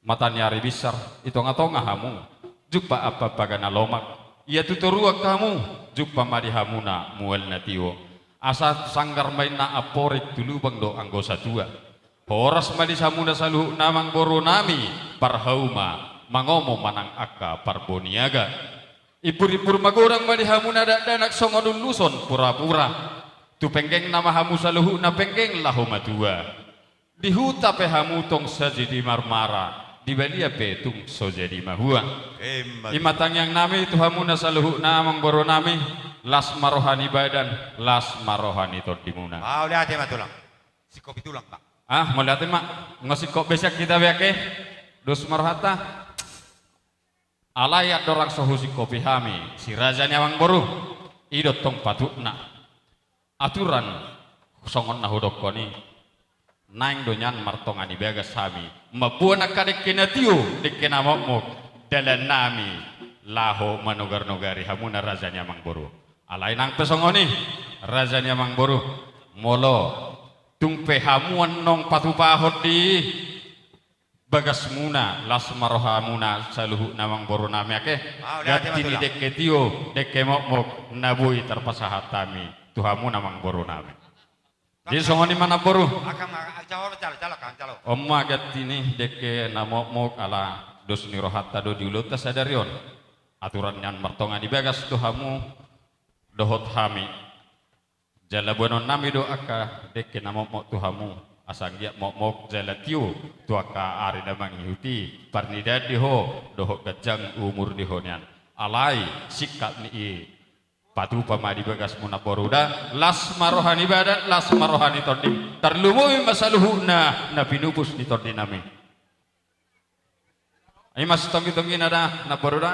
mata ni ari binsar, i tonga-tonga hamu, jumpa ampapaga na lomak. Ia tu toruan hamu, jumpa ma di hamuna mual na tio. Asa sanggar ma inna amporik tu lubang do anggo satua. Horas ma di hamuna saluhutna Amang Boru nami, parhauma, mangomo manang angka parboniaga. Impur-impur magodang ma di hamuna dakdanak songon uluson pura-pura. Tu penggengna ma hamu saluhutna penggeng laho matua. Di huta pe hamu tong so jadi marmara, di balian pe tung so jadi mahua. Ima tangiang nami tu hamuna saluhutna Amang Boru nami, las ma roha ni badan, las ma roha ni tondimuna. Mauliate ma tulang. Singkopi tulang, Pak. Ah, mauliate ma. Nga singkop be sian hita be ake. Dos ma rohanta. Alai andorang so husingkopi hami, si raja ni Amang Boru. I do tong patutna. Aturan songon na hudokkon i, naeng do nian martonga ni bagas hami mamboan angka dengke na tio, dengke na mokmok, dalan nami laho manogar-nogari hamuna raja ni Amang Boru. Alai nang pe songon i, raja ni Amang Boru, molo tung pe hamu annon patupahon di bagasmuna, las ma rohamuna saluhutna Amang Boru nami ake. Ganti ni dengke tio, dengke mokmok na boi tarpasahat hami tu hamuna Amang Boru nami. Jadi songon i ma Amang Boru. On ma ganti ni dengke na mokmok ala dos ni rohanta do di ulaonta sadari on. Aturan nian martonga ni bagas do hamu dohot hami. Jala boanon nami do angka dengke na mokmok tu hamu, asa anggiat mokmok jala tio tu angka ari na mangihut i, parnidaan di ho dohot ganjang umur di ho nian. Alai singkat ni i, patupa ma di bagasmu namboru da, las ma roha ni badan, las ma roha ni tondi. Tarlumobi ma saluhutna na pinupus ni tondinami. I ma sitonggitonggi na da namboru da.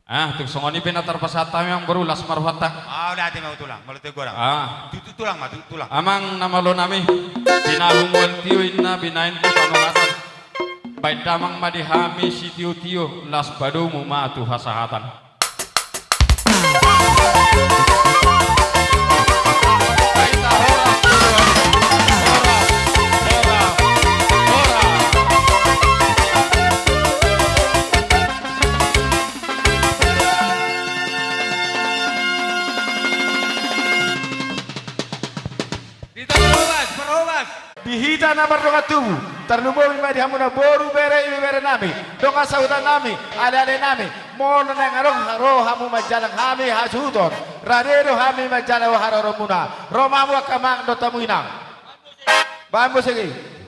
Ah, tung songon i pe na tarpasahat hami, amang boru, las ma rohanta. Ah, udah, hati mau tulang, mau tulang godang. Ah. Tu-, tu-, tulang ma, tu-, tulang. Amang na malonami, binahen mual tio inna, binahen tu panungatan. Baen damang ma di hami sitiotio, las padomu ma tu hasahatan. Di hita na mardongan tubu, tarlumobi ma di hamu namboru, bere, ibebere nami, dongan sahuta nami, aleale nami, molo naeng adong ro hamu manjalang hami hasuhuton, rade do hami manjalo haroromuna. Ro ma hamu angka amang dohot hamu inang. Baen musik i.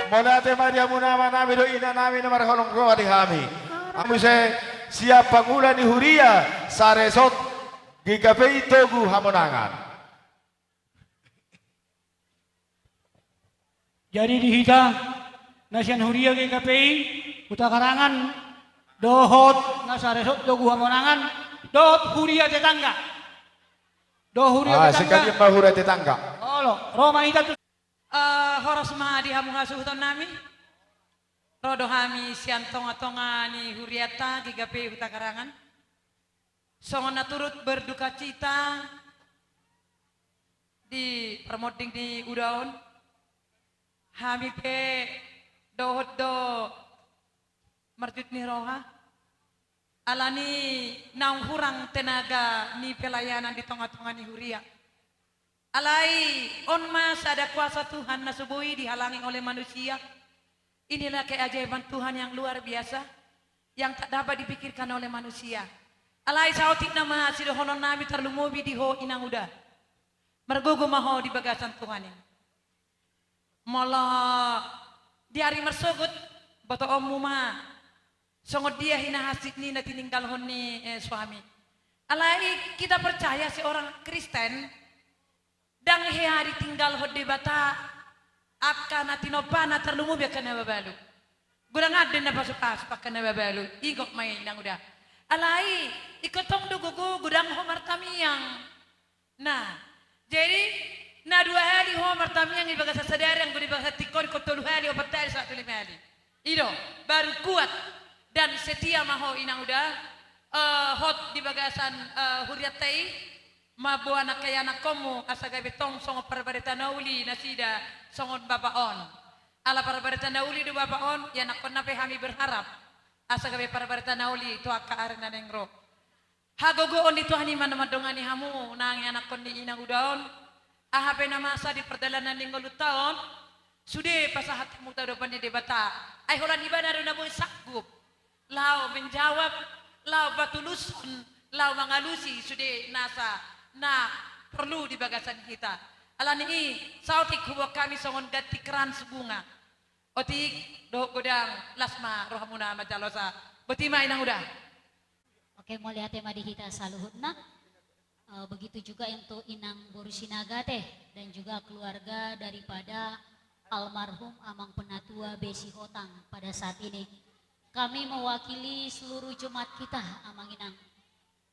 Mauliate ma di hamu amanami dohot inanami na marholong roha di hami. Hamu muse sian pangula ni huria Saresot, G K P I Togu Hamonangan. Jadi di hita, Na sian huria G K P I Huta Karangan, dohot na saresort Togu Hamonangan, dohot huria tetangga. Dohot huria tetangga. Sekalian ma huria tetangga. Olo, ro ma hita tu. Eh, horas ma di hamu hasuhuton nami. Ro do hami sian tonga-tonga ni hurianta G K P I Huta Karangan. Songon na turut berdukacita di parmonding ni uda on, hami pe dohot do marjut ni roha, alani naung hurang tenaga ni pelayanan di tonga-tonga ni huria. Alai on ma sada kuasa Tuhan na so boi dihalangi oleh manusia. Inilah keajaiban Tuhan yang luar biasa, yang tak dapat dipikirkan oleh manusia. Alai saotik nama sidohonon nami tarlumobi di ho inang uda. Margogo ma ho di bagasan Tuhan i. Molo di ari marsogot, botoonmu ma songon dia hinahansit ni na tininggalhon ni, eh, suami. Alai kita percaya seorang Kristen, ndang hea ditinggalhon Debata angka na tinompana, tarlumobi angka na mabalu. Godang ande na pasu-pasu angka na mabalu, ingot ma i inang uda. Alai ingkon tong do gogo godang ho martamiang. Nah, jadi na dua hali ho martamiang di bagasan sadari, anggo di bagasan tingki on ingkon tolu hali, opat hali, sahat tu lima hali. I do, baru kuat dan setia ma ho inang uda, eh, hot di bagasan, eh, hurianta i, mamboan angka ianakkonmu asa gabe tong songon parbarita na uli nasida songon bapa on. Ala parbarita na uli do bapa on, ianakkonna pe hami berharap asa gabe parbarita na uli tu angka ari na naeng ro. Hagogoon ni Tuhan i ma na mandongani hamu nang ianakkon ni inang uda on. Aha pe na masa di pardalanan ni ngolunta on, sude pasahat hamu tu adopan ni Debata. Ai holan Ibana do na boi sanggup laho menjawab, laho patulushon, laho mangalusi sude nasa na porlu di bagasan hita. Alani i, saotik huboan hami songon ganti krans bunga. Otik dohot godang, las ma rohamuna manjalosa. Boti ma inang uda. Oke, mauliate ma di hita saluhutna. Eh, begitu juga untuk Inang Boru Sinagate dan juga keluarga daripada almarhum Amang Penatua B. Sihotang pada saat ini. Kami mewakili seluruh jemaat kita, Amang Inang.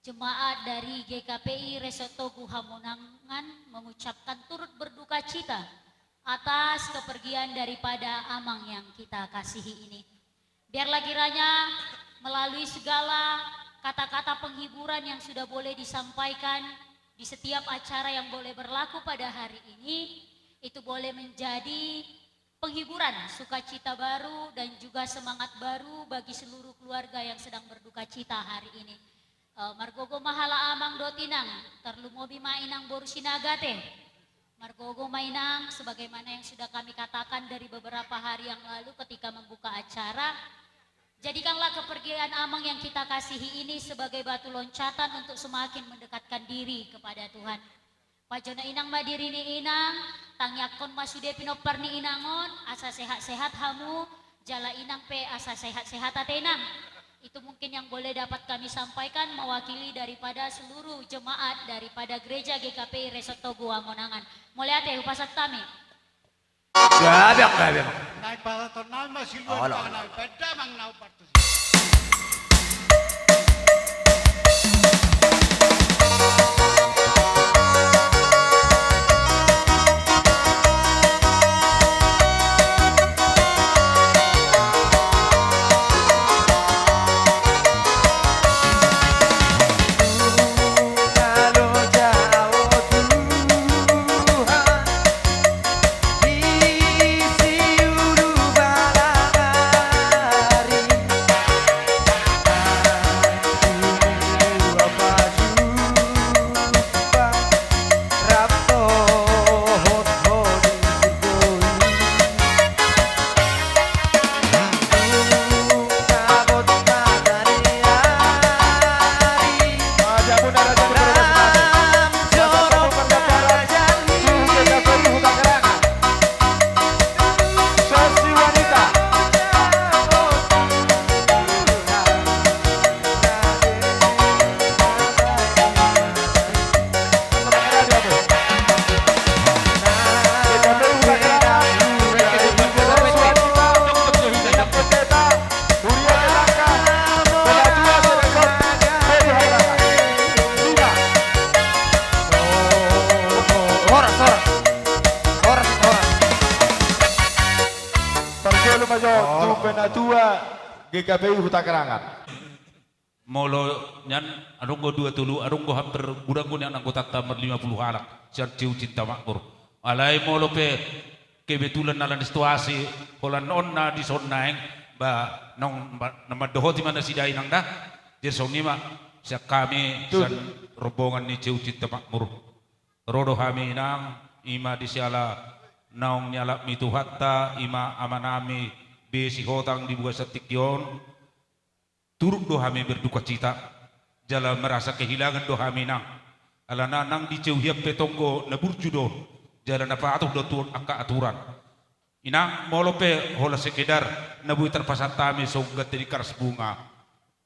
Jemaat dari G K P I Resort Togu Hamonangan mengucapkan turut berduka cita atas kepergian daripada Amang yang kita kasihi ini. Biarlah kiranya melalui segala kata-kata penghiburan yang sudah boleh disampaikan di setiap acara yang boleh berlaku pada hari ini, itu boleh menjadi penghiburan, sukacita baru, dan juga semangat baru bagi seluruh keluarga yang sedang berduka cita hari ini. Eh, margogo ma hela Amang dohot Inang, tarlumobi ma Inang Boru Sinagate. Margogo ma Inang, sebagaimana yang sudah kami katakan dari beberapa hari yang lalu ketika membuka acara, jadikanlah kepergian Amang yang kita kasihi ini sebagai batu loncatan untuk semakin mendekatkan diri kepada Tuhan. Pajonok Inang ma diri ni Inang, tangiangkon ma sude pinompar ni Inang on, asa sehat-sehat hamu, jala Inang pe asa sehat-sehat ate Inang. Itu mungkin yang boleh dapat kami sampaikan mewakili daripada seluruh jemaat daripada Gereja G K P I Resort Togu Hamonangan. Mauliate, hupasahat hami. Gabe, gabe. Naeng pasahaton nami ma siluan. Olo, olo. Tangan nami, pandamang na umpartus. Penatua G K P I Huta Gerangan. Molo nian, adong do dua tolu, adong do hampir godang do nian anggotanta marlima pulu halak sian C U Cinta Makmur. Alai molo pe kebetulan ala ni situasi holan on na dison naeng, ba naung, ba na mandohoti ma nasida inang da. Jadi songon i ma sian hami, sian rombongan ni C U Cinta Makmur. Ro do hami inang, i ma di siala naung nialap ni Tuhanta, i ma amanami B. Sihotang di bagasan tingki on. Turut do hami berdukacita, jala merasa kehilangan do hami inang. Alana nang di C U hian pe tonggo na burju do, jala na patuh do tu angka aturan. Inang, molo pe holan sekedar na boi tarpasahat hami songon ganti ni karas bunga,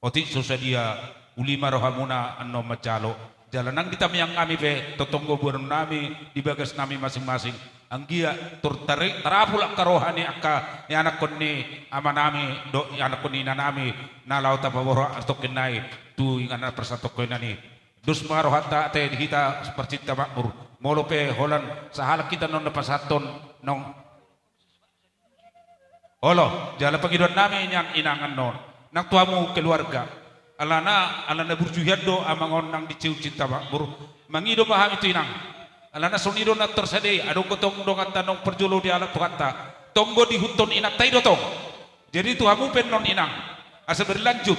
otik so sadia, uli ma rohamuna annon manjalo. Jala nang di tangiang nami pe, tongtong do boanon nami di bagas nami masing-masing. Anggiat tor tari-, tarapul angka roha ni angka ianakkon ni amanami dohot ianakkon ni inanami na laho tapaborhat tongkin nai tu inganan parsatongkinan i. Dos ma rohanta ate di hita parcinta makmur. Molo pe holan sahalak hita annon na pasahathon nong. Olo, jala pangidoan nami nian inang annon nang tu hamu keluarga. Alana, alana burju hian do amang on nang di C U Cinta Makmur. Mangido ma hami tu inang. Alana songon i do na tor sadia i, adong do tong donganta naung parjolo dialap Tuhanta. Tonggo diihuthon inanta i do tong. Jadi tu hamu pe annon inang, asa berlanjut.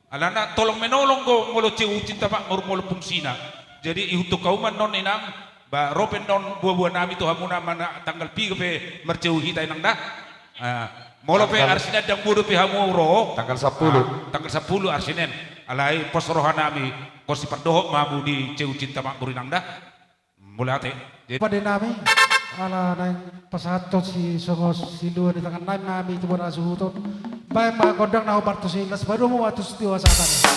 Alana tolong menolong do molo C U Cinta Makmur molo fungsina. Jadi ihuthon hamu ma annon inang, ba ro pe annon buabua nami tu hamuna manang tanggal piga pe mar-C U hita inang da. Ah, molo pe tanggal Arsinen ndang boi dope hamu ro. Tanggal sampulu. Ah, tanggal sampulu Arsinen. Alai pos roha nami, pos sipandohot ma hamu di C U Cinta Makmur inang da. Mauliate. Jadi pande nami, ala naeng pasahathon si songon silua ni tangan nami ma hami tu bona suhuton. Baen ma gondang na hombar tu si las, baen ma tu si tiwa satan.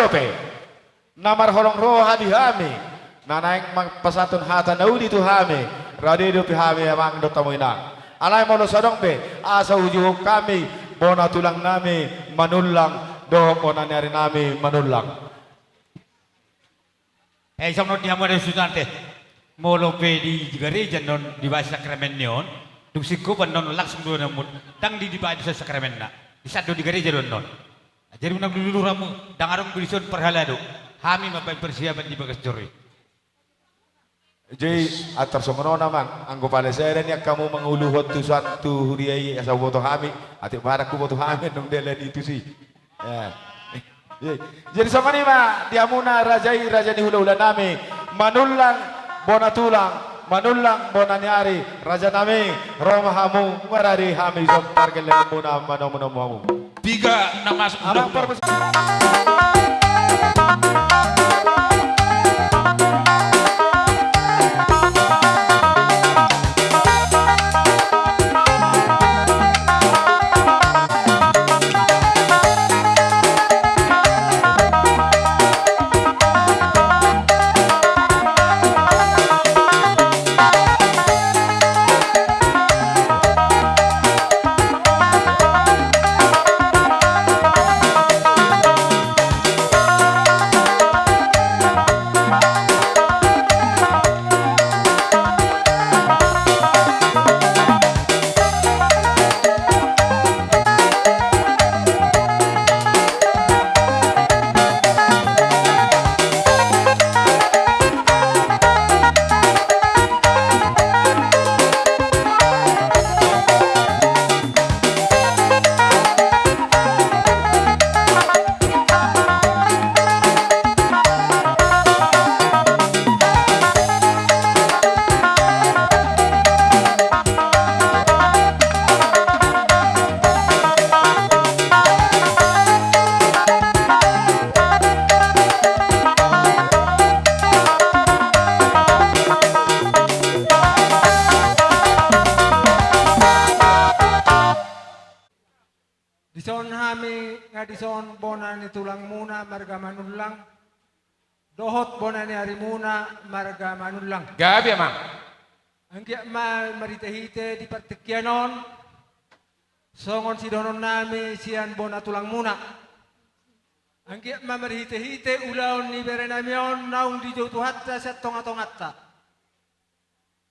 Dope na marholong roha di hami, na naeng pasahathon hata na uli tu hami, rade dope hami amang dohot hamu inang. Alai molo so adong be asa hujuhon hami bona tulang nami Manullang dohot bona ni ari nami Manullang. Eh, songon on di hamu ate susunan ate. Molo pe di gareja annon dibaen sakramen ni on, dung singkop annon langsung do na mut, ndang di, dibaen dison sakramenna. Disan do di gareja do annon. Jadi unang lululur hamu, ndang adong be dison parhalado. Hami mambaen persiapan di bagas joro i. Jadi antar songon on amang, anggo pala sada ni angka hamu manguluhon tusan tu huria i asa huboto hami, atik barak huboto hami annon dalan i tusi. Ya. Jadi songon i ma di hamuna raja i, raja ni hulahula nami, Manullang bona tulang, Manullang bona ni ari, raja nami, ro ma hamu, marade hami dison pargellenganmuna manomunomu hamu. Piga na masuk amang. Hami nga dison bona ni tulangmuna marga Manullang, dohot bona ni arimuna marga Manullang. Gabe, Amang. Anggiat ma marhite-hite di partingkian on, songon sidohononnami sian bona tulangmuna. Anggiat ma marhite-hite ulaon ni berenami on naung dijou Tuhanta sian tonga-tonganta.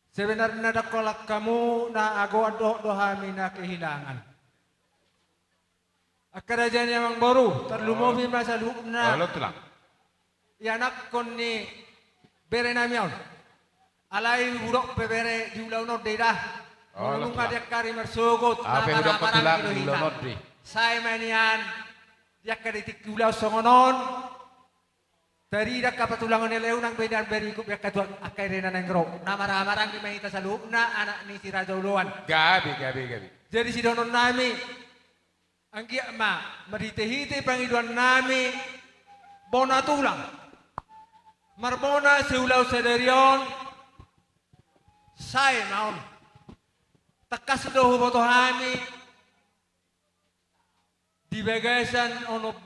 Sebenarna ndang holan hamu na agoan, dohot do hami na kehilangan. Angka raja ni amangboru, tarlumobi ma saluhutna. Olo, Tulang. Ianakhon ni berenami on. Alai hudok pe bere di ulaon on do i da. Olo, Tulang. Molo nunga di angka ari marsogot, na marhahamaranggi do hita. Sae ma nian di angka di tingki ulaon songon on. Tarida angka patulangon ni ale unang be nian berikut be angka tuak angka irena naeng ro. Na marhahamaranggi ma hita saluhutna anak ni si Raja Oloan. Gabe, gabe, gabe. Jadi sidohononnami, anggiat ma marhite-hite pangidoannami bona tulang, marbona siulaon sadari on, sae ma on. Tangkas do huboto hami di bagasan onom,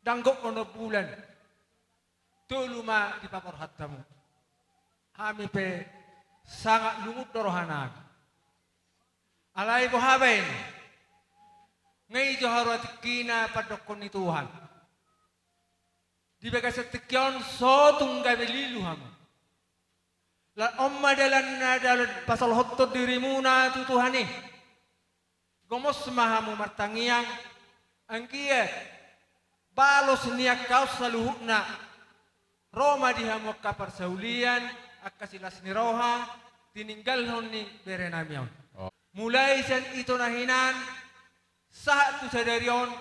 danggot onom bulan, tolu ma dipaborhat hamu. Hami pe sangat lungun do rohanami. Alai boha baen? Nga i jo haroa tingkina pandokkon ni Tuhan. Di bagasan tingki on so tung gabe lilu hamu. Lan on ma dalanna, dalan pasolhothon dirimuna tu Tuhan i. Gomos ma hamu martangiang, anggiat balos ni angka on saluhutna, ro ma di hamu angka parsaulian, angka silas ni roha tininggalhon ni berenami on. Oh. Mulai sian ito na hinan sahat tu sadari on,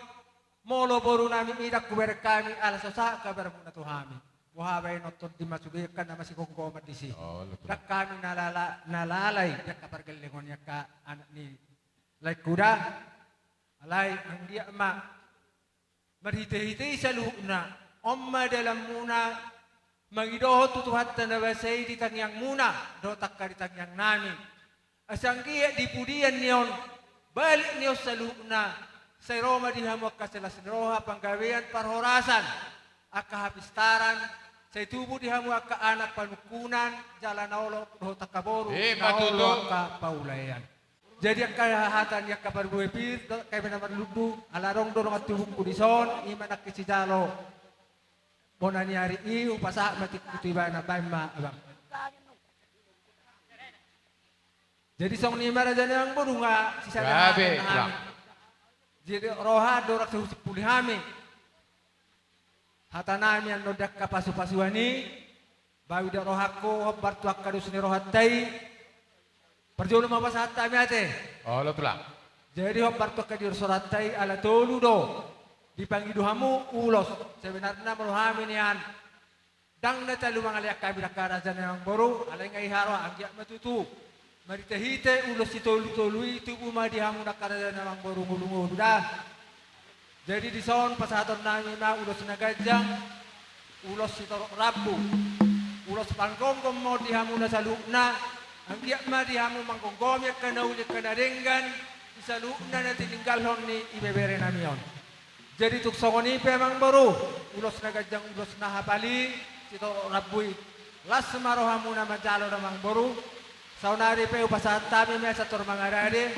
molo borunami midang hubereng hami ala so sahat kabarmuna tu hami. Boha baen on, tondi ma sude angka na masigomgoman disi. Oh, betul. Ndang hami na lala-, na lalai di angka pargellengon ni angka anak ni laengku da. Alai anggiat ma marhite-hite i saluhutna, on ma dalanmuna mangidohon tu Tuhanta na basa i di tangiangmuna dohot angka di tangiangnami. Asa anggiat di pudian ni on, balik ni on saluhutna, sai ro ma di hamu angka silas ni roha, panggabean, parhorasan, angka hapistaran, sai tubu di hamu angka anak panungkunan, jala na olo dohot angka boru, eh, na olo angka paulaean. Jadi angka hata ni angka parbue pir, dohot angka ibana marlundu, ala adong do dongan tubungku dison, i ma nangkin sijalo bona ni ari i, hupasahat ma tingki tu ibana, baen ma, Abang. Jadi songon i ma raja ni amangboru, nga sisada hami. Gabe, Tulang. Jadi roha do rasa husimpuli hami. Hatanami annon di angka pasu-pasuan i, boi do rohangku hombar tu angka dos ni rohanta i, parjolo ma pasahat hami ate. Olo, Tulang. Jadi hombar tu angka dos ni rohanta i ala tolu do dipangido hamu ulos. Sebenarna molo hami nian ndang na talu mangalehon hami di angka raja ni amangboru, alai nga i haroa anggiat ma tutu marhite-hite ulos sitolu-tolu i tubu ma di hamu angka raja ni amangboru ngolu-ngolu da. Jadi dison pasahatonnami ma ulos na ganjang, ulos sitorop rambu, ulos panggomgom ma on di hamuna saluhutna, anggiat ma di hamu manggomgomi angka na uli angka na denggan di saluhutna na tininggalhon ni ibeberenami on. Jadi tung songon i pe amangboru, ulos na ganjang ulos na hapal i, sitorop rambu i, las ma rohamuna manjalo da amangboru. Saonari pe hupasahat hami ma sian tor mangarade,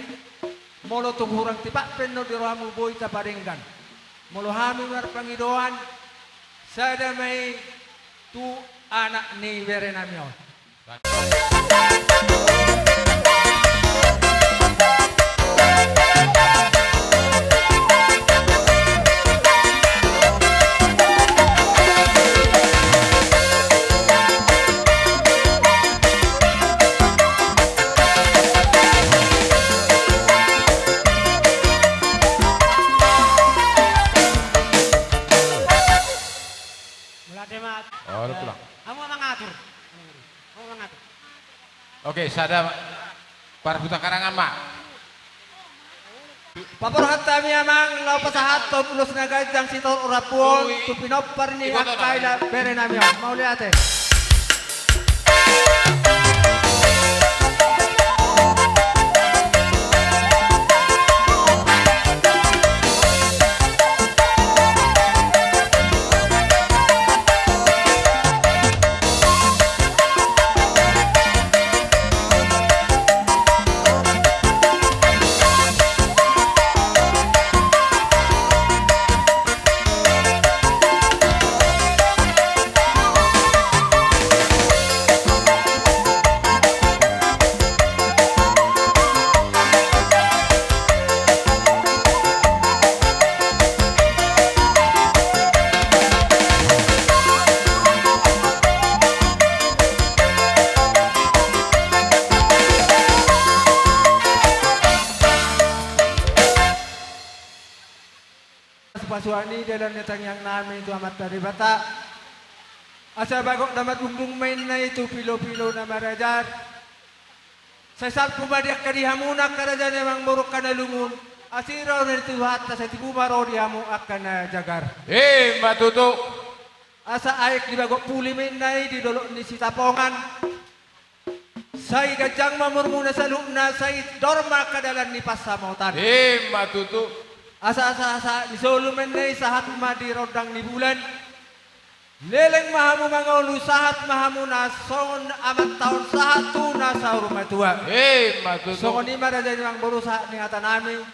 molo tung hurang tipak pe annon di rohamu boi tapadenggan. Molo hami marpangidoan, sada ma i tu anak ni berenami on. Mauliate ma. Oh, betul, Bang. Hamu mangatur. Hamu mangatur. Oke, sada parhutakarangan ma. Paborhat hami amang, laho pasahathon ulos na ganjang sitorop rambu on tu pinompar ni angka ina berenami on. Mauliate. Pasuan i dalan ni tangiang nami tu Amanta Debata. Asa bagot na mardungdung ma inna i tu pilopilo na marajar. Sai salpu ma di angka di hamuna angka raja ni amangboru angka na lungun. Asi roha ni Tuhanta sai tibu ma ro di hamu angka na jagar. Ima tutu. Asa aek di bagot puli ma inna i di dolok ni Sitapongan. Sai ganjang ma umurmuna saluhutna, sai dor ma angka dalan ni pansamotan. Ima tutu. Asa, asa, asa ni solu ma inna i sahat ma di rondang ni bulan. Leleng ma hamu mangolu, sahat ma hamuna songon amanta on sahat tu na saur matua. Ima tutu. Songon i ma raja ni amangboru sahat ni hata nami.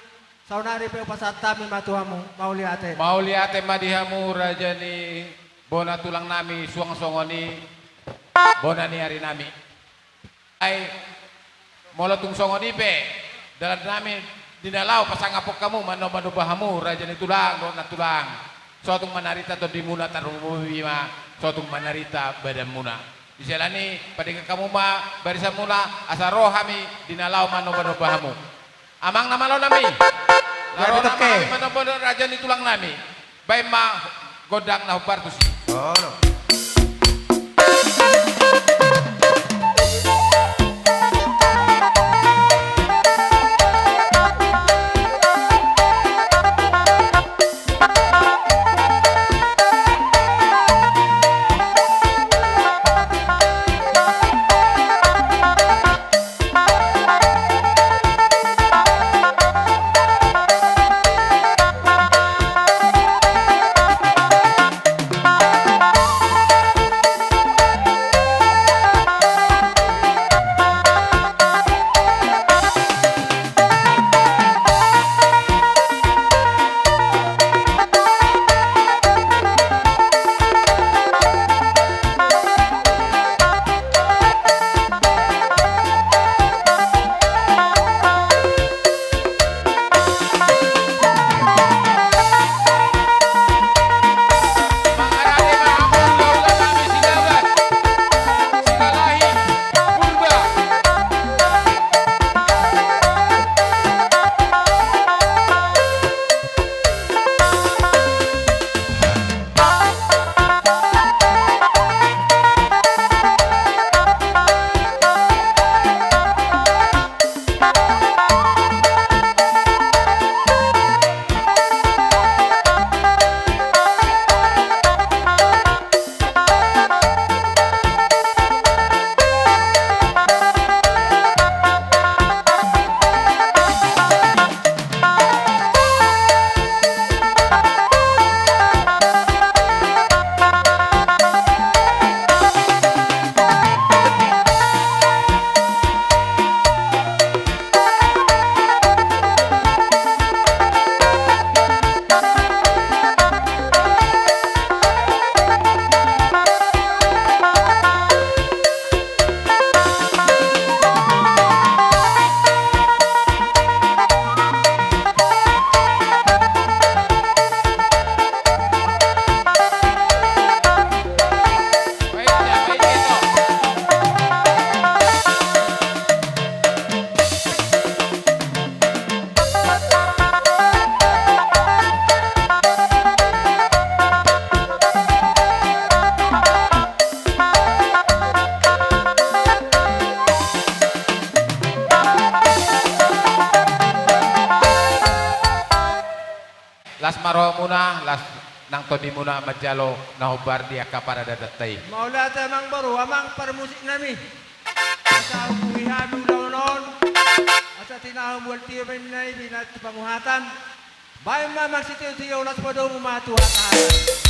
Saonari pe hupasahat hami ma tu hamu, mauliate. Mauliate ma di hamu raja ni bona tulang nami, suang songon i bona ni ari nami. Ai molo tung songon i pe dalan nami di na laho pasangaphon hamu, manoba-noba hamu raja ni tulang dohot nantulang. Sotung manarita tondimuna, tarlumobi ma sotung manarita badanmuna. Di siala ni i, padenggan hamu ma barisanmuna, asa ro hami di na laho manoba-noba hamu. Amang na malo nami. Na ro nama hami manoba raja ni tulang nami. Baen ma gondang na hombar tusi. Las ma rohamuna, las nang tondimuna manjalo na hombar di angka paradatanta i. Mauliate amang boru, amang parmusik nami. Asa hubuhi hami ulaon on, asa tinahu mual tio ma inna i binat tu panguhatan. Baen ma amang sitiotio, las podomu ma tu hata-hata.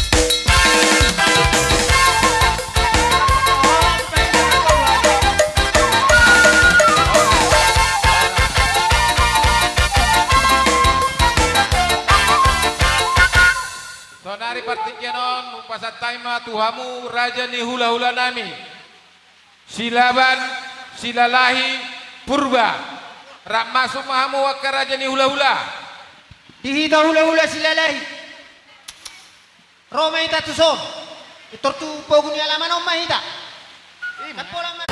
Saonari partingkian on hupasahat hami ma tu hamu raja ni hula-hula nami. Silaban, Silalahi, Purba. Rap masuk ma hamu angka raja ni hula-hula. Di hita hula-hula Silalahi. Ro ma hita tu son. Pintor tu pogu ni alaman on ma hita. Ih, kan pola ma.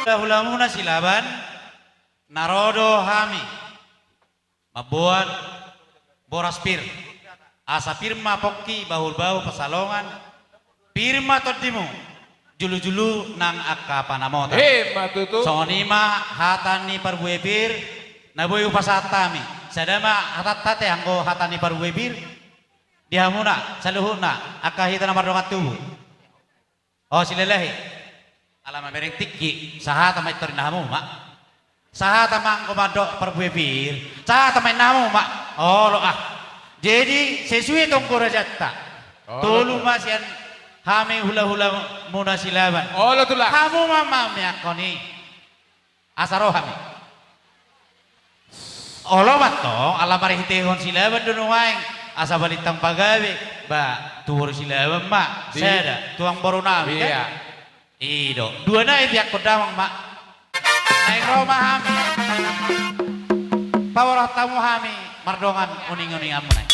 Hulahulamuna Silaban, na ro do hami mamboan boras pir. Asa pir ma pongki, bahulbahul pansalongan, pir ma tondimu, jolojolo nang angka panamotan. Ima tutu. Songon i ma hata ni parbue pir na boi hupasahat hami. Sada ma hatanta ate, anggo hata ni parbue pir di hamuna saluhutna angka hita na mardongan tubu. O Silalahi, ala mamereng tingki, sahata ma intor inna hamu ma. Sahata ma anggo mandok parbue pir, sahata ma inna hamu ma. Olo ah. Jadi sesuai tonggo rajanta. Olo. Tolu ma sian hami hulahulamuna Silaban. Olo tulang. Hamu ma mameakkon i. Asa ro hami. Olo mantong, ala marhitehon Silaban do nuaeng, asa balintang pagabe, ba, tu boru Silaban ma, di- sada, tu amangboru nami, kan? Iya. I do, dua nai diakkon damang ma. Naeng ro ma hami. Paborhat hamu hami, mardongan uninguninganmuna i.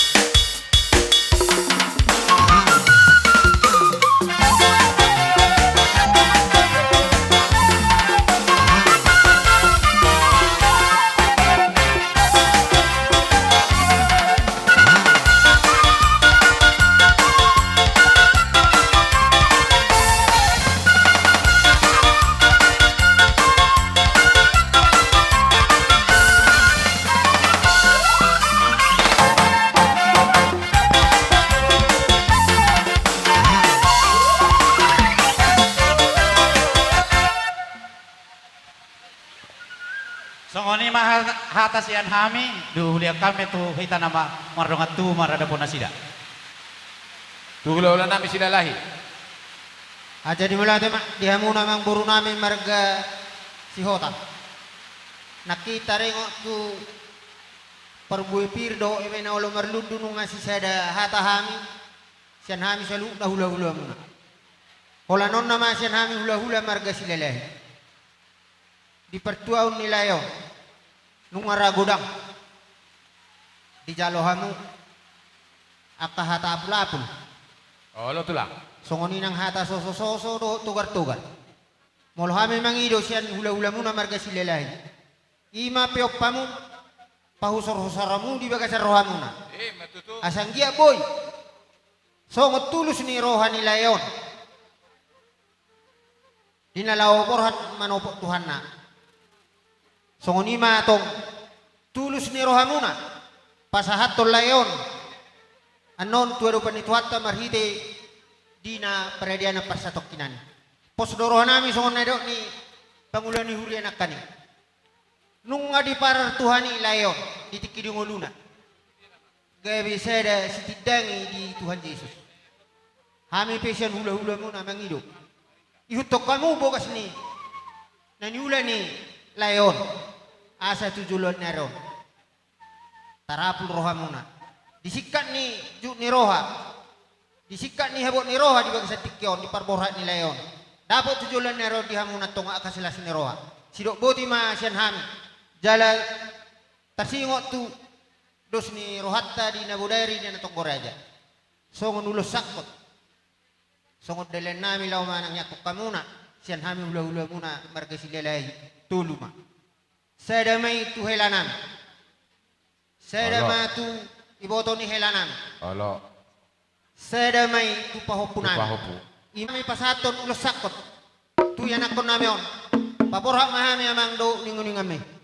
Songon i ma ha-, hata sian hami, dung hulean hami tu hita na ma-, mardongan tubu marhadapon nasida. Tu hulahula nami Silalahi. Jadi mauliate ma di hamuna amangboru nami marga Sihotang. Nangkin taringot tu parbue pir dohot eme na olo marlundu nunga sisada hata hami, sian hami saluhutna hulahulamuna. Holan on nama sian hami hulahula marga Silalahi. Di partuaon ni lae on, nunga ra godang dijalo hamu angka hata apulapul. Olo tulang. Songon i nang hata sosososo dohot togartogar. Molo hami mangido sian hulahulamuna marga Silalahi, i ma peop hamu, pahusorhusor hamu di bagasan rohamuna. Ima tutu. Asa anggiat boi songon tulus ni roha ni lae on di na laho borhat manopot Tuhanna. Songon i ma tong tulus ni rohamuna pasahathon lae on annon tu adopan ni Tuhanta marhite di na paradianan parsatongkinan i. Pos do roha nami songon na nidok ni pangula ni huria nangkaning. Nunga diparar Tuhan i lae on di tingki di ngoluna. Gabe sada sitindangi di Tuhan Jesus. Hami pe sian hulahulamuna mangido, ihuthon hamu bogas ni na niula ni lae on, asa tu joloan ni ari on tarapul rohamuna. Di singkat ni jut ni roha, di singkat ni habot ni roha di bagasan tingki on, di parborhat ni lae on, dapot tu joloan ni ari on di hamuna antong angka silas ni roha. Sidok boti ma sian hami, jala tarsingot tu dos ni rohanta di na bodari di na tonggo raja. Songon ulos sangkot, songon dalan nami laho manangiangkon hamuna sian hami hulahulamuna marga Silalahi, tolu ma. Sada ma i tu hela nami. Sada ma tu iboto ni hela nami. Olo. Sada ma i tu pahompu nami. Tu pahompu. I ma hami pasahathon ulos sangkot tu ianakhon nami on. Paborhat ma hami amang dohot uninguninganmi.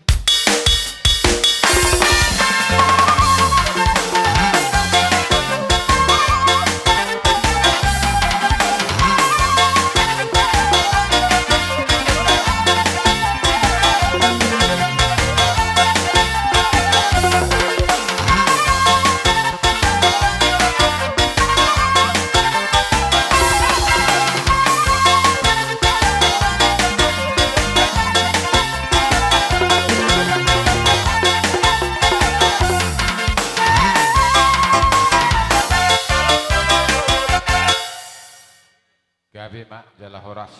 Gabe ma jala horas.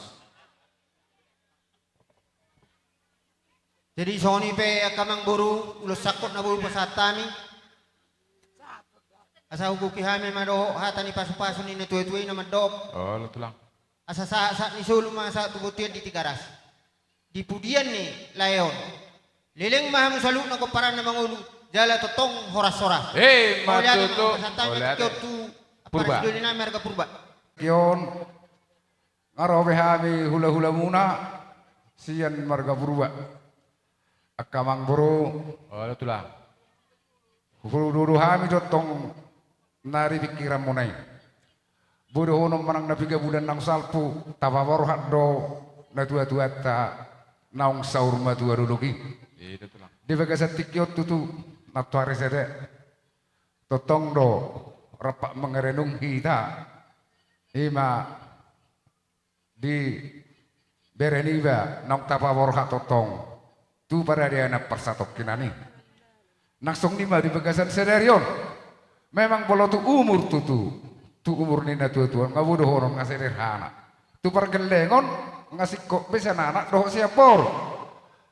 Jadi songon i pe angka amang boru, ulos sangkot na boi pasahat hami. Asa hubuki hami ma dohot hata ni pasupasu ni natuatua i na mandok. Olo tulang. Asa sahat sahat ni solu ma sahat tu bontean di Tigaras. di pudian ni lae on. Leleng ma hamu saluhutna pomparan na mangolu, jala tongtong horas-horas. Emma tutu. Mauliate ma, pasahat hami ma tingki on tu Purba. Parsidoli nami marga Purba. Tingki on, nga ro be hami hula-hulamuna sian marga Purba. Angka amang boru. Olo tulang. Hudududu hami do tong na di pingkiranmuna i. Boi dohonon manang na piga bulan naung salpu, tapaborhat do natua-tuanta naung saur matua dolok i. Di bagasan tingki on tutu, nantoari sada. Tongtong do rap mangarenung hita. Ima di bere niba naung tapaborhat tongtong tu paradanan parsatongkinan i. Nang songon i ma di bagasan sadari on. Memang molo tu umur tutu, tu umur ni natua-tua nga boi dohonon nga sederhana. Tu pargellengon nga singkop be sian anak dohot sian boru.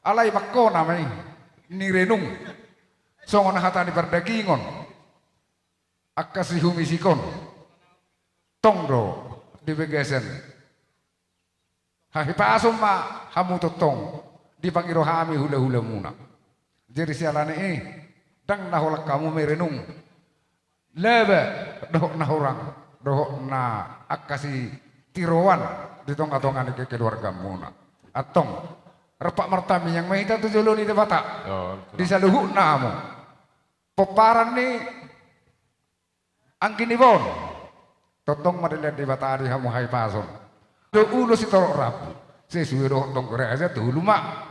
Alai mangkona ma i ni renung. Songon hata ni pardagingon. Angka sihumisikon. Tong do di bagasan hahipason ma hamu tongtong dipangido hami hula-hulamuna. Jadi siala ni i, ndang na holan hamu merenung laba dohot na hurang dohot na angka sitiroan di tonga-tonga ni kekeluargamuna. Antong, rap martangiang ma hita tu jolo ni Debata. Di saluhutna hamu pomparan ni anggi ni bon. Tongtong ma dilehon Debata di hamu hahipason dohot ulos sitorop rambu. Sesuai dohot tonggo raja, tolu ma.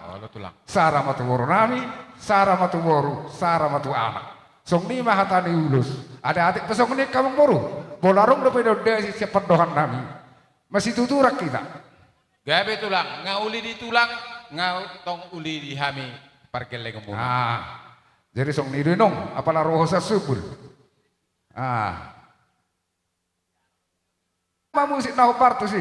Sara ma tu boru nami, sara ma tu boru, sara ma tu anak. Songon i ma hata ni ulos. Adatik pe songon i angka amang boru. Molo adong dope na undasi sian pandohan nami, masituturan hita. Gabe tulang, nga uli di tulang, nga tong uli di hami pargellengonmuna. Jadi songon i do inong, apala roha sasubul. Ah. Ma musik na hombar tusi.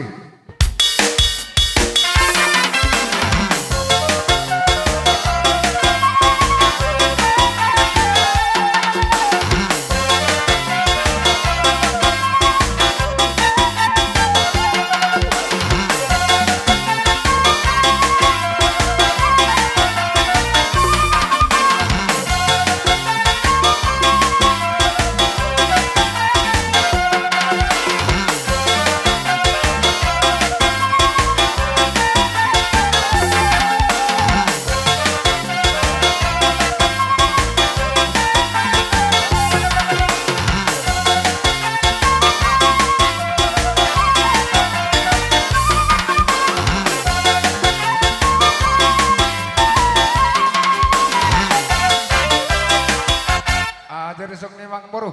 Ah, jadi songon i ma amang boru.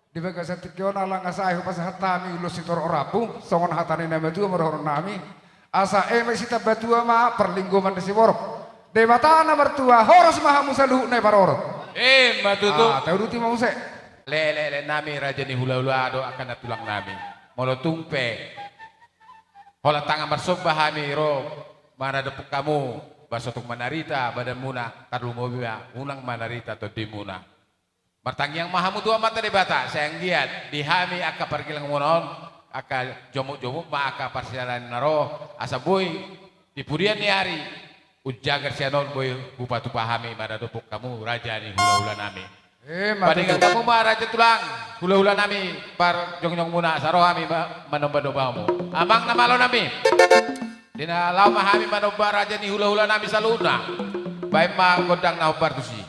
Di bagasan tingki on ala nga sae hupasahat hami ulos sitorop rambu, songon hata ni na matua ma dohonon nami. Asa eme sitambatua ma parlinggoman ni siborok. Debata na martua, horas ma hamu saluhutna i parorot. Emma tutu. Ah, tauduti ma muse. Leleng nami raja ni hula-hula dohot angka na tulang nami. Molo tung pe holan tangan marsomba hami ro manadophon hamu, ba so tung manarita badanmuna, tarlumobi ma unang manarita tondimuna. Martangiang ma hamu tu Amanta Debata, sai anggiat di hami angka pargellengonmuna on, angka jomuk-jomuk ma angka parsialaan na ro, asa boi di pudian ni ari, unjagar sian on boi hupatupa hami manadophon hamu raja ni hula-hula nami. Emma tutu. Paninggangkon hamu ma raja tulang, hula-hula nami, parjongjongmuna, asa ro hami ma-, manomba-nomba hamu. Amang na malo nami. Di na laho ma hami manomba raja ni hula-hula nami saluhutna. Baen ma gondang na hombar tusi.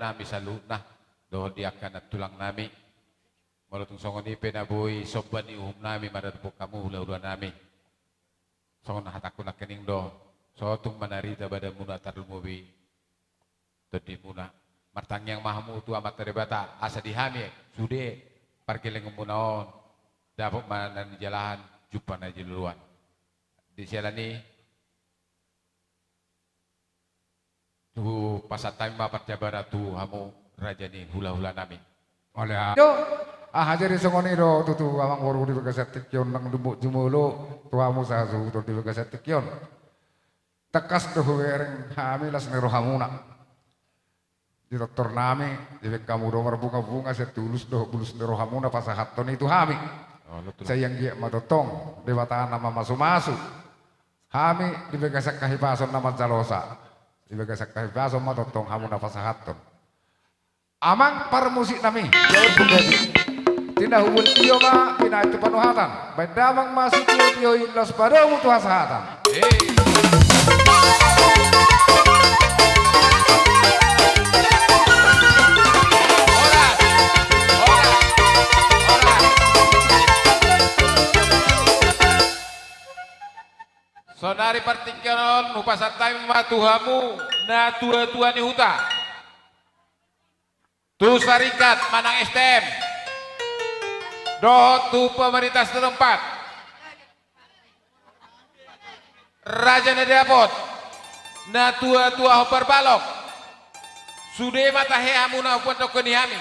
nami saluhutna, dohot di angka nantulang nami. Molo tung songon i pe na boi somba ni uhum nami maradophon hamu hulahula nami. Songon hatangku nangkining do, so tung manarita badanmuna tarlumobi tondimuna. Martangiang ma hamu tu Amanta Debata, asa di hami sude pargellengonmuna on, dapot ma na nijalahan, jumpa na niluluan. Di siala ni i, hupasahat hami ma parjabaran tu hamu raja ni hulahula nami. Mauliate. Aha jadi songon i do tutu amangboru di bagasan tingki on nang dumuk jumolo tu hamu sasuhuton di bagasan tingki on. Tangkas do hubereng hami las ni rohamuna. Di tortor nami, dibaen hamu do marbungabunga sian tulus dohot bulus ni rohamuna pasahathon i tu hami. Sai anggiat ma tongtong Debata na mamasumasu hami di bagasan hahipason na manjalosa. Di bagasan hahipason ma tongtong hamu na pasahathon. Amang parmusik nami. Tina hubuat tio ma binahen tu panuhatan. Baen damang ma sitiotio i laos padomu tu hasahatan. Saonari partingkian on hupasahat hami ma tu hamu na tuatua ni huta. Tu sarikat manang S T M dohot tu pemerintah setempat, raja na dapot, na tuatua hombar balok, sude ma tahe hamu na hupandokkon i hami.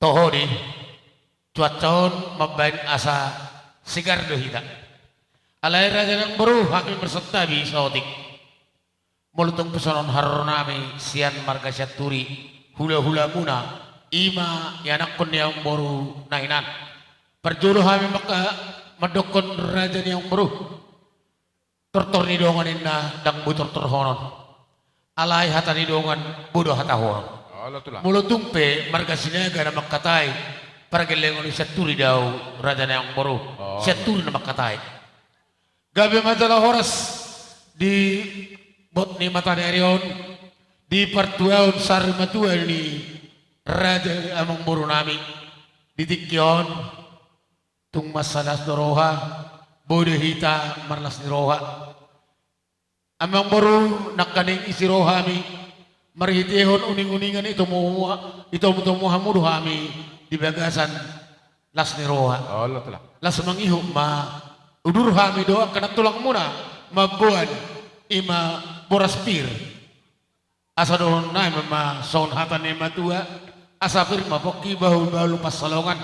Toho di, cuaca on mambaen asa segar do hita. Alai raja nang boru, hami marsantabi saotik. Molo tung pe songon haroro nami sian marga Sianturi, hulahulamuna, i ma ianakhon ni amangboru na hinan. Parjolo hami mangka mandokkon raja ni amangboru. Tortor ni dongan ninna ndang boi tortorhonon. Alai hata ni dongan boi do hatahonon. Olo tulang. Molo tung pe marga Sinaga na mangkatai, pargellengon ni Sianturi do ahu raja ni amangboru. Olo. Sianturi na mangkatai. Gabe ma jala horas di bot ni mataniari on, di partuaon sarimatua ni raja amangboru nami di tingki on. Tung mansai las do roha, boi do hita marlas ni roha. Amangboru, nangkaning isi roha hami, marhitehon uninguningan i tomu, itomutomu hamu do hami di bagasan las ni roha. Olo tulang. Laos mangihut ma udur hami dohot angka nantulangmuna mamboan i ma boras pir. Asa dohonon nami ma songon hata ni natuatua, asa pir ma pongki, bahulbahul pansalongan.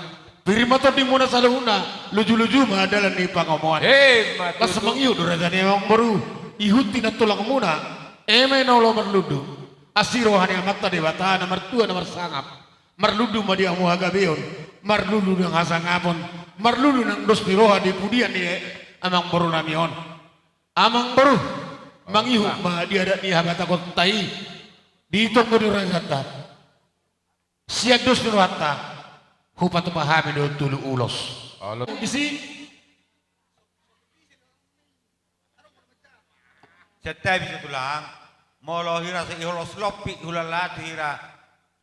Pir ma tondimuna saluhutna, lujuluju ma dalan ni pangomoan. Emma tutu. Laos mangihut do raja ni amangboru, ihut i nantulangmuna, eme na olo marlundu. Asi roha ni Amanta Debata na martua na marsangap. Marlundu ma di hamu hagabeon, marlundu nang hasangapon, marlundu nang dos ni roha di pudian ni amangboru nami on. Amangboru, mangihut ma di adat ni habatahonta i, di tonggo ni raja ta. Sian dos ni rohanta, hupatupa hami do tolu ulos. Olo. Disi. Santabi ma tulang, molo hira sai holos lompit hulala tu hira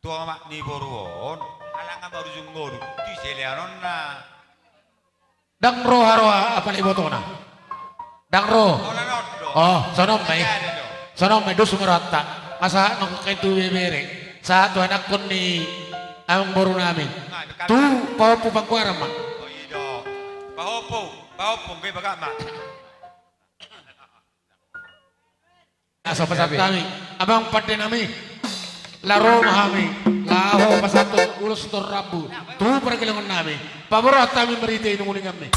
tu amak ni boru on, ala Ama ujung ngolu tu seleanonna. Ndang ro haroa apala ibotona. Ndang ro. Holan on do. Oh, songon on ma i. Songon on ma i, dos ma rohanta. Asa nongke tu ibebere, sahat tu anakkon ni amangboru nami. Tu pahompu panggoaran ma. Oh, i do. Pahompu, pahompu, nggak bakal ma. Asa pasahat hami, amang pande nami, laho ma hami laho pasahathon ulos dohot rambu tu pargellengon nami, paborhat hami marhite nunguninganmi.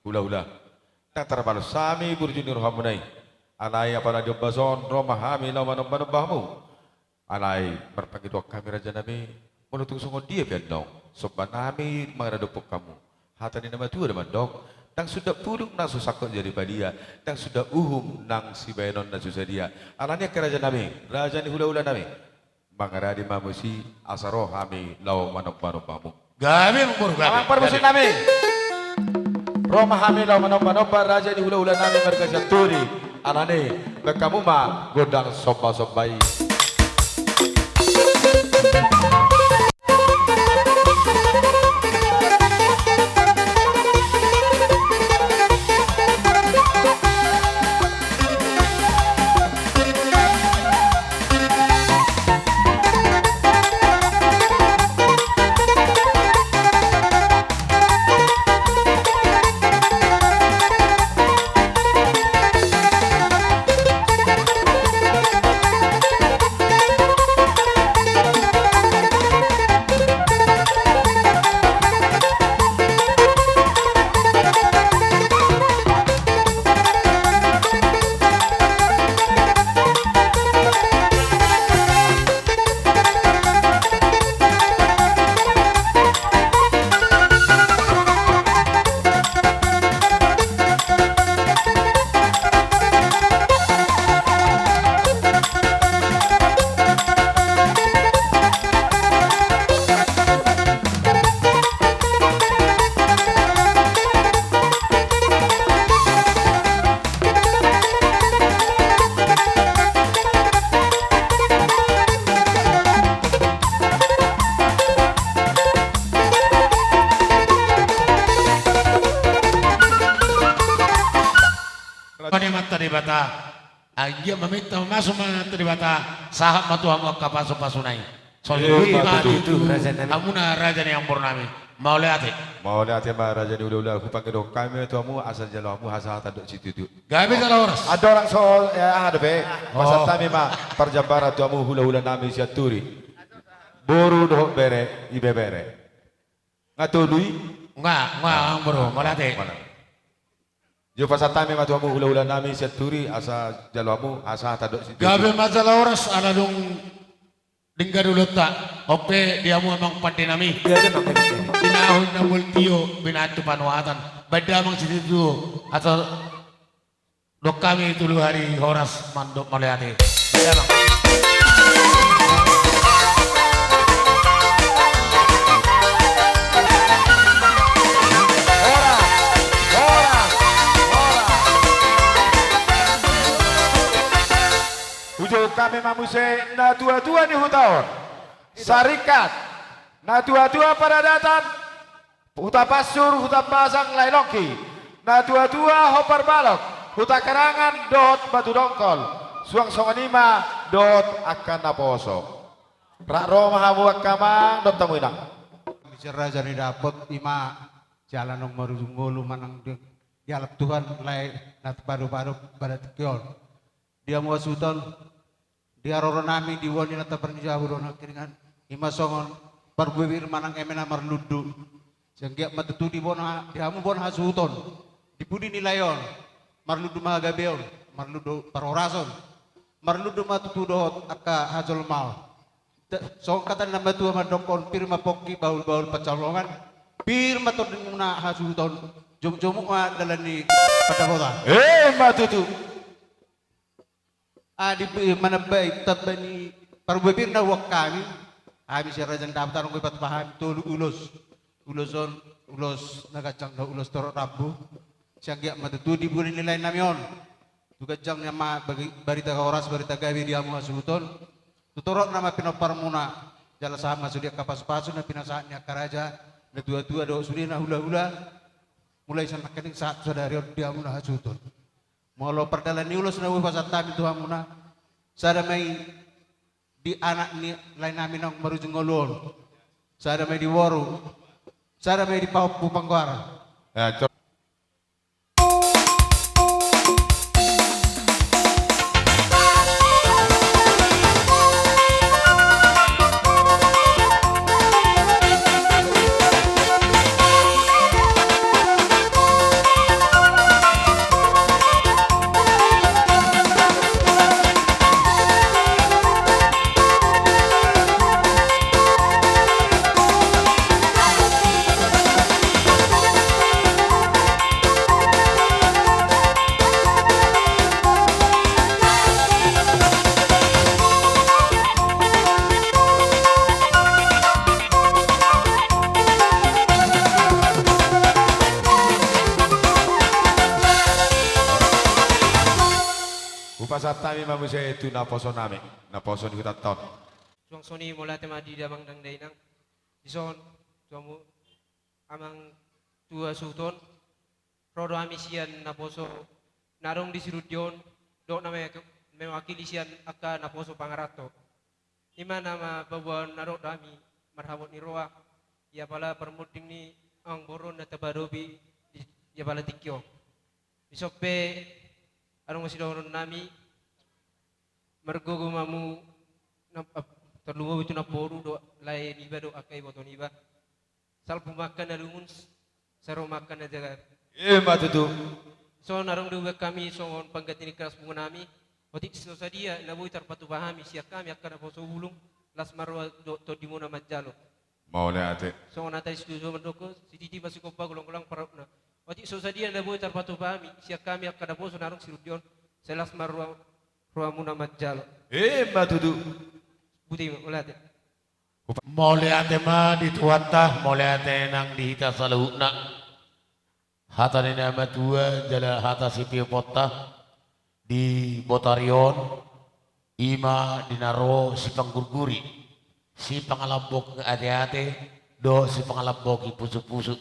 Hula-hula. Ndang tarbalos hami burju ni rohamuna i. Alai apala di ombas on ro ma hami laho manomba-nomba hamu. Alai marpangidoan hami raja nami, molo tung songon dia pe annon somba nami mangadophon hamu. Hata ni na matua do mandok, ndang sundat puduk na so sangkot jadi padia, ndang sundat uhum nang sibahenon na so sadia. Alani angka raja nami, raja ni hula-hula nami, mangaradi ma muse asa ro hami laho manomba-nomba hamu. Gabe amangboru, gabe. Amang parmusik nami. Ro ma hami laho manomba-nomba raja ni hula-hula nami marga Sianturi. Alani, bahen hamu ma gondang somba-somba i. Amanta Debata. Anggiat maminta mamasu ma Amanta Debata, sahat ma tu hamu angka pasu-pasuna i. Songon i ma tutu, raja nami. Hamuna raja ni amangboru nami. Mauliate. Mauliate ma raja ni hula-hula, hupangido hami tu hamu asa jalo hamu hasahatan dohot situtu. Gabe jala horas. Andorang so, eh, aha dope. Oh. Pasahat hami ma parjambaran tu hamu hula-hula nami Sianturi. Boru dohot bere, ibebere. Nga tolu i? Nga, nga, amangboru, mauliate. Mana? Jo pasahat hami ma tu hamu hula-hula nami Sianturi asa jalo hamu hasahatan dohot situtu. Gabe ma jala horas ala dung denggan ulaonta. On pe di hamu amang pande nami. Iya, iya, Bang, iya, iya. Di na hinaholongan tio binahen tu panuatan. Baen damang situtu asa dok hami tolu hali horas mandok mauliate. Baen damang. Horas, horas, horas. Hujou hami ma muse natua-tua ni huta on. Saringkat, natua-tua paradatan, Huta Pansur, Huta Pasang, Lae Longki, natua-tua Hombar Balok, Huta Karangan dohot Batu Dongkol, suang songon i ma dohot angka naposo. Rap ro ma hamu angka amang dohot hamu inang. Raja ni dapot ima, siala naung marujung ngolu manang di, dialap Tuhan lae na padopadopan di tingki on. Di hamu hasuhuton, di haroro nami di ulaon i na taparnijabudon hangkiringan, ima songon parbue pir manang eme na marlundu. Sai anggiat ma tutu di bona, di hamu bona hasuhuton, di pudi ni lae on, marlundu ma hagabeon, marlundu parhorason, marlundu ma tutu dohot angka hajolmaon. Songon hata ni na matua mandokkon, pir ma pongki, bahulbahul pansalongan, pir ma tondimuna hasuhuton, jomukjomuk ma dalan ni pandapotan. Emma tutu. Adi, manambai tamba ni parbue pir na huboan hami. Hami sian Raja ni Dapot adong do dipatupa hami tolu ulos. Ulos on, ulos na ganjang do, ulos torop rambu. Sai anggiat ma tutu di pudi ni lae nami on, tu ganjang ni ma barita horas, barita gabe di hamu hasuhuton. Tu torop nama pinomparmuna, jala sahat ma sude angka pasupasu na pinasahat ni angka raja, na tuatua dohot sude na hulahula. Mulai sian nangkining sahat tu sadari on di hamuna hasuhuton. Molo pardalan ni ulos na boi hupasahat hami tu hamuna, sada ma i di anak ni lae nami naung marujung ngolu on, sada ma i di boru, sada ma i di pahompu panggoaran. Hupasahat hami ma muse tu naposo nami, naposo ni hutanta on. Suang songon i, mauliate ma di damang nang dainang. Dison, tu hamu amang tua suhut on, ro do hami sian naposo na adong di Sirundion, dohot na me-, mewakili sian angka naposo Pangaranto. Ima na ma paboaon na dohot hami marhabot ni roha, di apala parmunding ni amangboru on na tapadopi di, di apala tingki on. Dison pe adong ma sidohonon nami, margogo ma hamu, na-, ap-, tarlumobi tu namboru dohot lae niba dohot angka iboto niba. Salpu ma angka na lungun, sai ro ma angka na jagar. Emma tutu. Dison adong do hubaen hami songon pangganti ni kalas bungo nami. Otik so sadia na boi tarpatupa hami sian hami angka naposo bulung, las ma roha dohot tondimuna manjalo. Mauliate. Songon hata ni situatua mandok, sititi ma sigompa, golanggolang pangarahutna. Otik so sadia na boi tarpatupa hami sian hami angka naposo na adong Sirundion, sai las ma roha, rohamuna manjalo. Emma tutu. Botima, mauliate. Mauliate ma di Tuhanta, mauliate nang di hita saluhutna. Hata ni na matua jala hata sitiopanta di botari on, ima di na ro sipanggurguri, sipangalambok ateate, dohot sipangalambok pusupusu.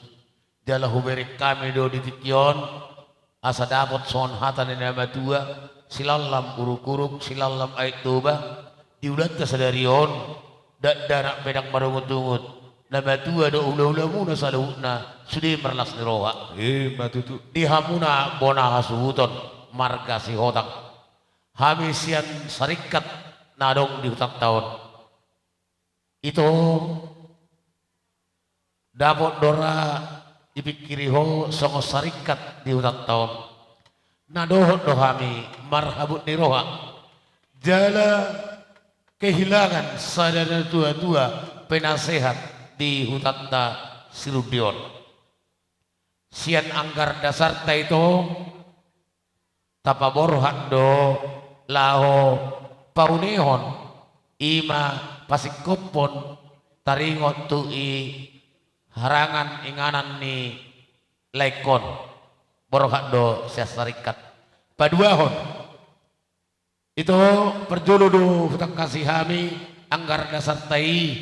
Jala hubereng hami do di tingki on, asa dapot songon hata ni na matua, silallam uruk-uruk, silallam Aek Toba, di ulaonta sadari on, dakdanak pe ndang marungutungut, na matua dohot hulahulamuna saluhutna, sude marlas ni roha. Emma tutu. Di hamuna bona hasuhuton, marga Sihotang. Hami sian saringkat na adong di hutanta on. Ito, dapot do ra dipingkiri ho songon saringkat di hutanta on. Na dohot do hami marhabot ni roha, jala kehilangan sada na tuatua penasehat di hutanta Sirundion. Sian anggar dasarta ito, tapaborhat do laho paunehon, ima pasingkophon taringot tu i harangan inganan ni laengkon. Borhat do sian saringkat. Paduahon, ito, parjolo do hutangkasi hami anggar dasarta i,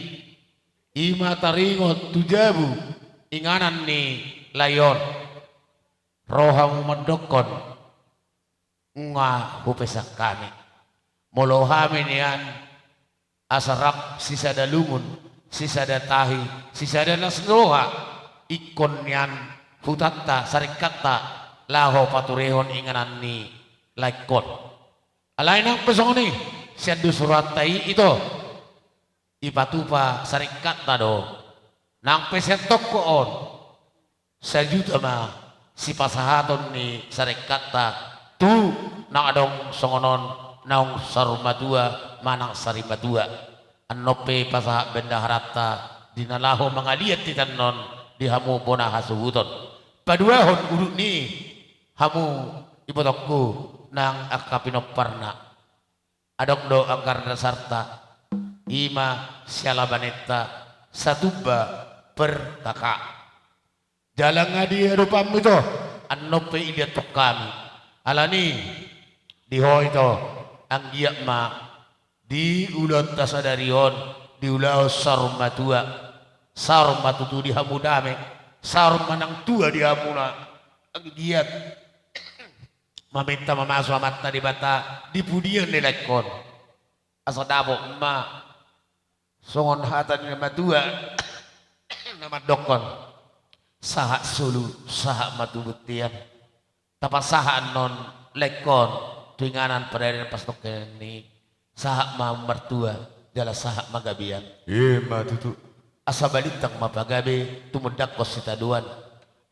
ima taringot tu jabu inganan ni lae on. Ro hamu mandokkon, nunga hupesan hami. Molo hami nian asa rap sisada lungun, sisada tahi, sisada na siroha, ingkon nian hutanta, saringkatta, laho paturehon inganan ni laengkon. Alai nang pe songon i, sian dos rohanta i ito, dipatupa saringkatta do. Nang pe sian tongko on, sajuta ma sipasahaton ni saringkatta tu naung adong songon on naung saur matua manang sari matua. Annon pe pasahat bendaharanta di na laho mangaliat hita annon di hamu bona hasuhuton. Paduahon udut ni hamu ibotongku nang angka pinomparna. Adong do anggaran dasarta, i ma siala banenta, satumba per kaka. Jala nga diadopanmu ito, annon pe idathon hami. Alani, di ho ito, anggiat ma di ulaonta sadari on, diulahon saur matua, saur matutu di hamu dame, saur manang tua di hamuna, anggiat maminta mamasu Amanta Debata di pudian ni laengkon. Asa dapot ma songon hata ni na matua na mandokkon, sahat solu, sahat ma tu bontean. Tapasahat annon laengkon tu inganan pardalanan pasitongkinan i, sahat ma martua, jala sahat ma gabean. I ma tutu. Asa balintang ma pagabe, tumundalhon sitadoan.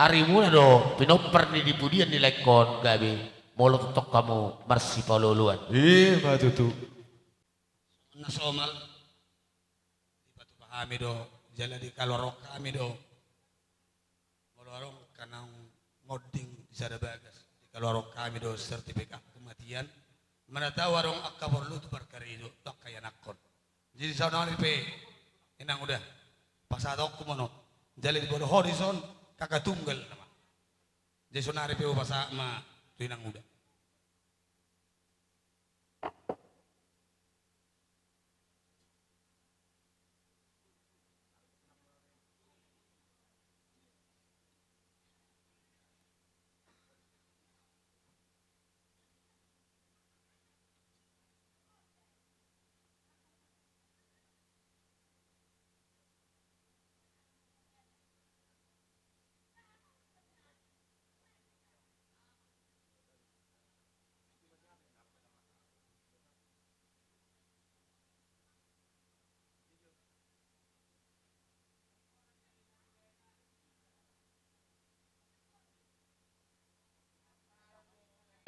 Arimuna do pinompar ni di pudian ni laengkon gabe, molo tongtong hamu marsipaolooloan. I ma tutu. Na somal, dipatupa hami do, jala dikaluarhon hami do. Molo adong angka naung monding di sada bagas, dikaluarhon hami do sertifikat kematian. Manatau adong angka porlu tu parkarejo, tu angka ianakhon. Jadi saonari pe, inang uda, pasahatonku ma on. Jala diboto ho dison, kaka tunggal nama. Jadi saonari pe hupasahat ma tu inang uda.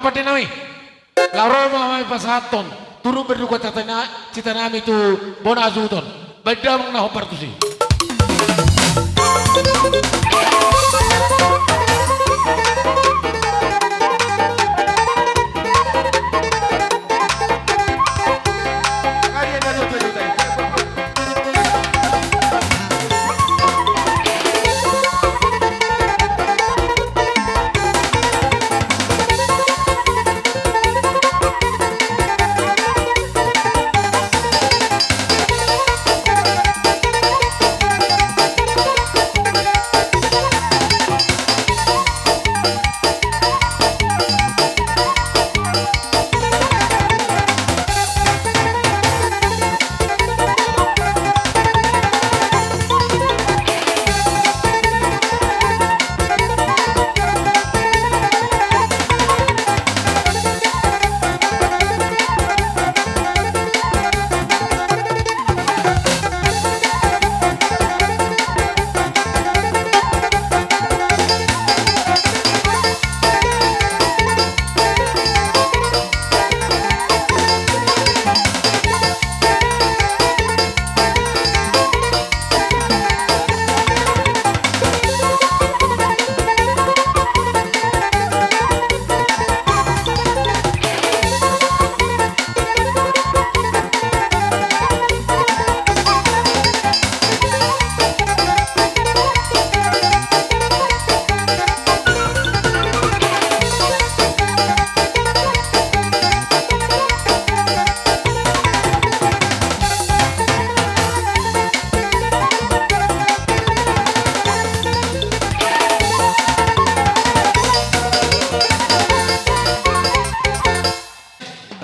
Pande nami, laho ro ma hami pasahathon turut berduka cita na-, cita nami tu bona hasuhuton. Baen damang na hombar tusi.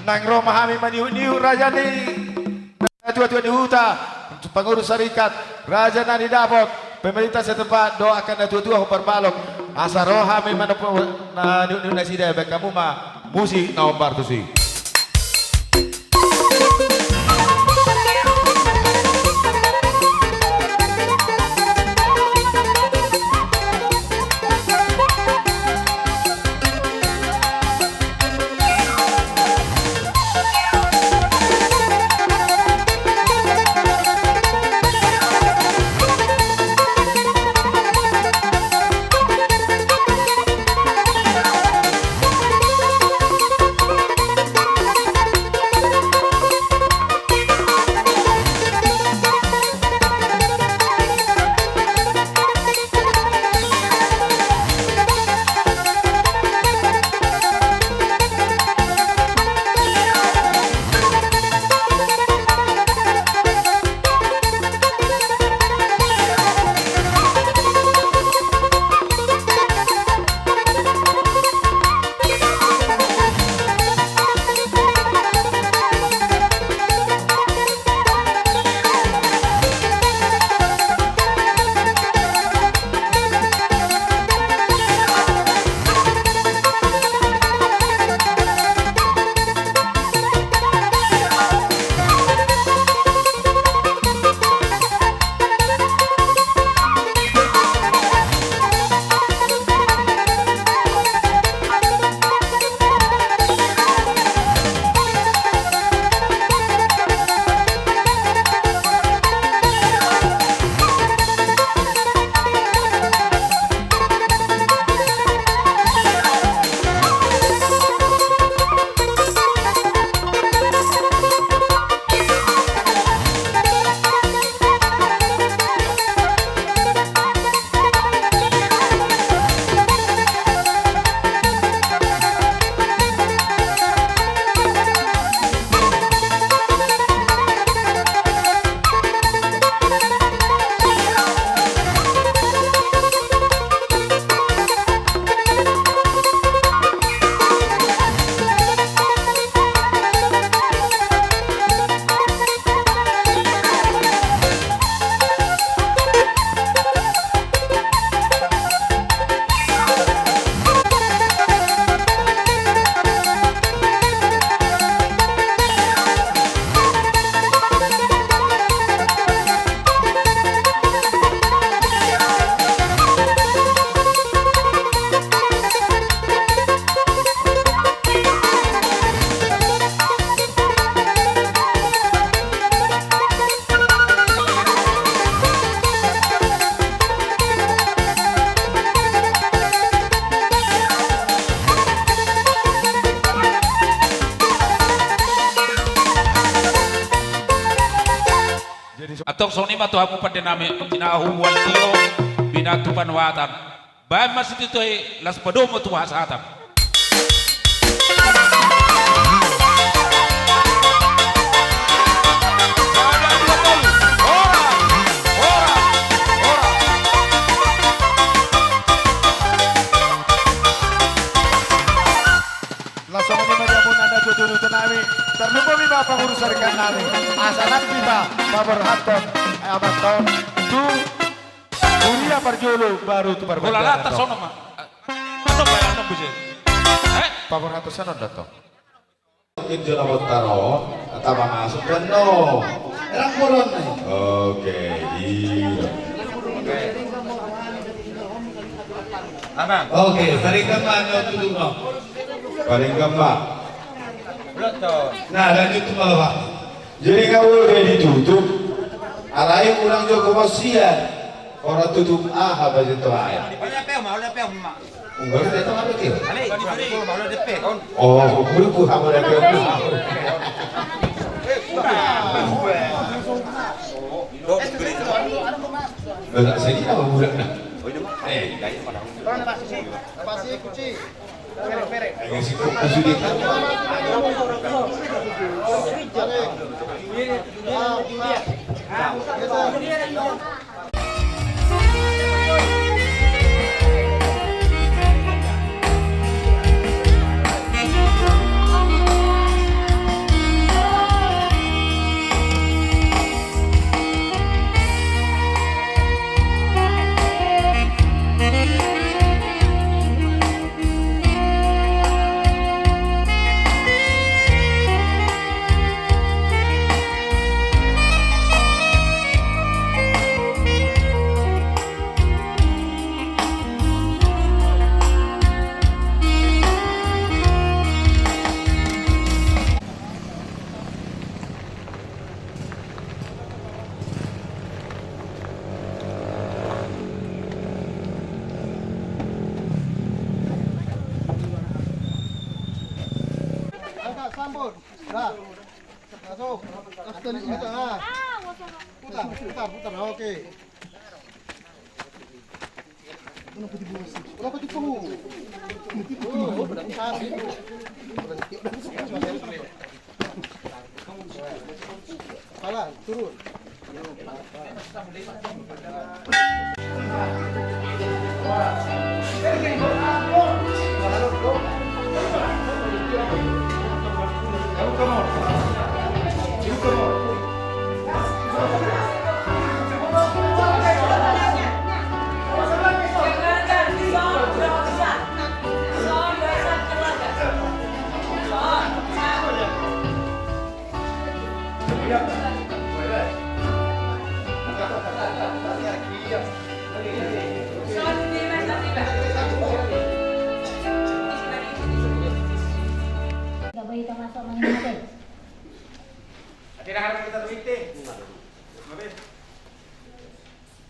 Naeng ro ma hami manihutihut raja ni natuatua ni huta, Pangurus sarikat, raja na nidapot, pemerintah setempat, doakan na tua-tua hombar balok. Asa ro hami manopo na niuk-niuk nasida, baen hamu ma musik na hombar tusi. Jadi, antong songon i ma tu hamu pande nami, ina humuan tio, binatu panuatan. Baen ma situtu i, laos padomu tu hasahatan. Laos songon i ma di hamuna na tuatua nami, tarlumobi ma pangurus sarikat nami, asa lam hita paborhathon, eh, amanta on tu huria parjolo baru tu parbandaran. Hola, lata sono ma. Ano ba, ano bisa? Eh? Paborhathon sonon do tong. Injo na bottaro, tama masuk kan no. Erang bolon nih. Oke, iya. Oke, paling gampang no tutup no. Paling gampang. Nah, lanjut tu bawah. Jadi nggak boleh ditutup. Alai ulang joko masian. Orang tutup aha baju tu ai. Enggak ada tahu ada kira. Oh, kumpul ku sama ada kira. Enggak sini nama budak nah. Eh, Dah. Masuk. Terus tadi kita, ah. Putar, putar, putar. Oke. Kenapa tipu? Pala, turun.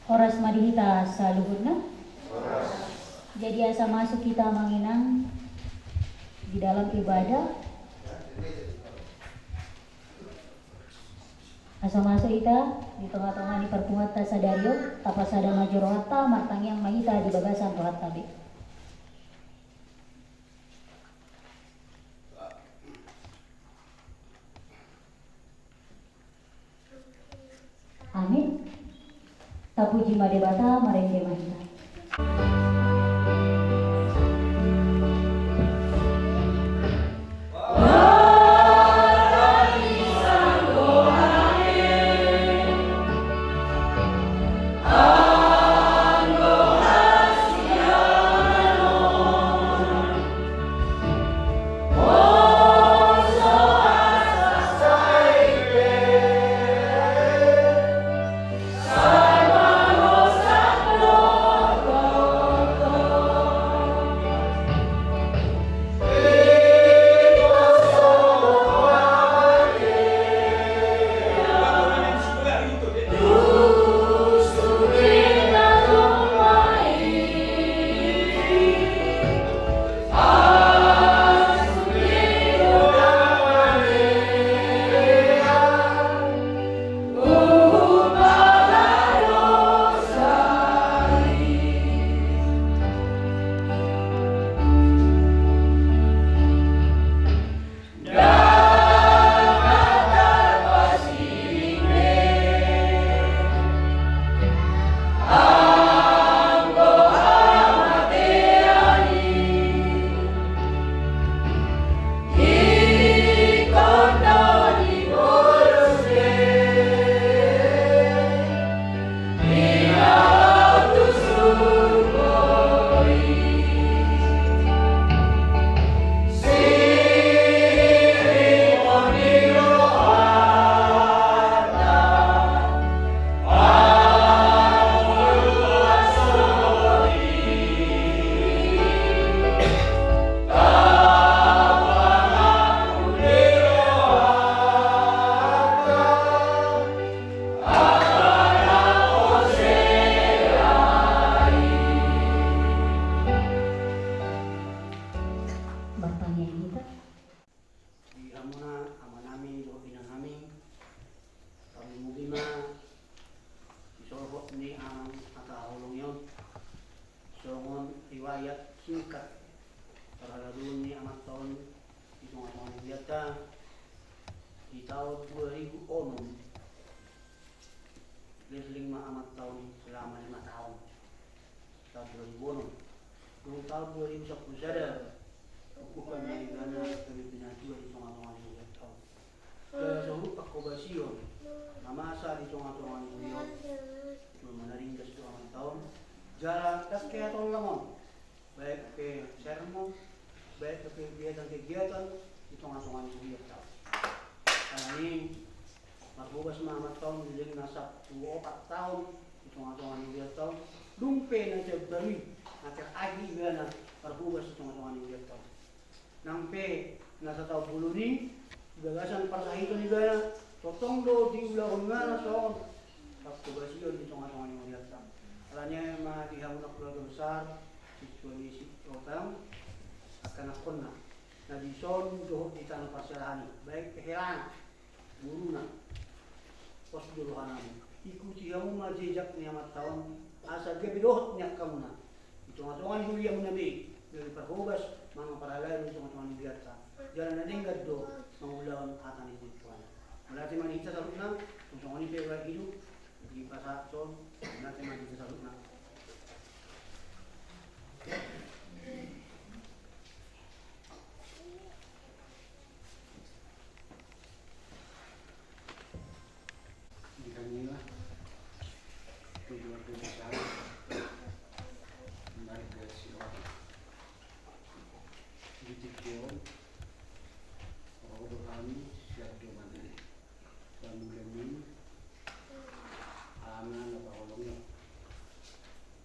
Horas ma di hita saluhutna. Jadi asa masuk hita amang inang di dalam ibadah. Asa masuk hita di tonga-tonga ni parpunguanta sadari on, tapasada ma jo rohanta, martangiang ma hita di bagasan rohanta be. Amin. Tapuji ma Debata, marende ma hita. Martangiang hita. Di hamuna amanami dohot inanami, tarlumobi ma di solhot ni hata holong i on, songon riwayat singkat parhalado ni amanta on di tonga-tonga ni hurianta. Di taon dua ribu onom, leleng ma amanta on selama lima taon. Taon dua ribu onom. Dung taon dua ribu sampulu sada, hukupan ma ibana gabe penatua di tonga-tonga ni hurianta on. Jala saluhut panghobasion na masa di tonga-tonga ni huria on, jolma na ringgas do amanta on. Jala ndang hea tolong on, baik pe sermon, baik pe kegiatan-kegiatan di tonga-tonga ni hurianta on. Alani i, marhobas ma amanta on leleng na sampulu opat taon di tonga-tonga ni hurianta on. Dung pe na jambaru i, na terakhir ibana marhobas di tonga-tonga ni hurianta on. Nang pe na sataon bolon i, di bagasan parsahiton ibana, tongtong do diulahon ibana songon panghobasion di tonga-tonga ni hurianta. Alani i ma di hamuna keluarga besar, sintua ni si Otang, angka anakkonna. Na dison dohot di tano parserahan i, baen pe helana, boruna, pos do rohanami. Ikuti hamu ma jejak ni amanta on, asa gabe dohot ni angkamuna di tongatonga ni huria muna be, gabe parhobas manang parhalado di tongatonga ni huria ta. Jala na denggan do mangulahon hata ni Tuhan. Mauliate ma di hita saluhutna, songon i pe urat hidup, di pasahat son, mauliate ma di hita saluhutna. Di hamuna keluarga besar marga Sihombing, di tingki on ro do hami sian dongan pamula ni ama na taholongi on.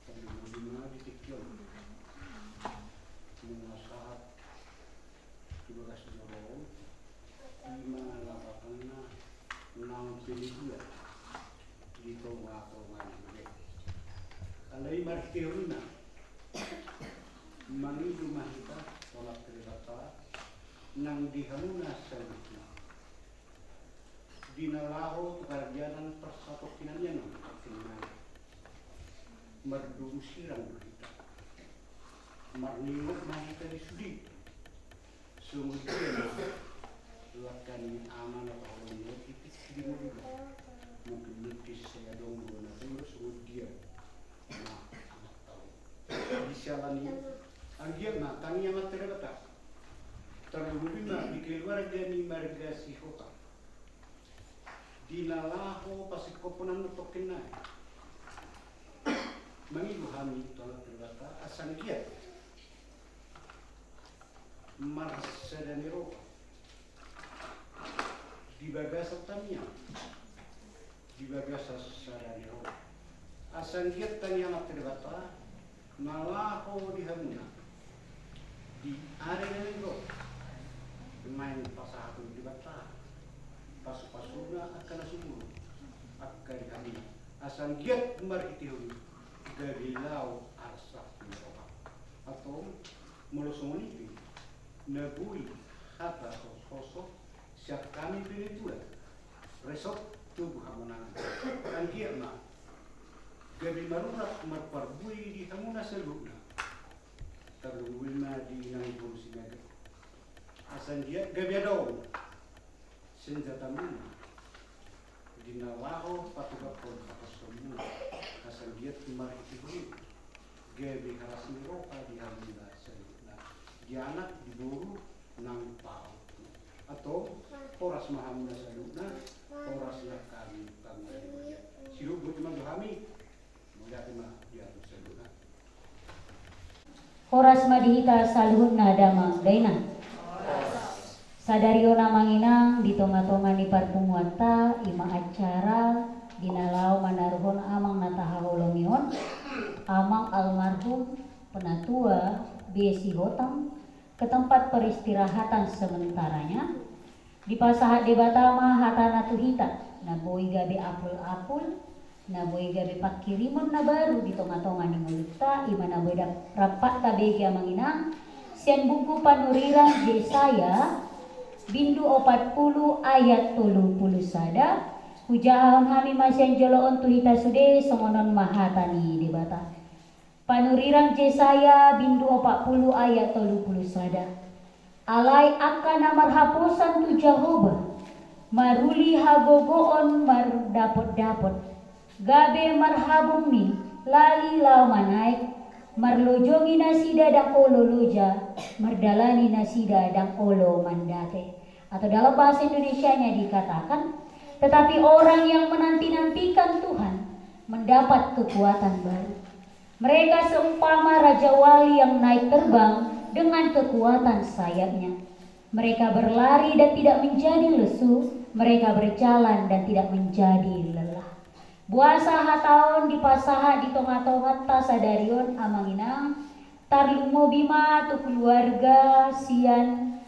Tarlumobi ma di tingki on nunga sahat tu bagas joro on, i ma lapatanna naung pelebuan di tongatonga ni huria. Alai marhitehonna mangido ma hita tu Amanta Debata nang di hamuna saluhutna. Di na laho tu paradianan parsatongkinan i, nang tongkin nai mardomu sirang do hita. Marningot ma hita di sude. Songon dia ma langka ni ama na taholongi on, i tingki di ngoluna. Mungkin, mungkin sai adong do na tolu songon dia. Nah, anak tahu. Di siala ni i, anggiat ma tangi Amanta Debata. Tarlumobi ma di keluarga ni marga Sihotang. Di na laho pasingkophonan tongkin nai, mangido hami tu Amanta Debata asa anggiat marsada ni roha di bagasan tangiang, di bagasan sada ni roha. Asa anggiat tangi Amanta Debata na laho di hamuna di ari na naeng ro, naeng pasahathon Debata pasupasuna angka na sumurung angka di hamuna. Asa anggiat marhitehon i gabe laho arsak ni roha. Antong, molo songon i pe, na boi hata hoshoshot sian hami pelebuan Resort Tugu Hamonangan. Anggiat ma gabe marurat marparbue di hamuna saluhutna. Tarlumobi ma di inang boru Simaga. Asa anggiat gabe adong senjatamuna di na laho patupathon haporsonmuna. Asa anggiat marhitehon i gabe haras ni roha di hamuna saluhutna, di anak, di boru nang pahompu. Antong, horas ma hamuna saluhutna, horas nang hami pamula ni huria. Sidok boti ma tu hami. Mauliate ma di hamu saluhutna. Horas ma di hita saluhutna damang dainang. Sadari on amang inang, di tongatonga ni parpunguanta, i ma acara di na laho manaruhon amang na tahaholongi on, amang almarhum Penatua B. Sihotang, ke tempat peristirahatan sementaranya. Dipasahat Debata ma hatana tu hita, na boi gabe apulapul, na boi gabe pangkirimon na baru di tongatonga ni ngolunta, i ma na boi dap-, rap tabege amang inang, sian buku panurirang Jesaya, bindu opat pulu ayat tolu pulu sada, hujahahon hami ma sian jolo on tu hita sude, songon on ma hata ni Debata. Panurirang Jesaya bindu opat pulu ayat tolu pulu sada. Alai angka na marhaposan tu Jahowa, maruli hagogoon mardapotdapot, gabe marhabungni, lali laho manaek, marlojongi nasida ndang olo loja, mardalani nasida ndang olo mandate. Atau dalam bahasa Indonesianya dikatakan, tetapi orang yang menanti-nantikan Tuhan mendapat kekuatan baru. Mereka seumpama rajawali yang naik terbang dengan kekuatan sayapnya. Mereka berlari dan tidak menjadi lesu, mereka berjalan dan tidak menjadi lelah. Boasa hata on dipasahat di tongatonganta sadari on, amang inang, tarlumobi ma tu keluarga sian,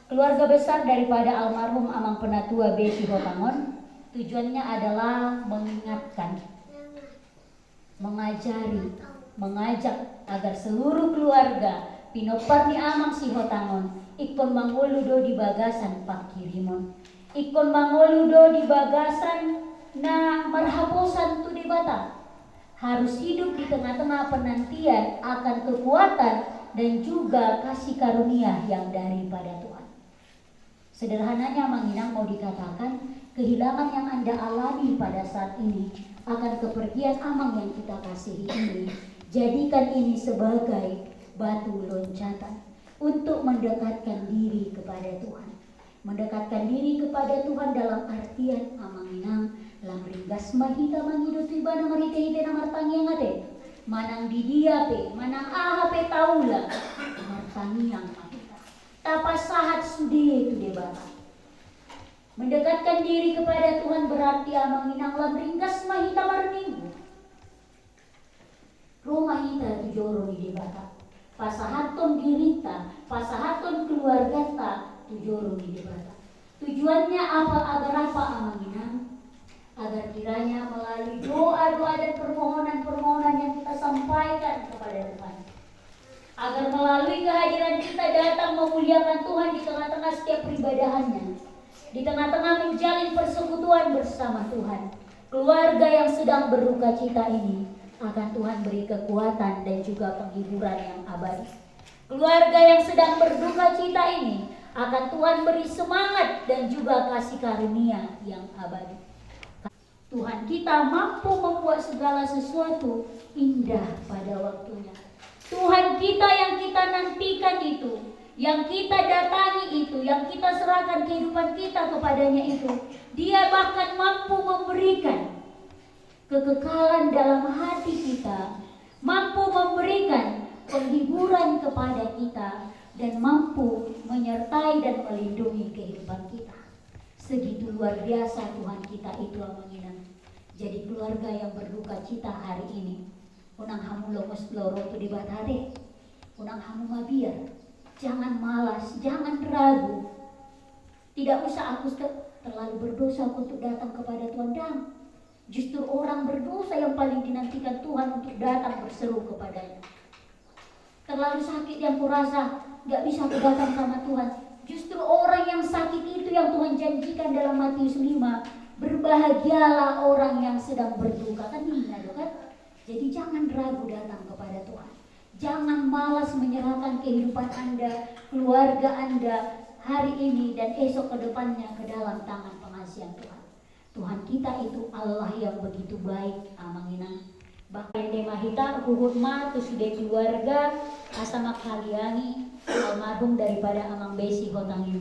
keluarga besar daripada almarhum Amang Penatua B. Sihotang on. Tujuannya adalah mengingatkan, mengajari, mengajak agar seluruh keluarga Pinompar ni amang Sihotang on ingkon mangolu do di bagasan pangkirimon. Ingkon mangolu do di bagasan na marhaposan tu Debata. Harus hidup di tengah-tengah penantian akan kekuatan dan juga kasih karunia yang daripada Tuhan. Sederhananya, Amang Inang, mau dikatakan, kehilangan yang Anda alami pada saat ini akan kepergian Amang yang kita kasihi ini, jadikan ini sebagai batu loncatan untuk mendekatkan diri kepada Tuhan. Mendekatkan diri kepada Tuhan dalam artian, Amang Inang, lam ringgas ma hita mangido tu Ibana marhite-hite na martangiang, ate. Manang di dia pe, manang aha pe taula, martangiang ma hita. Tapasahat sude tu Debata. Mendekatkan diri kepada Tuhan berarti, Amang Inang, lam ringgas ma hita marminggu. Ro ma hita tu joro ni Debata. Pasahathon dirinta, pasahathon keluarganta tu joro ni Debata. Tujuannya apa, agar apa, Amang Inang? Agar kiranya melalui doa-doa dan permohonan-permohonan yang kita sampaikan kepada Tuhan, agar melalui kehadiran kita datang memuliakan Tuhan di tengah-tengah setiap peribadahannya, di tengah-tengah menjalin persekutuan bersama Tuhan, keluarga yang sedang berduka cita ini akan Tuhan beri kekuatan dan juga penghiburan yang abadi. Keluarga yang sedang berduka cita ini akan Tuhan beri semangat dan juga kasih karunia yang abadi. Tuhan kita mampu membuat segala sesuatu indah pada waktunya. Tuhan kita yang kita nantikan itu, yang kita datangi itu, yang kita serahkan kehidupan kita kepadanya itu, Dia bahkan mampu memberikan kekekalan dalam hati kita, mampu memberikan penghiburan kepada kita, dan mampu menyertai dan melindungi kehidupan kita. Segitu luar biasa Tuhan kita itu, Amang Inang. Jadi, keluarga yang berduka cita hari ini, unang hamu longos loro tu Debata, ate. Unang hamu mabiar. Jangan malas, jangan ragu. Tidak usah, "Aku te-, terlalu berdosa aku untuk datang kepada Tuhan." Dang. Justru orang berdosa yang paling dinantikan Tuhan untuk datang berseru kepada-Nya. Terlalu sakit yang kurasa, nggak bisa aku datang sama Tuhan. Justru orang yang sakit itu yang Tuhan janjikan dalam Matius lima, "Berbahagialah orang yang sedang berduka." Kan ninna do, kan? Jadi, jangan ragu datang kepada Tuhan. Jangan malas menyerahkan kehidupan Anda, keluarga Anda, hari ini dan esok ke depannya ke dalam tangan pengasihan Tuhan. Tuhan kita itu Allah yang begitu baik, Amang Inang. Bah, ende ma hita, huhut ma tu sude keluarga, asa manghaliangi almarhum daripada Amang Besi Hotang i.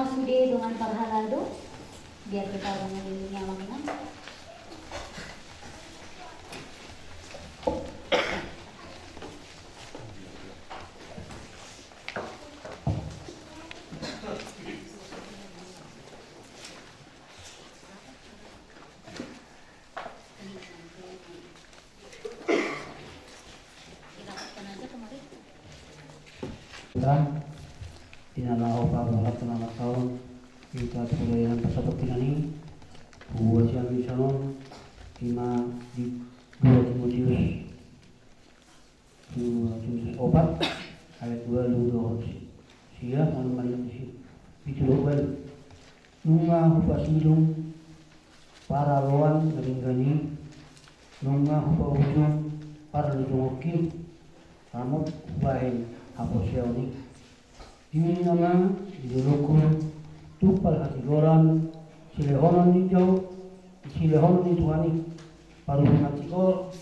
Sude dongan parhalado, biar kita orang ini nyamanna. Tuhan, di na laho paboa tengah taon, kita pelayanan pasaput kita ni, buat siang di sana, ima di dua Timotius, dua Timotius opat, ayat dua, dua, dua, sia, mana, mana, sia, itu dua, nunga hupasidung paraloan na denggan i, nunga hupaujung parlutungonki, ramot hubahen haporseaon i. Ima na di dolokku, tumpal hatigoran, silehonon ni Tuhan, silehonon ni Tuhan i, parhurungan tigor,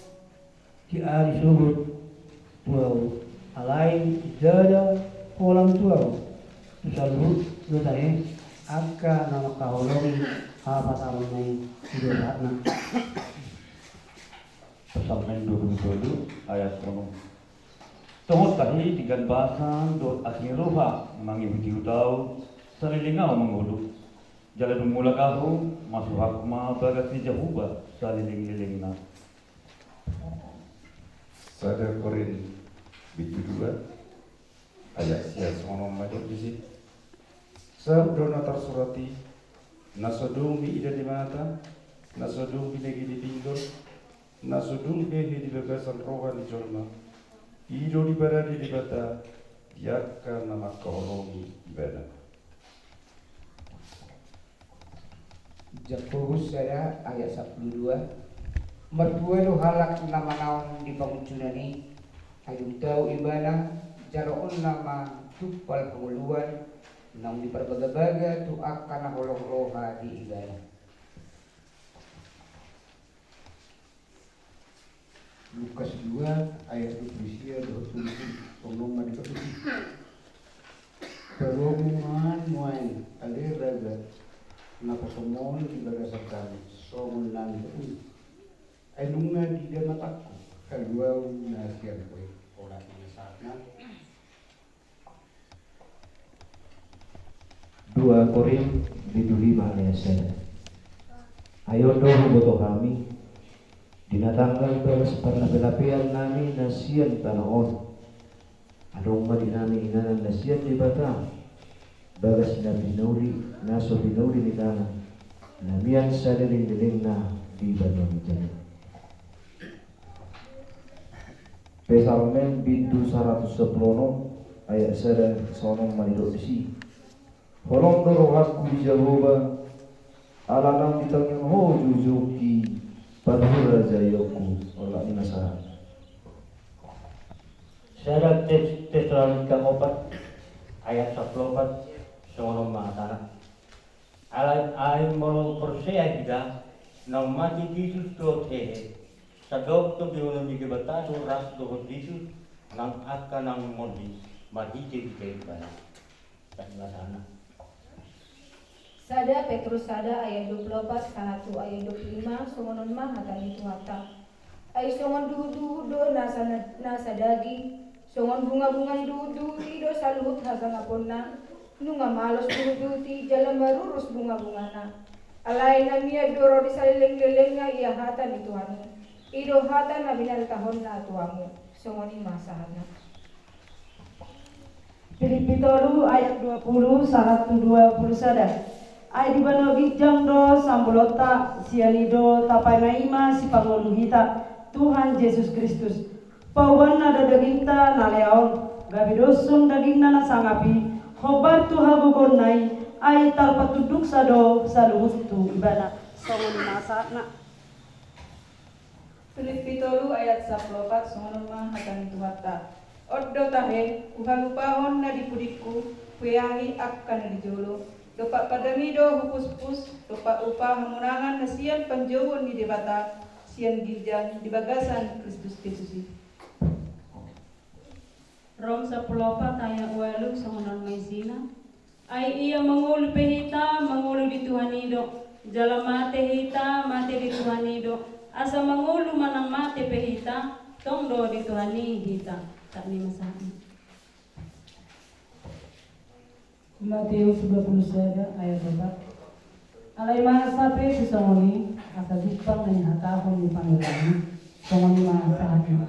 di ari sogot tu ahu, alai ndada holan tu ahu, tu saluhut do tahe angka na mangkaholongi hapataronna i, i do sahatna. Psalmen dua puluh tolu ayat onom. Songon tahi denggan basa dohot asi ni roha mangihuthihut ahu, saleleng ahu mangolu. Jala dung mulak ahu, masuhak ma bagas ni Jahowa salelenglelengna. Sada Korint bindu dua ayat sia, songon on ma didok disi. Saut do na tarsurat i, na so dung diida ni mata, na so dung dibege ni pinggol, na so dung hehe di bagasan roha ni jolma, i do diparade Debata di angka na mangkaholongi Ibana. Jakobus sada ayat sampulu dua. Martua do halak na manaon di pangunjunan i, ai dung tau ibana, jaloonna ma tumpal hangoluan, naung diparbagabaga tu angka na holong roha di ibana. Lukas dua ayat dua pulu sia dohot dua pulu tujuh, songon on ma didok disi. Paboamu ma nuaeng ale raja, na posomu on di bagasan hami, songon na nidokmu. Ai nunga diida matangku haluaon na sian ho i. Olat ni na sahatna. Dua Korint bindu lima ayat sada. Ai on do huboto hami, di na tanggal bagas parlapelapean nami na sian tano on, adong ma di nami inganan na sian Debata, bagas na pinauli, na so pinauli ni Ibana, na mian salelenglelengna di banua ginjang i. Psalmen bindu saratus sampulu onom ayat sada, songon on ma didok disi. Holong do rohangku di Jahowa, ala naung ditangihon Ho joujoungki parhurajaonku. Olat ni na sahat. Sada Tes-, Tesalonika opat ayat sampulu opat, songon on ma hatana. Alai ai molo porsea hita, naung mate Jesus dohot hehe, sandok tondi ni Debata do rap dohot Jesus, nang angka na mangihut marhitehite Ibana. Sada Petrus sada ayat dua pulu opat sahat tu ayat dua pulu lima, songon on ma hata ni Tuhanta. Ai songon duhutduhut do na sa-, na sadaging, songon bungabunga ni duhutduhut i do saluhut hasangaponna. Nunga malos duhutduhut i jala marurus bungabungana. Alai na mian do ro di salelenglelengna ia hata ni Tuhan i. I do hata na binaritaonna tu hamu. Songon i ma sahatna. Pilippi tolu ayat dua pulu sahat tu dua pulu sada. Ai di banua ginjang do sambolonta, sian i do tapaimaima sipangolu hita, Tuhan Jesus Kristus. Paubaonna do dagingta na lea on, gabe doshon dagingna na sangap i, hombar tu hagogoonna i, ai tarpatunduksa do saluhut tu Ibana. Songon i ma sahatna. Pilippi tolu ayat sampulu opat, songon on ma hata ni Tuhanta. On do tahe, huhalupahon na di pudingku, hueahi angka na di jolo. Dompak padami do hupuspus, dompak upa hamonangan na sian panjouon ni Debata, sian ginjang di bagasan Kristus Jesus i. Rom sampulu opat ayat ualu, songon on ma isina. Ai ia mangolu pe hita, mangolu di Tuhan i do. Jala mate hita, mate di Tuhan i do. Asa mangolu manang mate pe hita, tong do di Tuhan i hita. Hata ni ma sahat. Mateus dua pulu sada ayat opat. Alai masa pe tu songon i, asa jumpang na nihatahon ni Pangulami, songon i ma sahatna.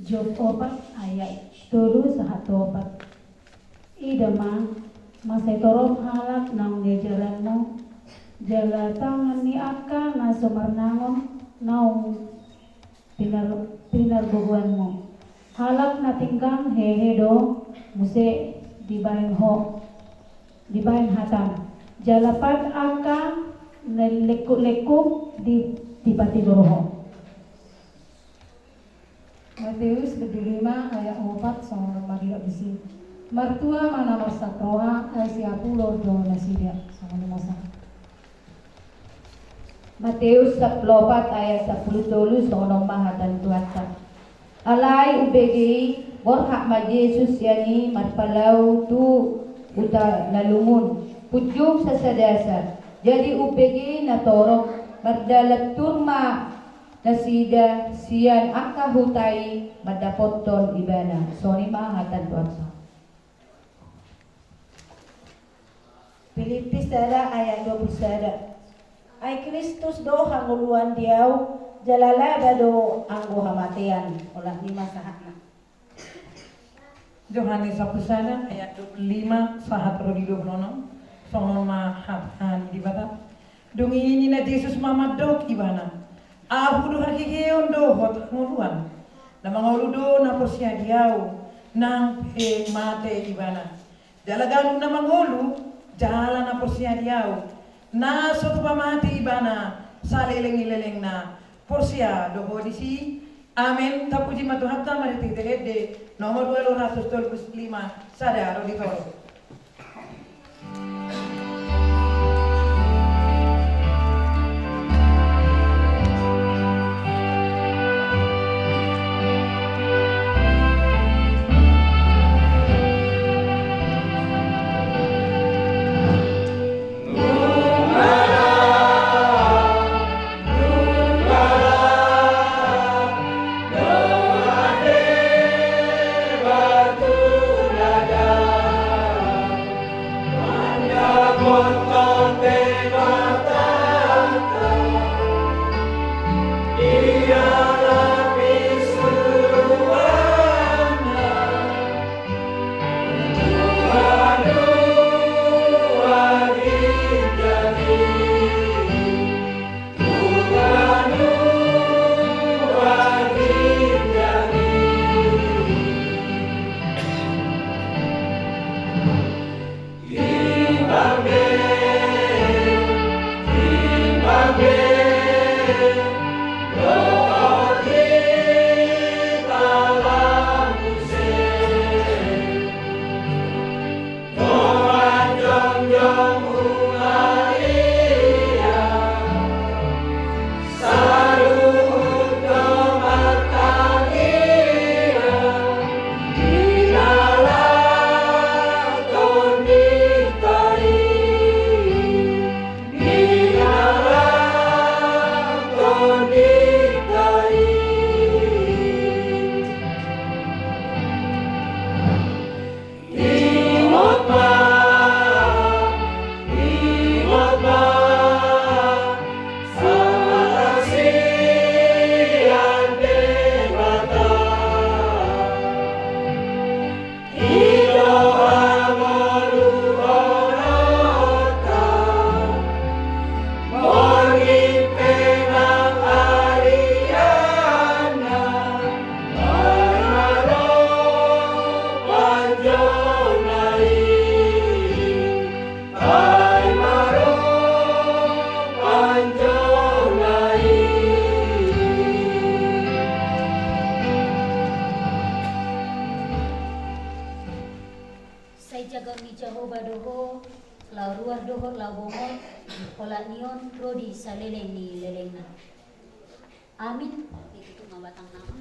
Job opat ayat tolu sahat tu opat. Ida ma, mansai torop halak naung niajaranmu, jala tangan ni angka na so marnangon naung pinar-, pinargogoanmu. Halak na tinggang hehe do muse dibaen ho, dibaen hatam. Jala pat angka na lengkuk-lengkuk di, dipatidur ho. Mateus dua pulu lima ayat opat songon on ma didok disi. Martua ma na marsak roha, ai siapulon do nasida. Songon i ma sahat. Mateus sampulu opat ayat sampulu tolu, songon on ma hata ni Tuhanta. Alai umbege i, borhat ma Jesus sian i marpalau tu huta na lungun, punjung sasada-sada. Jadi umbege i na torop, mardalan tur ma nasida sian angka huta i mandapothon ibana. Songon i ma hata ni Tuhanta. Pilippi sada ayat dua pulu sada. Ai Kristus do hangoluan di ahu, jala laba do anggo hamatean. Olat ni ma sahatna. Johannes sampulu sada ayat dua pulu lima sahat ro di dua pulu onom. Songon on ma hata ni Debata. Dung i ninna Jesus ma mandok ibana, Ahu do haheheon dohot hangoluan. Na mangolu do na porsea di ahu, nang pe mate ibana. Jala ganup na mangolu jala na porsea di ahu, na so tupa mate ibana saleleng ni lelengna. Porsea do ho disi? Amen. Tapuji ma Tuhanta. Marhitehite ende nomor dua ratus tolu pulu lima, sada ro di tolu. Sai jaga ni Jahowa do ho, laho ruar dohot laho bongot, olat ni on ro di saleleng ni lelengna. Amin. Ditutup ma batang nama.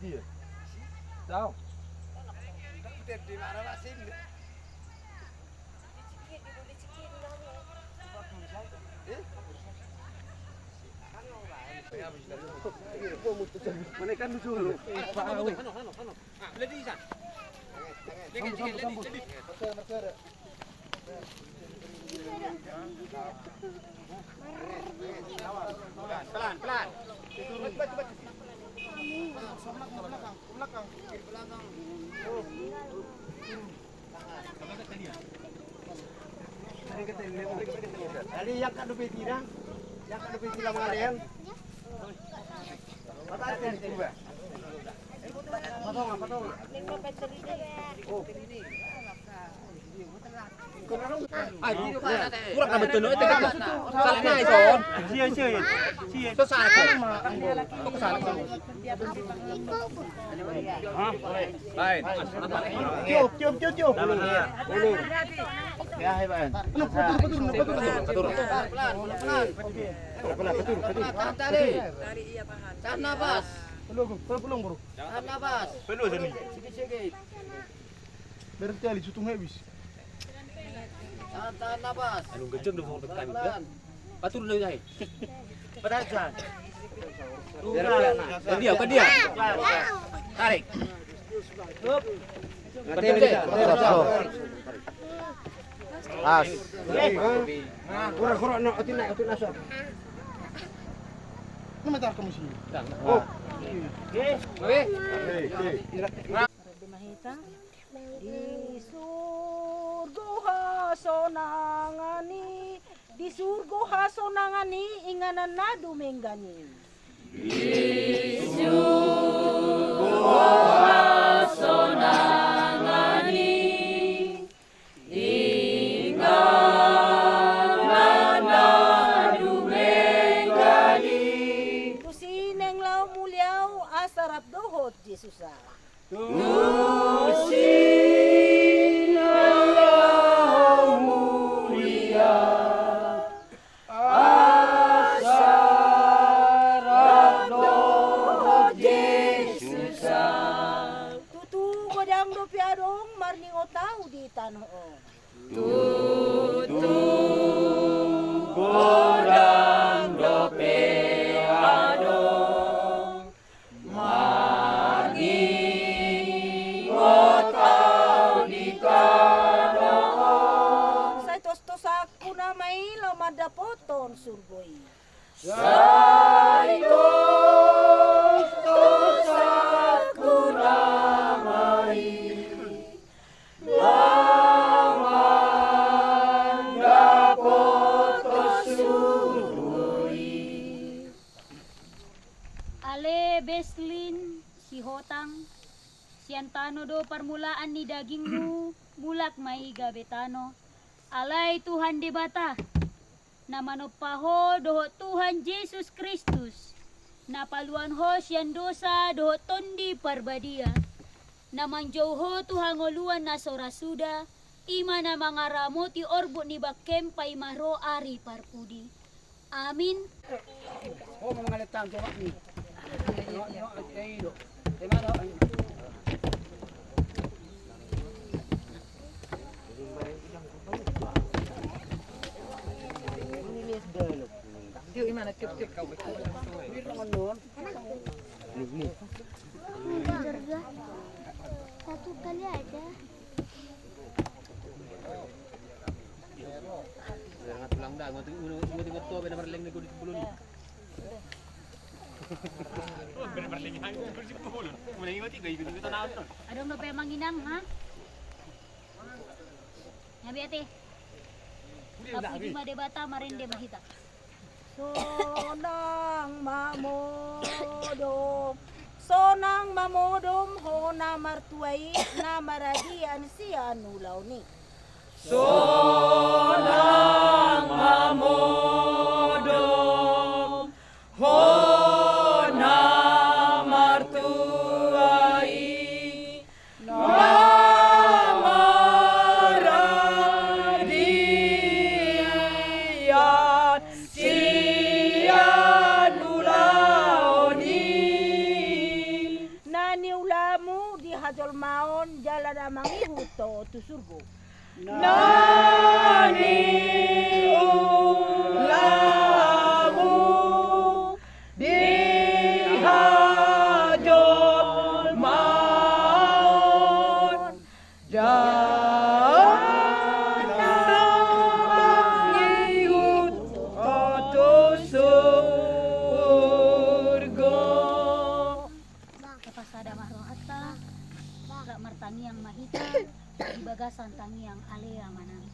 Dia. Tahu. Pelan, pelan. Kurang na betul no, itu kan. Salah na ison. Sia, sia, sia. Susah. Kok salah? Hah? Lain. Tiup, tiup, tiup, tiup. Ya, hebat. Anu, patur, patur, patur. Patur. Pelan, pelan. Pelan, pelan, patur, patur. Tahan, tahan, tahan. Tahan napas. Peluang, peluang, bro. Tahan napas. Peluang sini. Sikit, sikit. Berarti ali sutung habis. Tahan, tahan napas. Anu, kenceng dong, pelan, pelan. Patur dulu, Jai. Pelan, pelan. Bukan dia, bukan dia. Tarik. Pas. Kurang, kurang, no, otin naik, otin naik, so. Ini metar kamu sini. Oh. Oke. Oke. Oke. Di surgo hasonangan i, di surgo hasonangan i, inganan na dumenggan i. Di surgo hasonangan i, inganan na dumenggan i. Tusi naeng laho muliau asa rap dohot Jesus. Tusi naeng laho muliau asa rap dohot Jesus. Tutu godang dope adong marningot ahu di tano on. Tutu godang dope adong marningot ahu di tano on. Sai tostosanku nama i laho mandapothon surgo i. Sai tostosanku nama i laho mandapothon surgo i. Ale Beslin Sihotang, sian tano do parmulaan ni dagingmu, mulak ma i gabe tano. Alai Tuhan Debata, na manompa ho dohot Tuhan Jesus Kristus, na paluahon ho sian dosa dohot Tondi Parbadia, na manjou ho tu hangoluan na so ra suda, i ma na mangaramoti orbuk ni bangkem paima ro ari parpudi. Amin. Tiup, imana, tiup, tiup. Adong dope amang inang, ha? Nyabi ate. Tapuji ma Debata, marende ma hita. Sonang ma modom, sonang ma modom ho na martua i, na maradian sian ulaon i. Sonang ma modom ho na martua i, na maradian sian ulaon i. Na niulamu di hajolmaon jala na mangihut ho tu surgo. Na niulamu di hajolmaon jala na mangihut ho tu surgo. Tapasada ma rohanta, rap martangiang ma hita di bagasan tangiang Ale Amanami.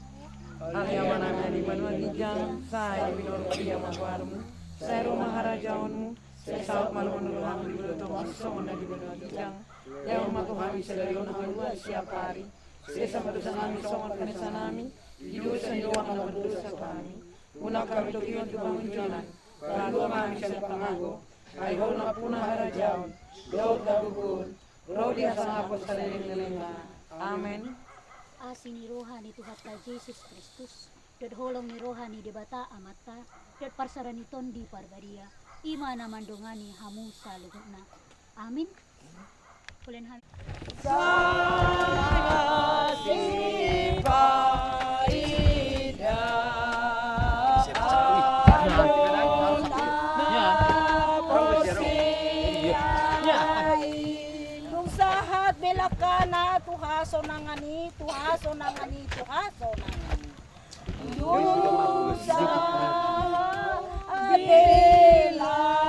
Ale Amanami na di banua ginjang, sai pinarbadia ma goarmu, sai ro ma harajaonmu, sai saut ma lomo ni roham di banua tonga on songon na di banua ginjang. Lehon ma tu hami sadari on hangoluan siapari. Sesa ma dosanami songon panesanami di dosa ni dongan na mardosa tu hami. Unang hami togihon tu pangunjunan, palua ma hami sian pangago, ai Ho do nampuna harajaon dohot hagogoon, ro di hasangapon saleleng-lelengna. Amen. Asi ni roha ni Tuhanta Jesus Kristus, dohot holong ni roha ni Debata Amanta, dohot parsada ni Tondi Parbadia, i ma na mandongani hamu saluhutna. Amin. Hulen hami. Sanga sipaida. Dung sahat belakana tu hasonangan i, tu hasonangan i, tu hasonangan i. Dung sahat belakana.